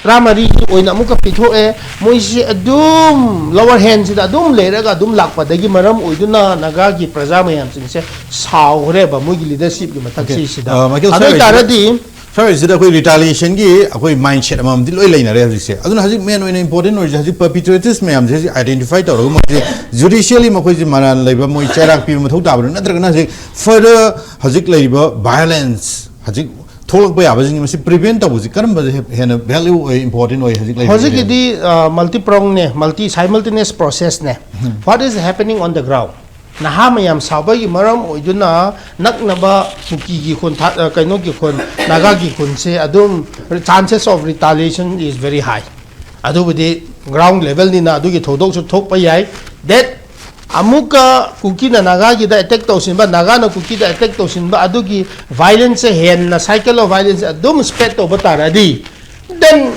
ꯇꯔꯥꯃꯔꯤ ꯑꯣꯏꯅ ꯑꯃꯨꯛꯀ ꯄꯤꯊꯣꯛꯑꯦ꯫ ꯃꯣꯏꯁꯤ ꯑꯗꯨꯝ ꯂꯋꯔ ꯍꯦꯟꯁꯤꯗ ꯑꯗꯨꯝ ꯂꯩꯔꯒ ꯑꯗꯨꯝ ꯂꯥꯛꯄꯗꯒꯤ ꯃꯔꯝ ꯑꯣꯏꯗꯨꯅ ꯅꯥꯒꯥꯒꯤ ꯄ꯭ꯔꯖꯥ ꯃꯌꯥꯝꯁꯤꯡꯁꯦ ꯁꯥꯎꯈ꯭ꯔꯦꯕ ꯃꯣꯏꯒꯤ ꯂꯤꯗꯔꯁꯤꯞꯀꯤ ꯃꯊꯛꯁꯤꯗ꯫ ꯑ, ꯃꯥꯏꯀꯦꯜ, ꯑꯗꯨ ꯁꯥꯔ, ꯑꯣꯏꯇꯥꯔꯗꯤ ꯁꯥꯔ, ꯁꯤꯗ ꯑꯩꯈꯣꯏ ꯔꯤꯇꯥꯂꯤꯌꯦꯁꯟꯒꯤ ꯑꯩꯈꯣꯏ ꯃꯥꯏꯟꯁꯦꯠ ꯑꯃꯃꯝꯗꯤ ꯂꯣꯏ ꯂꯩꯅꯔꯦ ꯍꯧꯖꯤꯛꯁꯦ꯫ ꯑꯗꯨꯅ ꯍꯧꯖꯤꯛ ꯃꯦꯟ ꯑꯣꯏꯅ ꯏꯝꯄꯣꯔꯇꯦꯟ ꯑꯣꯏꯔꯤꯁꯦ ꯍꯧꯖꯤꯛ ꯄꯔꯄꯤꯇ꯭ꯔꯦꯇꯔꯁ ꯃꯌꯥꯝꯁꯦ ꯍꯧꯖꯤꯛ ꯑꯥꯏꯗꯦꯟꯇꯤꯐꯥꯏ ꯇꯧꯔꯒ ꯃꯣꯏꯁꯦ ꯖꯨꯗꯤꯁꯤꯌꯦꯜꯂꯤ ꯃꯈꯣꯏꯁꯦ ꯃꯔꯥꯜ ꯂꯩꯕ, ꯃꯣꯏ ꯆꯩꯔꯥꯛ ꯄꯤꯕ ꯃꯊꯧ ꯇꯥꯕ꯭ꯔꯥ, ꯅꯠꯇ꯭ꯔꯒꯅ ꯍꯧꯖꯤꯛ ꯐꯔꯗꯔ ꯍꯧꯖꯤꯛ ꯂꯩꯔꯤꯕ ꯚꯥꯏꯑꯣꯂꯦꯟꯁ ꯍꯧꯖꯤꯛ ꯊꯣꯛꯂꯛꯄ ꯌꯥꯕꯁꯤꯡ ꯃꯁꯤ ꯄ꯭ꯔꯤꯚꯦꯟ ꯇꯧꯕꯁꯤ ꯀꯔꯝꯕ ꯍꯦꯟꯅ ꯚꯦꯂ꯭ꯌꯨ ꯑꯣꯏ, ꯏꯝꯄꯣꯔꯇꯦꯟ ꯑꯣꯏ ꯍꯧꯖꯤꯛ ꯂꯩꯔꯤꯕ? ꯍꯧꯖꯤꯛꯀꯤꯗꯤ ꯃꯜꯇꯤ ꯄ꯭ꯔꯣꯡꯅꯦ, ꯃꯜꯇꯤ ꯁꯥꯏꯃꯜꯇꯦꯅꯤꯌꯁ ꯄ꯭ꯔꯣꯁꯦꯁꯅꯦ꯫ What is happening on the ground? ꯅꯍꯥ ꯃꯌꯥꯝ ꯁꯥꯎꯕꯒꯤ ꯃꯔꯝ ꯑꯣꯏꯗꯨꯅ ꯅꯛꯅꯕ ꯀꯨꯀꯤꯒꯤ ꯈꯨꯟ ꯊꯥ-, ꯑ, ꯀꯩꯅꯣꯒꯤ ꯈꯨꯟ, ꯅꯥꯒꯥꯒꯤ ꯈꯨꯟꯁꯦ ꯑꯗꯨꯝ chances of retaliation is very high꯫ ꯑꯗꯨꯕꯨꯗꯤ ꯒ꯭ꯔꯥꯎꯟ ꯂꯦꯚꯦꯜꯅꯤꯅ ꯑꯗꯨꯒꯤ ꯊꯧꯗꯣꯛꯁꯨ ꯊꯣꯛꯄ ꯌꯥꯏ꯫ That ꯑꯃꯨꯛꯀ ꯀꯨꯀꯤꯅ ꯅꯥꯒꯥꯒꯤꯗ ꯑꯦꯇꯦꯛ ꯇꯧꯁꯤꯟꯕ, ꯅꯥꯒꯥꯅ ꯀꯨꯀꯤꯗ ꯑꯦꯇꯦꯛ ꯇꯧꯁꯤꯟꯕ, ꯑꯗꯨꯒꯤ ꯚꯥꯏꯂꯦꯟꯁꯁꯦ ꯍꯦꯟꯅ, ꯁꯥꯏꯀꯜ ꯑꯣꯐ ꯚꯥꯏꯂꯦꯟꯁ ꯑꯗꯨꯝ ꯁ꯭ꯄ꯭ꯔꯦꯗ ꯇꯧꯕ ꯇꯥꯔꯗꯤ, then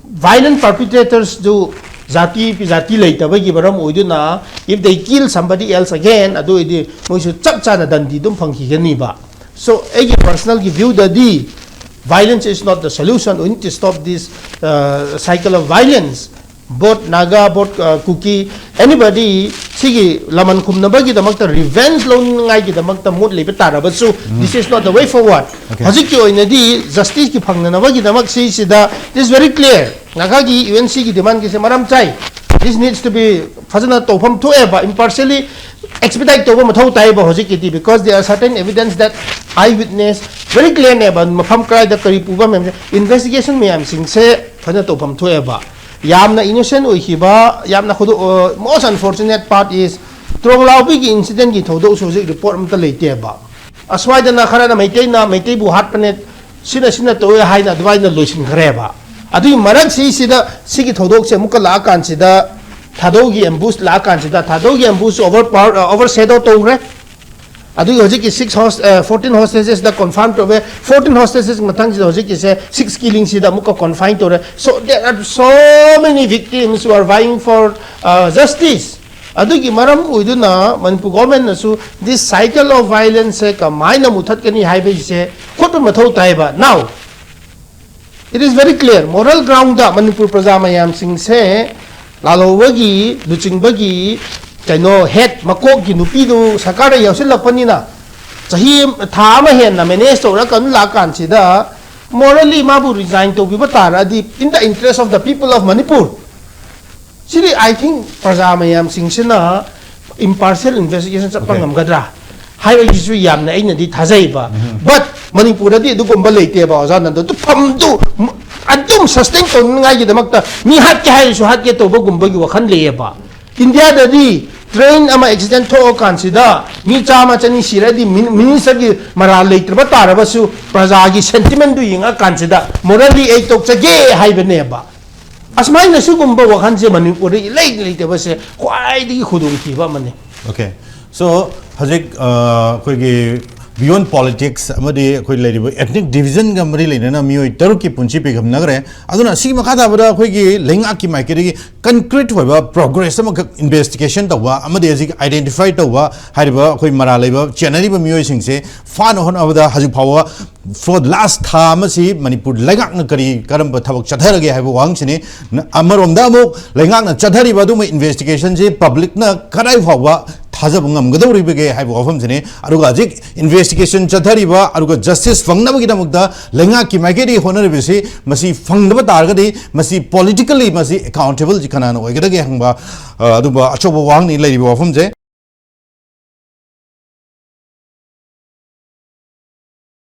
violent perpetrators ꯗꯨ ꯖꯥꯇꯤ ꯖꯥꯇꯤ ꯂꯩꯇꯕꯒꯤ ꯃꯔꯝ ꯑꯣꯏꯗꯨꯅ, if they kill somebody else again, ꯑꯗꯨ ꯑꯣꯏꯗꯤ ꯃꯣꯏꯁꯨ ꯆꯞ ꯆꯥꯅ ꯗꯟꯗꯤ ꯑꯗꯨꯝ ꯐꯪꯈꯤꯒꯅꯤꯕ꯫ So ꯑꯩꯒꯤ ꯄꯔꯁꯅꯦꯜꯒꯤ ꯚ꯭ꯌꯨꯗꯗꯤ, violence is not the solution, we need to stop this, uh, cycle of violence. Both Naga, both, uh, Kuki, anybody ꯁꯤꯒꯤ ꯂꯃꯟ ꯈꯨꯝꯅꯕꯒꯤꯗꯃꯛꯇ, ꯔꯤꯚꯦꯟꯖ ꯂꯧꯅꯤꯡꯉꯥꯏꯒꯤꯗꯃꯛꯇ ꯃꯨꯠ ꯂꯩꯕ ꯇꯥꯔꯕꯁꯨ, this is not the way forward. Okay. ꯍꯧꯖꯤꯛꯀꯤ ꯑꯣꯏꯅꯗꯤ ꯖꯁꯇꯤꯁꯀꯤ ꯐꯪꯅꯅꯕꯒꯤꯗꯃꯛ ꯁꯤꯁꯤꯗ, it is very clear, ꯅꯥꯒꯥꯒꯤ U N ꯁꯤꯒꯤ ꯗꯤꯃꯥꯟꯒꯤꯁꯦ ꯃꯔꯝ ꯆꯥꯏ꯫ This needs to be ꯐꯖꯅ ꯇꯧꯐꯝ ꯊꯣꯛꯑꯦꯕ, ꯏꯝꯄꯥꯔꯁꯤꯌꯦꯜꯂꯤ ꯑꯦꯛꯁꯄꯤꯗꯥꯏꯠ ꯇꯧꯕ ꯃꯊꯧ ꯇꯥꯏꯕ ꯍꯧꯖꯤꯛꯀꯤꯗꯤ, because there are certain evidence that eyewitness Very clear ꯅꯦꯕ, ꯃꯐꯝ ꯀꯗꯥꯏꯗ ꯀꯔꯤ ꯄꯨꯕ ꯃꯌꯥꯝꯁꯦ, investigation ꯃꯌꯥꯝꯁꯤꯡꯁꯦ ꯐꯖꯅ ꯇꯧꯐꯝ ꯊꯣꯛꯑꯦꯕ꯫ ꯌꯥꯝꯅ innocent ꯑꯣꯏꯈꯤꯕ, ꯌꯥꯝꯅ ꯈꯨꯗꯣ-, most unfortunate part is ꯇ꯭ꯔꯣꯡꯂꯥꯎꯕꯤꯒꯤ incident ꯀꯤ ꯊꯧꯗꯣꯛꯁꯨ ꯍꯧꯖꯤꯛ report ꯑꯝꯇ ꯂꯩꯇꯦꯕ꯫ ꯑꯁ꯭ꯋꯥꯏꯗꯅ ꯈꯔꯅ ꯃꯩꯇꯩꯅ ꯃꯩꯇꯩꯕꯨ ꯍꯥꯠꯄꯅꯦ, ꯁꯤꯅ ꯁꯤꯅ ꯇꯧꯋꯦ ꯍꯥꯏꯅ ꯑꯗꯨꯃꯥꯏꯅ ꯂꯣꯏꯁꯤꯟꯈ꯭ꯔꯦꯕ꯫ ꯑꯗꯨꯒꯤ ꯃꯔꯛꯁꯤꯁꯤꯗ ꯁꯤꯒꯤ ꯊꯧꯗꯣꯛꯁꯦ ꯑꯃꯨꯛꯀ ꯂꯥꯛꯑꯀꯥꯟꯁꯤꯗ, ꯊꯥꯗꯧꯒꯤ ambush ꯂꯥꯛꯑꯀꯥꯟꯁꯤꯗ, ꯊꯥꯗꯧꯒꯤ ambush ꯁꯨ over power, overshadow ꯇꯧꯈ꯭ꯔꯦ꯫ ꯑꯗꯨꯒꯤ ꯍꯧꯖꯤꯛꯀꯤ six host-, ꯑ, fourteen hostages ꯗ confirm ꯇꯧꯔꯦ꯫ Fourteen hostages ꯃꯊꯪꯁꯤꯗ ꯍꯧꯖꯤꯛꯀꯤꯁꯦ six killing ꯁꯤꯗ ꯑꯃꯨꯛꯀ confine ꯇꯧꯔꯦ꯫ So there are so many victims who are vying for, uh, justice. ꯑꯗꯨꯒꯤ ꯃꯔꯝ ꯑꯣꯏꯗꯨꯅ ꯃꯅꯤꯄꯨꯔ government ꯅꯁꯨ this cycle of violence ꯁꯦ ꯀꯃꯥꯏꯅ ꯃꯨꯊꯠꯀꯅꯤ ꯍꯥꯏꯕꯒꯤꯁꯦ ꯍꯣꯠꯄ ꯃꯊꯧ ꯇꯥꯏꯕ꯫ Now, it is very clear, moral ground ꯗ ꯃꯅꯤꯄꯨꯔ ꯄ꯭ꯔꯖꯥ ꯃꯌꯥꯝꯁꯤꯡꯁꯦ ꯂꯥꯜꯍꯧꯕꯒꯤ, ꯂꯨꯆꯤꯡꯕꯒꯤ ꯀꯩꯅꯣ head, ꯃꯀꯣꯛꯀꯤ ꯅꯨꯄꯤꯗꯨ ꯁꯔꯀꯥꯔꯗ ꯌꯥꯎꯁꯤꯜꯂꯛꯄꯅꯤꯅ, ꯆꯍꯤ, ꯊꯥ ꯑꯃ ꯍꯦꯟꯅ manage ꯇꯧꯔꯒ ꯀꯟꯅ ꯂꯥꯛꯀꯥꯟꯁꯤꯗ, morally ꯃꯥꯕꯨ resign ꯇꯧꯕꯤꯕ ꯇꯥꯔꯗꯤ, in the interest of the people of Manipur, CD, I think, ꯄ꯭ꯔꯖꯥ ꯃꯌꯥꯝꯁꯤꯡꯁꯤꯅ impartial investigation ꯆꯠꯄ Okay. ꯉꯝꯒꯗ꯭ꯔꯥ ꯍꯥꯏꯕꯒꯤꯁꯨ ꯌꯥꯝꯅ ꯑꯩꯅꯗꯤ ꯊꯥꯖꯩꯕ꯫ ꯎꯝ꯫ But ꯃꯅꯤꯄꯨꯔꯗꯗꯤ ꯑꯗꯨꯒꯨꯝꯕ ꯂꯩꯇꯦꯕ, ꯑꯣꯖꯥ ꯅꯟꯗꯣ꯫ ꯑꯗꯨ ꯐꯝꯗꯨ ꯑꯗꯨꯝ sustain ꯇꯧꯅꯤꯡꯉꯥꯏꯒꯤꯗꯃꯛꯇ ꯃꯤ ꯍꯥꯠꯀꯦ ꯍꯥꯏꯔꯁꯨ ꯍꯥꯠꯀꯦ ꯇꯧꯕꯒꯨꯝꯕꯒꯤ ꯋꯥꯈꯜ ꯂꯩꯌꯦꯕ꯫ ꯏꯟꯗꯤꯌꯥꯗꯗꯤ train ꯑꯃ accident ꯊꯣꯛꯑꯀꯥꯟꯁꯤꯗ ꯃꯤ ꯆꯥꯝꯃ ꯆꯅꯤ ꯁꯤꯔꯗꯤ ꯃꯤꯅꯤꯁꯇꯔꯒꯤ ꯃꯔꯥꯜ ꯂꯩꯇ꯭ꯔꯕ ꯇꯥꯔꯕꯁꯨ, ꯄ꯭ꯔꯖꯥꯒꯤ sentiment ꯗꯨ ꯌꯦꯡꯉꯀꯥꯟꯁꯤꯗ morally ꯑꯩ ꯇꯣꯛꯆꯒꯦ ꯍꯥꯏꯕꯅꯦꯕ꯫ ꯑꯁꯨꯃꯥꯏꯅ ꯁꯤꯒꯨꯝꯕ ꯋꯥꯈꯜꯁꯦ ꯃꯅꯤꯄꯨꯔꯗ ꯏꯂꯩ ꯂꯩꯇꯕꯁꯦ ꯈ꯭ꯋꯥꯏꯗꯒꯤ ꯈꯨꯗꯣꯡꯊꯤꯕ ꯑꯃꯅꯤ꯫ Okay, so ꯍꯧꯖꯤꯛ ꯑ, ꯑꯩꯈꯣꯏꯒꯤ beyond politics ꯑꯃꯗꯤ ꯑꯩꯈꯣꯏ ꯂꯩꯔꯤꯕ ethnic division ꯒ ꯃꯔꯤ ꯂꯩꯅꯅ ꯃꯤꯑꯣꯏ ꯇꯔꯨꯛꯀꯤ ꯄꯨꯟꯁꯤ ꯄꯤꯈꯝꯅꯈ꯭ꯔꯦ꯫ ꯑꯗꯨꯅ ꯁꯤꯒꯤ ꯃꯈꯥ ꯇꯥꯕꯗ ꯑꯩꯈꯣꯏꯒꯤ ꯂꯩꯉꯥꯛꯀꯤ ꯃꯥꯏꯀꯩꯗꯒꯤ concrete ꯑꯣꯏꯕ progress ꯑꯃꯈꯛ investigation ꯇꯧꯕ ꯑꯃꯗꯤ ꯍꯧꯖꯤꯛ identify ꯇꯧꯕ ꯍꯥꯏꯔꯤꯕ ꯑꯩꯈꯣꯏ ꯃꯔꯥꯜ ꯂꯩꯕ ꯆꯦꯟꯅꯔꯤꯕ ꯃꯤꯑꯣꯏꯁꯤꯡꯁꯦ ꯐꯥꯅ ꯍꯣꯠꯅꯕꯗ ꯍꯧꯖꯤꯛ ꯐꯥꯎꯕ for last ꯊꯥ ꯑꯃꯁꯤ ꯃꯅꯤꯄꯨꯔ ꯂꯩꯉꯥꯛꯅ ꯀꯔꯤ ꯀꯔꯝꯕ ꯊꯕꯛ ꯆꯠꯊꯔꯒꯦ ꯍꯥꯏꯕ ꯋꯥꯍꯪꯁꯤꯅꯤ꯫ ꯅ-, ꯑꯃꯔꯣꯝꯗ ꯑꯃꯨꯛ ꯂꯩꯉꯥꯛꯅ ꯆꯠꯊꯔꯤꯕ ꯑꯗꯨꯒꯨꯝꯕ investigation ꯁꯤ public ꯅ ꯀꯗꯥꯏ ꯐꯥꯎꯕ ꯊꯥꯖꯕ ꯉꯝꯒꯗꯧꯔꯤꯕꯒꯦ ꯍꯥꯏꯕ ꯋꯥꯐꯝꯁꯤꯅꯤ꯫ ꯑꯗꯨꯒ ꯍꯧꯖꯤꯛ investigation ꯆꯠꯊꯔꯤꯕ ꯑꯗꯨꯒ justice ꯐꯪꯅꯕꯒꯤꯗꯃꯛꯇ ꯂꯩꯉꯥꯛꯀꯤ ꯃꯥꯏꯀꯩꯗꯒꯤ ꯍꯣꯠꯅꯔꯤꯕꯁꯤ ꯃꯁꯤ ꯐꯪꯗꯕ ꯇꯥꯔꯒꯗꯤ ꯃꯁꯤ politically ꯃꯁꯤ accountable ꯁꯤ ꯀꯅꯥꯅ ꯑꯣꯏꯒꯗꯒꯦ ꯍꯪꯕ, ꯑ, ꯑꯗꯨꯝꯕ ꯑꯆꯧꯕ ꯋꯥꯍꯪꯅꯤ ꯂꯩꯔꯤꯕ ꯋꯥꯐꯝꯁꯦ꯫